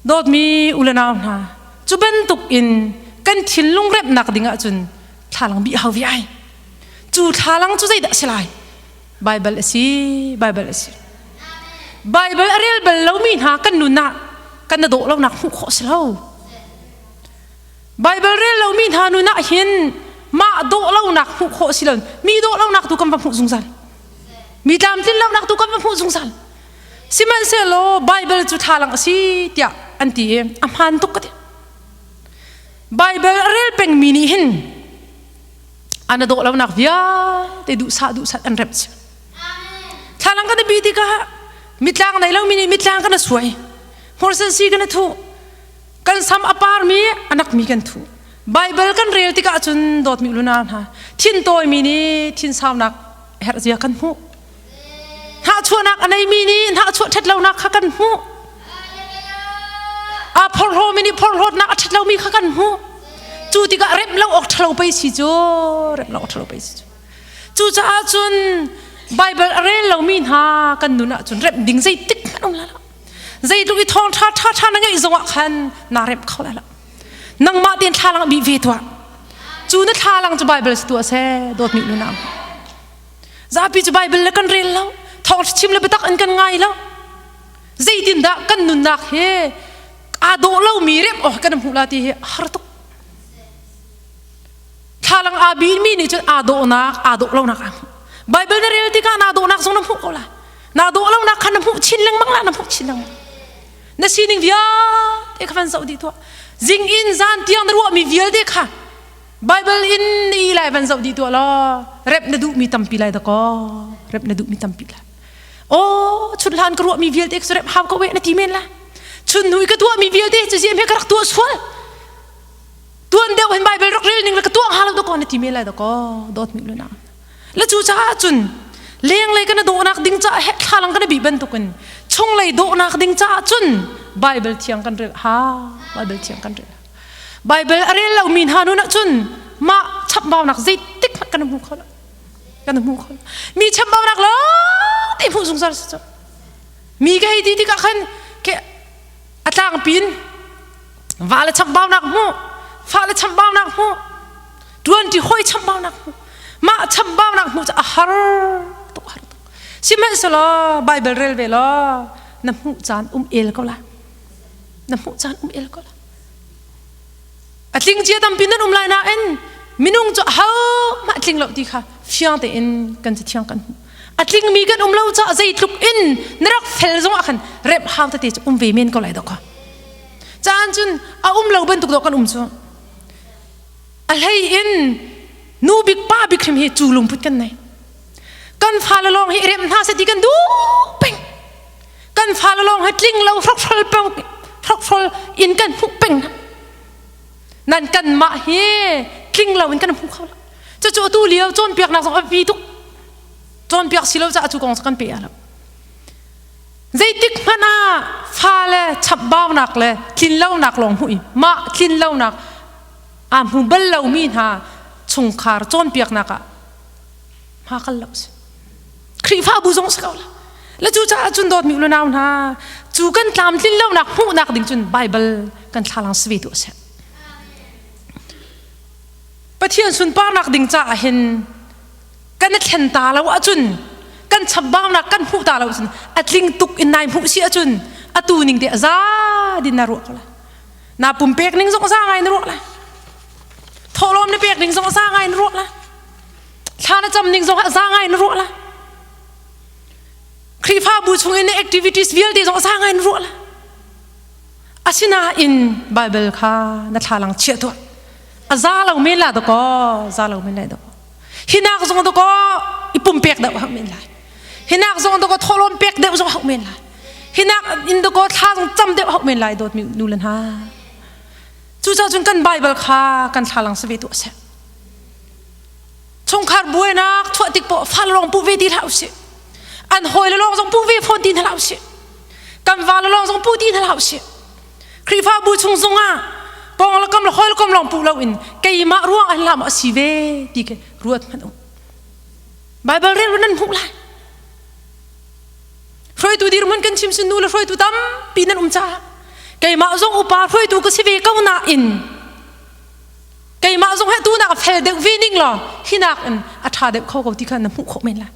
dawtmi u le nau hna cu bantuk in kan thinlung remnak ding ahcun thlalang bih hau vi ai cu thlalang cu zeidah a si lai Bible a si Bible a si Bible a rel bal lomi hna kan nun ah kan na dawh lonak hmuh khawh si lo Bible rel lomi hna nun ah hin mah dawh lonak hmuh khawh si lo mi dawh lonak tu kan va hmuh zungzal mi tlamtlin lonak tu kan va hmuh zungzal sihmanhsehlaw Bible cu thlalang a si tiah an ti i a hmaan tuk ka ti Bible a rel pengmi nih hin an a dawh lonak vialte duhsah duhsat an remh si thlalang kan i bi tikah mitlang nei lomi nih mitlang kan a suai hmursen si kan a thuh kan sam a parmi a nakmi kan thuh Bible kan rel tikah cun dawtmi luna hna thin tawimi nih thin saunak herh zia kan hmuh hnahchuahnak a neimi nih hnahchuah ṭhat lonak kha kan hmuh aa phorhlawmi nih phorhlawtnak a ṭhat lomi kha kan hmuh cu tikah remh lo awk ṭhalo pei si cu remh lo awk ṭhalo pei si cu cucaah cun Bible a rel lomi hna kan nun ahcun remh ding zeitik hmanh um la lo zeitluk i thawng ṭha ṭha ṭha na ngeih zongah khan naa remh kho lai lo nangmah tein thlalang bih ve tuah cu na thlalang cu Bible si tuah seh dawtmi nunau zapi cu Bible le kan rel lo thawng chim le biatak in kan ngai lo zeitindah kan nunnak hi aa dawh lomi rem awk kan hmuh la ti hi har tuk thlalang aa bimi nih cun aa dawhnak aa dawh lonak aa hmuh. Bible na rel tikah naa dawhnak zong na hmuh ko lai. Naa dawh lonak kha na hmuh chin lengmang la, na hmuh chin lengmang. Na sining vialte kha van zoh dih tuah. Zing in zan tiang na ruahmi vialte kha Bible in na i lai van zoh dih tuah law rep na duhmi tampi lai dakaw. Rep na duhmi tampi lai. Oh, chun hlan ka ruahmi vialte cu rep hau ko we na ti men la. Chun hnu i ka tuahmi vialte cu ziam he ka rak tuah sual. Tuan deuh hin Bible rak rel ning le ka tuah hnga lo dakaw na ti men lai dakaw. Dawt mi lu na. Le cu caah cun lenglei kan dawhnak ding caah he thlalang kan bih bantukin chunglei dawhnak ding caah cun Bible thiang kan rel ha Bible thiang kan rel Bible a rel lomi hna nun ah cun mah chapbaunak zeitik hmanh kan hmu kho lo kan hmu kho lo mi chapbaunak lo te hmuh zungzal si cu mi ka hei ti tikah khan ke a tlangpin va le chambaunak hmu fa le chambaunak hmu tuanti hoi chambaunak hmu mah chambaunak hmu cu a har tuk har tuk sihmanhsehlaw Bible rel ve law na hmuh caan um el ko lai na hmuh caan um el ko lai a tling cia tampi nan um lai nain minung cu ho mah tling lo ti kha fiang tein kan cathiang kan hmuh a tlingmi kan um lo caah zeitluk in na rak fel zong ah khan rep hau tete cu um ve men ko lai dawk caan cun a um lo bantuk dawh kan um cu a hlei in nu bik pa bik hrim hi cu lungput kan nei kan fale lawng hi rem hna seh ti kan duh peng kan fale lawng hi tling lo hrokhrol peng hrokhrol in kan hmuh peng nan kan mah hi tling lo in kan hmu kho lo cucu atu lio cawnpiaknak zong a biapi tuk cawnpiak si lo caah cu kong kan pe lo zeitik hmanh ah fale chapbaunak le tlinlonak lawng hmuh i mah tlinlonak aa hmu bal lomi hna chungkhar cawnpiaknak ah hma kal lo si Khrihfabu zong si ko la le cu caah cun dawtmi u nau hna cu kan tlamtlin lonak hmuhnak ding cun Bible kan thlalang si ve tu a si Pathian sunparnak ding caah hin kan i thlen ta lo ahcun kan chambaunak kan hmuh ta lo ahcun a tling tuk in nai hmuh si ahcun atu ning te a za din na ruah ko lai na pumpek ning zong za ngai na ruah lai thawhlawm na pek ning zong za ngai na ruah lai thla na cam ning zong za ngai na ruah lai Khrihfabu chung in activities vialte zong za ngai na ruah lai asinain Bible kha na thlalang chiah tuah a za lo men la dakaw za lo men lai dakaw hinak zong dakaw i pumpek deuh hau men lai hinak zong dakaw thawhlawm pek deuh zong hau men lai hinak in dakaw thla zong cam deuh hau men lai dawtmi nu le hna cucaah cun kan Bible kha kan thlalang si ve tuah seh chungkhar buainak chuah tik poh fal lawng pu ve ti hlah usih an hawi le lawng zong pu ve fawn ti hna hlah usih kan va le lawng zong pu ti hna hlah usih Khrihfabu chung zongah pawng le kam le hawi le kom lawng pu loin keimah ruang ah hlah maw a si ve ti khi ruat hmanh u Bible rel nan hmuh lai hruaitu dirhmun kan chim sin nu le hruaitu tampi nan um caah keimah zong upa hruaitu ka si ve ko nain keimah zong he tu nak fel deuh ve ning law hinak in a ṭha deuh kho ko ti kha na hmuh khawh men lai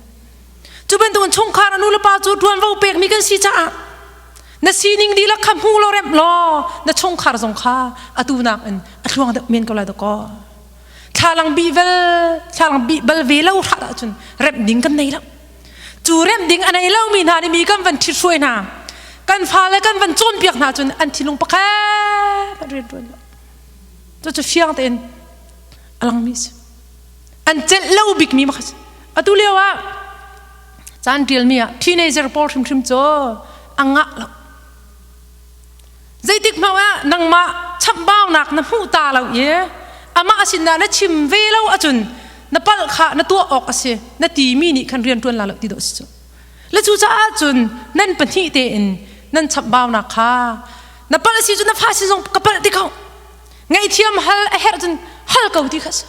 cu bantukin chungkhar a nu le pa cu ṭuanvo pekmi kan si caah na sining dihlak kha hmu law remh law na chungkhar zong kha atu nak in a thluang deuh men ko lai dakaw thlalang bi vel thlalang bi bal ve lo hrat ahcun remh ding kan nei lo cu remh ding a nei lomi hna nih mi kan van ṭhit hruai hna kan fale kan van cawnpiak hna cun an thinlung pakhat an rian ṭuan lo cucu fiang tein a langmi si an celh lo bikmi makha si atu lio ah caan ṭialmi ah teenager pawl hrimhrim cu a ngah lo zeitik hmang ah nangmah chamhbaunak na hmuh ta lo i amah sinah na chim ve lo ahcun na palh kha na tuah awk a si na timi nih khan rian ṭuan la lo ti dawh si cu le cucaah cun nan pahnih tein nan chamhbaunak kha na palh si cu na fa sin zong ka palh ti ko ngaihthiam hal a herh cun hal ko ti kha si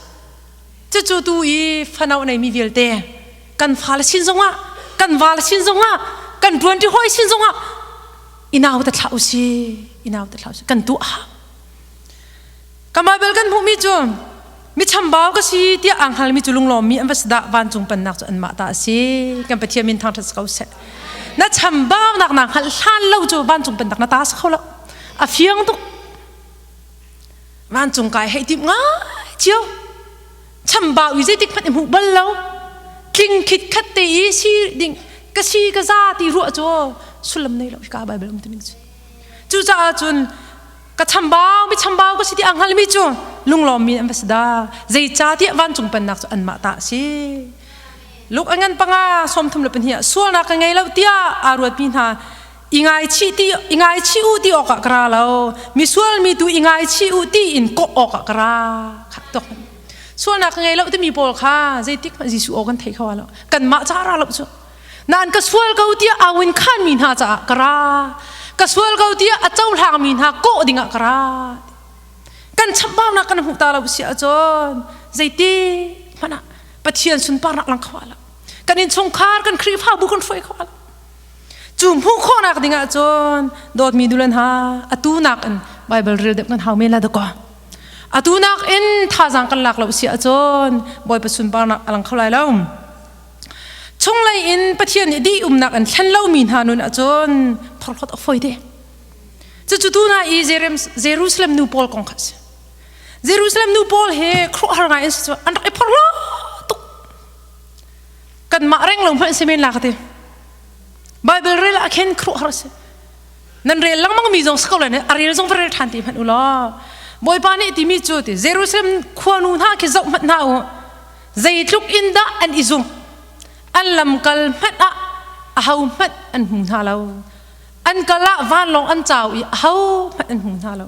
cucu tu i fano neimi vialte kan fale sin zongah kan vale sin zongah kan ṭuanṭi hawi sin zongah inau te thlah usi inau te thlah usi kan tuah hau ka Bible kan hmuhmi cu mi chambau ka si tiah aa hngalmi cu lunglawmmi an va si dah vancung pennak cu anmah ta a si kan Pathian min thangṭhat si ko seh na chambaunak naa hngalh hlan lo cu vancung pennak na ta si kho lo a fiang tuk vancung kai hei tim ngai cio chambau i zeitik hmanh i hmuh bal lo. Tling khit khat te i si ding ka si ka za ti ruah cu sullam nei lo ka Bible um tuning cu. Cucaah cun ka chambau mi chambau ka si ti a hngalmi cu lunglawmmi an va si dah. Zeicahtiah vancung pennak cu anmah ta a si. Luk a ngan panga 32 ah sualnak ka ngei lo tiah aa ruatmi hna i ngaichih ti i ngaichih u ti awkah ka ra lo misual mi tu i ngaichih u ti in kawh awkah ka ra kha tok sualnak ka ngei lo timi pawl kha zeitik hmanh Jesuh aw kan thei kho lo kanmah ca ra lo cu nain ka sual ko tiah awin khan mi hna caah ka ra ka sual ko tiah a cohlang mi hna kawh dingah ka ra kan chambaunak kan hmuh ta lo si ahcun zeiti hmanh ah Pathian sunparnak lang kho lo kan innchungkhar kan Khrihfabu kan hruai kho lo Cu hmuh khawhnak ding ahcun dawtmi dulan ha atu nakin Bible rel deuh kan hau men la dakaw. Atu nakin thazaang kan lak lo si ahcun Bawipa sunparnak a lang kho lai lo. Chunglei in Pathian nih dih umnak in thlen lomi hna nun ahcun phorhlawt a fawi te. Cucu tu na i Jerusalem nu pawl kong kha a si. Jerusalem nu pawl he khuaruahhar ngai in si an rak i phorhlaw tuk. Kanmah reng lo hmanh si men la ka ti. Bible rel ah khin khuaruahhar a si. Nan rel lengmang mi zong si ko lai a rel zong va rel ṭhan ti hmanh u law. Bawipa nih timi cu ti Jerusalem khuanu hna khi zoh hmanh hna u. Zeitluk in dah an i zumh. An lamkal hmanh ah aho hmanh an hmu hna lo. An kal ah vanlawng an cau i aho hmanh an hmu hna lo.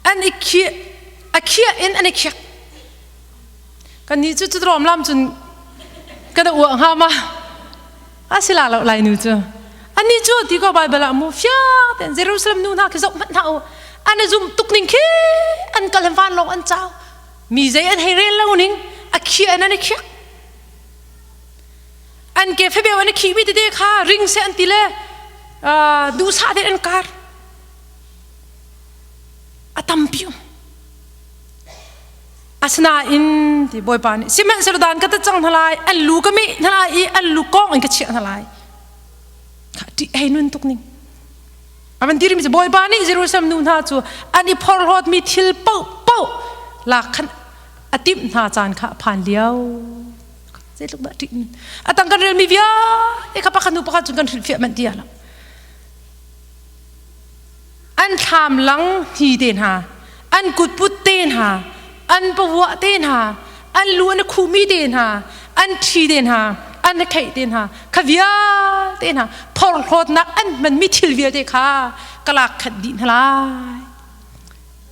An i khiah a khiah in an i khiak. Kannih cu cutrawm lam cun kan uah hnga ma? A si la lo lai nu cu. Annih cu ti ko Bible ah mu fiang tein Jerusalem nu hna khi zoh hmanh hna u. An i zum tuk ning khi an kal van lawng an cau. Mi zei an hei rel lo ning a khiah in an i khiak. An ke febeu an i khih mi tete kha ring se an ti le duhsah tein an kar. A tampi um. Asinain ti Bawipa nih sihmanhsehlaw dan ka tat cang hna lai, an lu ka meh hna lai i an lu kong in ka chiah hna lai. Ṭih hei nun tuk ning. A van ti rimi cu Bawipa nih Jerusalem nu hna cu an i phorhlawtmi thil paohpaoh lak khan a timh hna caan kha a phan lio. Zeitluk dah ṭih A tang kan relmi vialte kha pakhat hnu pakhat cun kan hrilhfiah manh ti lo. An thlam lang hni te hna, an kutput te hna, an pavuah te hna, an lu an khuhmi te hna, an ṭhi te hna, an kheih te hna, kha vialte hna phorhlawtnak an hmanmi thil vialte kha ka lak khat dih hna lai.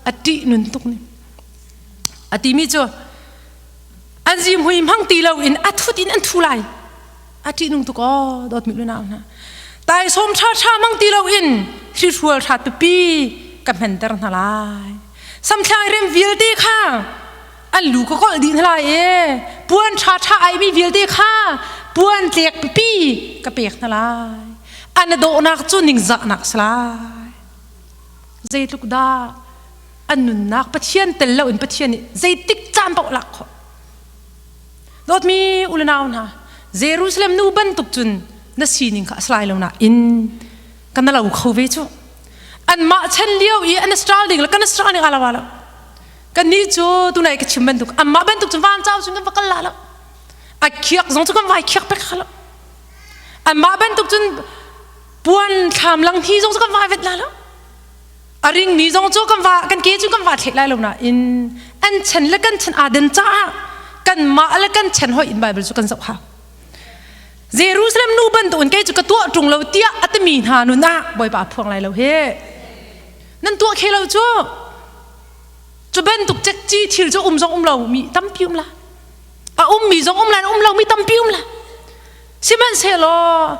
A ṭih nun tuk ning. A timi cu an zimhui hmang ti loin a thut in an thu lai. A ṭihnung tuk aw dawtmi lunau hna. Taisawm ṭhaṭha mang ti loin hrihrual hrat pipi ka hmenter hna lai. Samthlang rem vialte kha an lu ka kolh dih hna lai i puan ṭhaṭha aimi vialte kha puan tlek pipi ka pek hna lai. An dawhnak cu ningzahnak a si lai. Zeitluk dah an nunnak Pathian tel loin Pathian nih zeitik caan paoh lak khawh. Dawtmi u le nau hna, Jerusalem nu bantuk cun na sining kha a si lai lo nain kan na lo kho ve cu. Anmah chan lio i an style ding le kan style ning ala lo. Kannih cu tunai ka chim bantuk anmah bantuk cun van cau cun kan va kal la lo. A khiak zong cu kan vai khiak pek kha lo. Anmah bantuk cun puan thlam lang hi zong cu kan vai vet la lo. A ringmi zong cu kan va kan ke cu kan va thlek lai lo nain an chan le kan chan aa den caah kanmah le kan chan hoi in Bible cu kan zoh hau. Jerusalem nu bantukin kei cu ka tuah ṭung lo tiah a timi hna nun ah Bawipa a phuang lai lo he. Nan tuah khe lo cu. Cu bantuk cekci thil cu um zong um lo mi tampi um la. A ummi zong um lai um lo mi tampi um la. Sihmanhsehlaw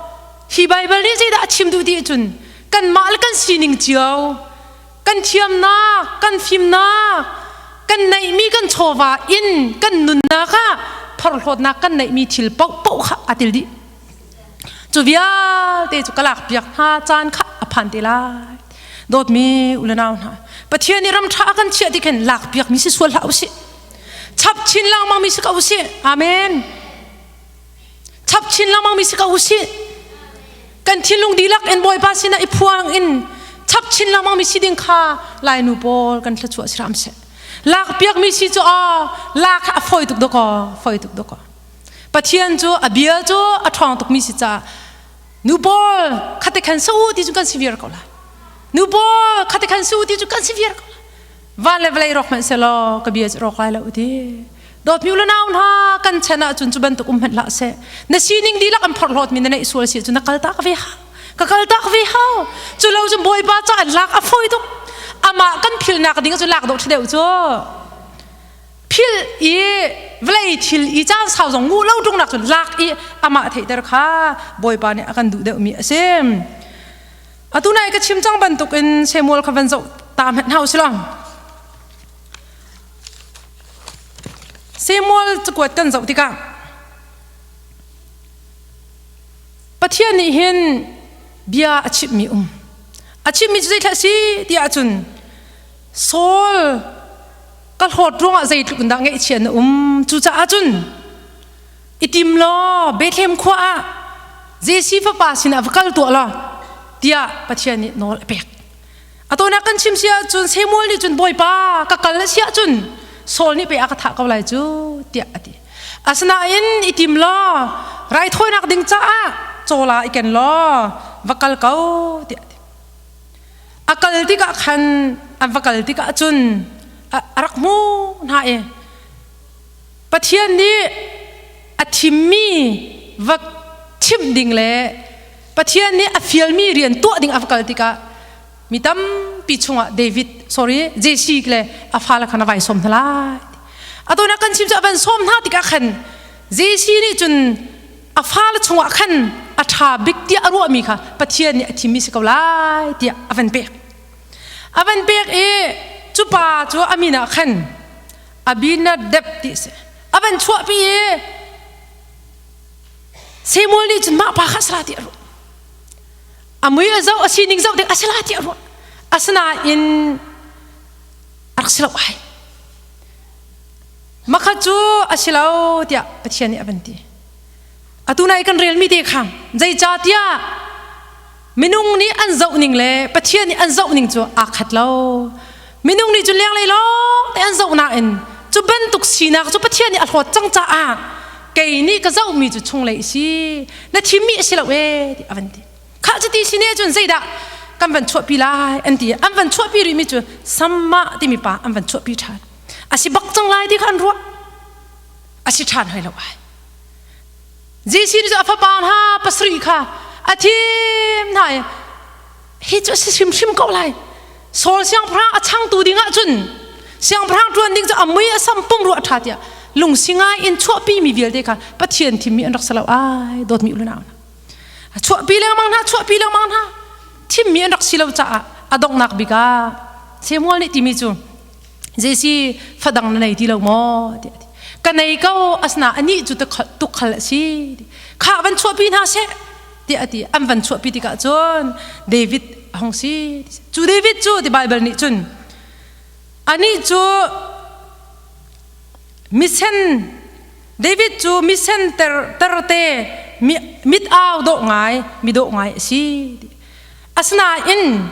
hi Baibal nih zeidah a chim duh ti ahcun kanmah le kan sining cio, kan thiamnak, kan fimnak, kan neihmi kan chawva in kan nunnak ah phorhlawtnak kan neihmi thil paohpaoh kha aa tel dih. Cu vialte cu ka lakpiak hna caan kha a phan te lai. Dawtmi u le nau hna, Pathian nih ram ṭha a kan chiah ti khin lakpiakmi si sual hlah usih. Chap chin lengmang mi si ko usih. Amen. Chap chin lengmang mi si ko usih. Kan thinlung dihlak in Bawipa sinah i phuang in chap chin lengmang mi si ding kha Lainu pawl kan thluachuah si hram seh. Lakpiak mi si cu aw lak a fawi tuk dawkaw, fawi tuk dawkaw. Pathian cu a bia cu a ṭhawng tukmi si caah nu pawl khate khan sa u ti cu kan si viar ko lai. Nu pawl khate khan sa u ti cu kan si viar ko lai. Van le vawlei rawk hmanh selaw ka bia cu rawk lai lo ti. Dawtmi u le nau hna kan chan ahcun cu bantuk um hmanh hlah seh. Na sining dihlak an phorhlawt mi na neih sual si cu na kal tak ve ha. Ka kal tak ve hau. Cu lo cu Bawipa ca an lak a fawi tuk. Amah kan philnak ding cu lak dawh ṭha deuh cu. Phil i vawlei thil i caan sau zong nguh lo ṭungnak cu lak i amah theihter kha Bawipa nih a kan duh deuhmi a si. Atu nai ka chim cang bantukin Samuel kha van zoh ta hmanh hna usih law. Samuel cakuat kan zoh tikah Pathian nih hin bia a chimhmi um. A chimhmi cu zeithlah si ti ahcun Saul ka hlawt ruangah zeitluk in dah ngaihchia na um cucaah cun i tim law Bethlehem khua ah Jesse fapa sinah va kal tuah law tiah Pathian nih nawl a pek. Atonak kan chim si ahcun Samuel nih cun Bawipa ka kal a si ahcun Saul nih pei a ka thah ko lai cu tiah a ti. Asinain i tim law raithawinak ding caah cawla i ken law va kal ko tiah a ti. A kal tikah khan an va kal tikah cun a rak hmu hna i Pathian nih a thimmi va chimh ding le Pathian nih a fialmi rian tuah ding a va kal tikah mi tampi chungah David sorry Jesse le a fale khan a vai sawm hna lai. Atu na kan chim cu a van sawm hna tikah khan Jesse nih cun a fale chungah khan a ṭha bik tiah a ruahmi kha Pathian nih a thimmi si ko lai tiah a van pek. A van pek i cu pa cu a min ah khan Abinadab ti a si. A van chuahpi i Samuel nih cun mah pa kha a si la ti a ruah. A mui a zoh a sining zoh ding a si la ti a ruah. Asinain a rak si lo ai. Makha cu a si lo tiah Pathian nih a van ti. Atu nai kan relmi te kha zeicahtiah minung nih an zoh ning le Pathian nih an zoh ning cu aa khat lo. Minung nih cun lenglei lawng te an zoh nain cu bantuk sinak cu Pathian nih a hlawt cang caah kei nih ka zohmi cu chunglei a si na thimmi a si lo ee ti a van ti. Khah cuti si ne cun zeidah kan van chuahpi lai an ti. An van chuahpi rihmi cu Sammah timi pa an van chuahpi ṭhan. A si bak cang lai ti kha an ruah. A si ṭhan hoi lo ai. Jesuh nih cu a fapa hna pasarih kha a thim hna i hi cu a si hrimhrim ko lai. Saul siangpahrang a changtu ding ahcun siangpahrang ṭuan ding cu a mui a sam pumrua a ṭha tiah lungsi ngai in chuahpi mi vialte kha Pathian thimmi an rak si lo ai dawtmi u le nau hna. Chuahpi lengmang hna chuahpi lengmang hna thimmi an rak si lo caah a donghnak bik ah Samuel nih timi cu Jesse fadang na nei ti lo maw tiah a ti. Ka nei ko asina anih cu tukhal a si. Kha van chuahpi hna seh tiah a ti. An van chuahpi tikah cun David a hung si. Cu David cu ti Bible nih cun anih cu misen David cu misen ter terte mit au dawh ngai mi dawh ngai a si. Asinain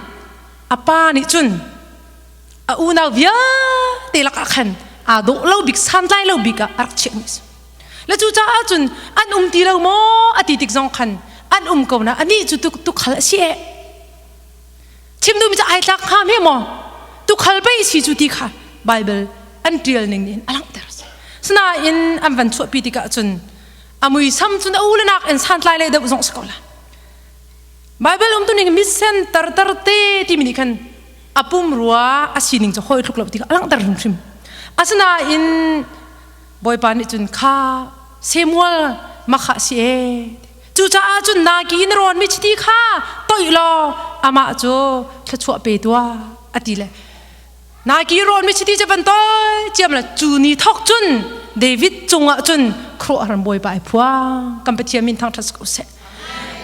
a pa nih cun a unau vialte lakah khan aa dawh lo bik santlai lo bik ah a rak chiahmi a si le cucaah cun an um ti lo maw a ti tik zong khan an um ko na anih cu tukhal a si eh chim duhmi cu ai tlak hnga hme maw tukhal pei si cu ti kha Bible an ṭial ning nih a langhter sinain an van chuahpi tikah cun a muisam cun a u le nak in santlai le deuh zong si ko la Bible um tu ning misen tartar te timi nih khan a pumrua a sining cu hawi tluk lo ti kha a langhter hrimhrim. Asinain Bawipa nih cun kha Samuel makha si e. Cucaah cun naki na rawnmi chiti kha toih law amah cu thluachuah pe tuah a ti le naki rawnmi chiti cu van toi ciam le cu ni thawk cun David cungah cun khuaruahhar Bawipa ai phuang kan Pathian min thangṭhat si ko seh.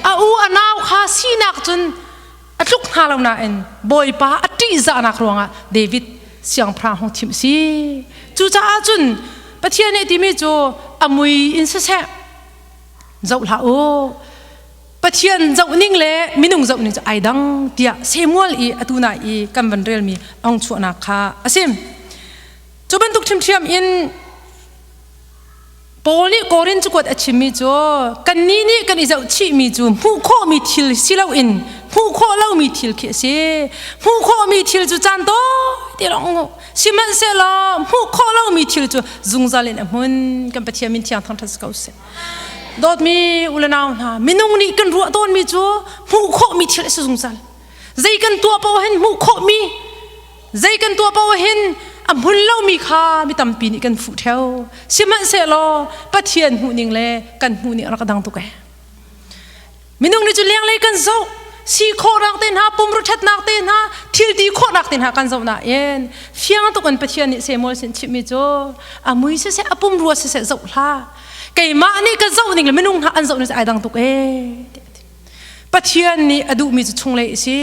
A u a nau kha sinak cun a tluk hna lo nain Bawipa a ṭihzahnak ruangah David siangpahrang hung thim si. Cucaah cun Pathian nih timi cu a mui in siseh zoh hlah u. Pathian zoh ning le minung zoh ning cu ai dang tiah Samuel i atu na i kan van relmi ong chuahnak kha a si. Cu bantuk ṭhiamṭhiam in Paul nih Korin cakuat a chimmi cu kannih nih kan i zohchihmi cu hmuh khawhmi thil si loin hmuh khawh lomi thil khi a si. Hmuh khawhmi thil cu caan tawi te lawng sihmanhsehlaw hmuh khawh lomi thil cu zungzal in a hmun. Kan Pathian min thiang thangṭhat si ko seh. Dawtmi u le nau hna, minung nih kan ruah tawnmi cu hmuh khawhmi thil a si zungzal. Zei kan tuah paoh hin hmuh khawhmi Zei kan tuah paoh hin a hmun lomi kha mi tampi nih kan fuh theo. Sihmanhsehlaw Pathian hmuhning le kan hmuhning a rak dang tuk ee. Minung nih cu lenglei kan zoh, si khawhnak te hna, pumru ṭhatnak te hna, thil ti khawhnak te hna kan zoh nain fiang tuk in Pathian nih Samuel sin chimhmi cu a mui siseh, a pumrua siseh zoh hlah. Keimah nih ka zoh ning le minung hna an zoh ning ai dang tuk ee. Pathian nih a duhmi cu chunglei a si.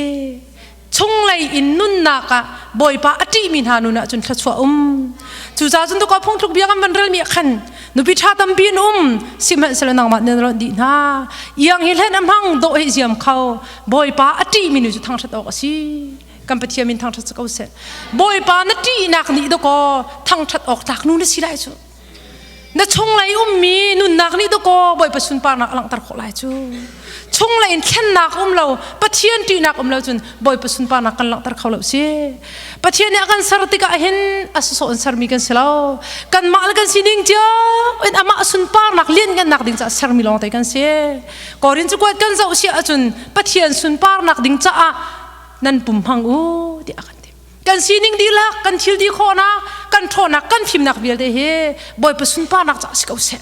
Chunglei in nunnak ah Bawipa a ṭihmi hna nun ah cun thluachuah um. Cucaah cun tuka phungthluk bia kan van relmi ah khan nupi ṭha tampi an um sihmanhsehlaw nangmah nih na lonh dih hna. Iang hi hlen a hmang dawh hi ziam kho. Bawipa a ṭihmi nu cu thangṭhat awk a si. Kan Pathian min thangṭhat si ko seh. Bawipa na ṭihnak nih dawkaw thangṭhat awk tlak nu na si lai cu. Na chunglei ummi nunnak nih dawkaw Bawipa sunparnak a langhter khawh lai cu. Chunglei in thlennak um lo, Pathian ṭihnak um lo cun Bawipa sunparnak kan langhter kho lo si. Pathian nih a kan ser tikah hin a sawsawh in sermi kan si lo. Kanmah le kan sining cio in amah sunparnak lianngannak ding caah sermi lawngte kan si. Korin cakuat kan zoh si ahcun Pathian sunparnak ding caah nan pum hmang u tiah a kan ti. Kan sining dihlak, kan thil ti khawhnak, kan ṭhawnnak, kan fimnak vialte hi Bawipa sunparnak caah si ko seh.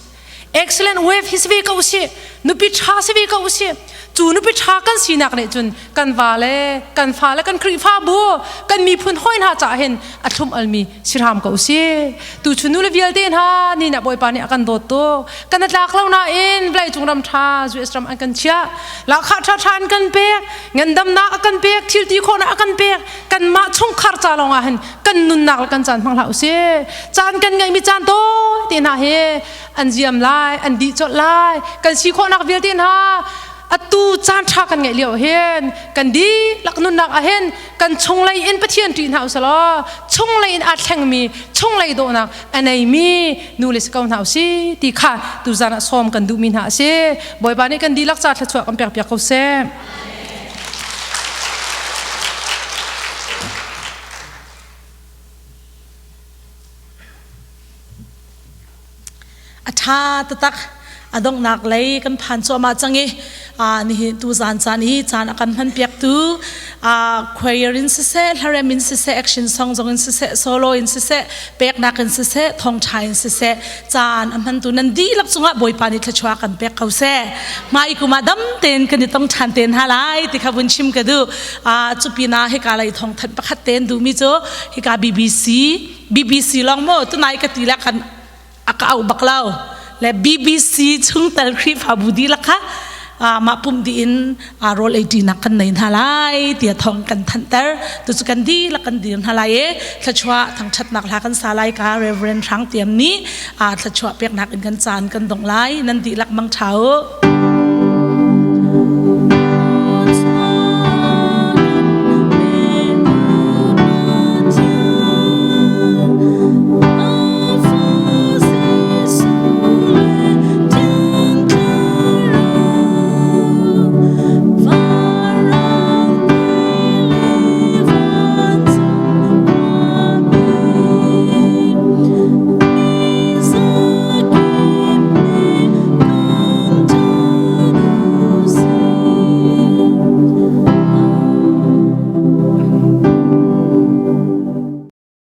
Excellent wave hi si ve ko sih, nupi ṭha si ve ko sih. Cu nupi ṭha kan sinak nih cun kan va le kan fa le kan Khrihfabu, kan miphun hawi hna caah hin a thlum almi si hram ko sih. Tuchun nu le vialte hna ni na Bawipa nih a kan dawt tuk. Kan a tlak lo nain vawlei cung ram ṭha US ram an kan chiah. Lahkhah ṭhaṭha an kan pek, ngandamnak a kan pek, thil ti khawhnak a kan pek. Kanmah chungkhar ca lawng ah hin kan nunnak le kan caan hmang hlah usih. Caan kan ngeihmi caan tawi te hna hi an ziam lai, an dih colh lai. Kan si khawhnak vialte hna atu caan ṭha kan ngeih lio hin kan dihlak nunnak ah hin kan chunglei in Pathian ṭih hna usih law chunglei in aa thlengmi chunglei dawhnak a neimi nu le si ko hna usih ti kha tuzan ah sawm kan duhmi hna a si. Bawipa nih kan dihlak ca thluachuah kan pekpiak ko seh. A ṭha taktak. A donghnak lei kan phan cuahmah cang i nihin tu zan caan i caan a kan hman piaktu choir in siseh, hlarem in siseh, action song zong in siseh, solo in siseh, peknak in siseh, thawngṭha in siseh, caan a hmantu nan dihlak cungah Bawipa nih thluachuah kan pek ko seh. Hmai kum ah dam tein kan i tong ṭhan te hna lai ti kha vun chim ka duh. Cu pinah hika lei thawngthanh pakhat tein duhmi cu hika BBC BBC lawng maw tunai ka ti le kan a ka auh bak lo le BBC chungtel Khrihfabu dihlak kha mah pumh dih in rawl ei ṭinak kan nei hna lai tiah thawng kan thanhter tu cu kan dihlak kan dir hna lai i thluachuah thangṭhatnak hla kan sa lai ka Reverend Hrang Tiam nih thluachuah peknak in kan caan kan dong lai nan dihlak mangṭha u.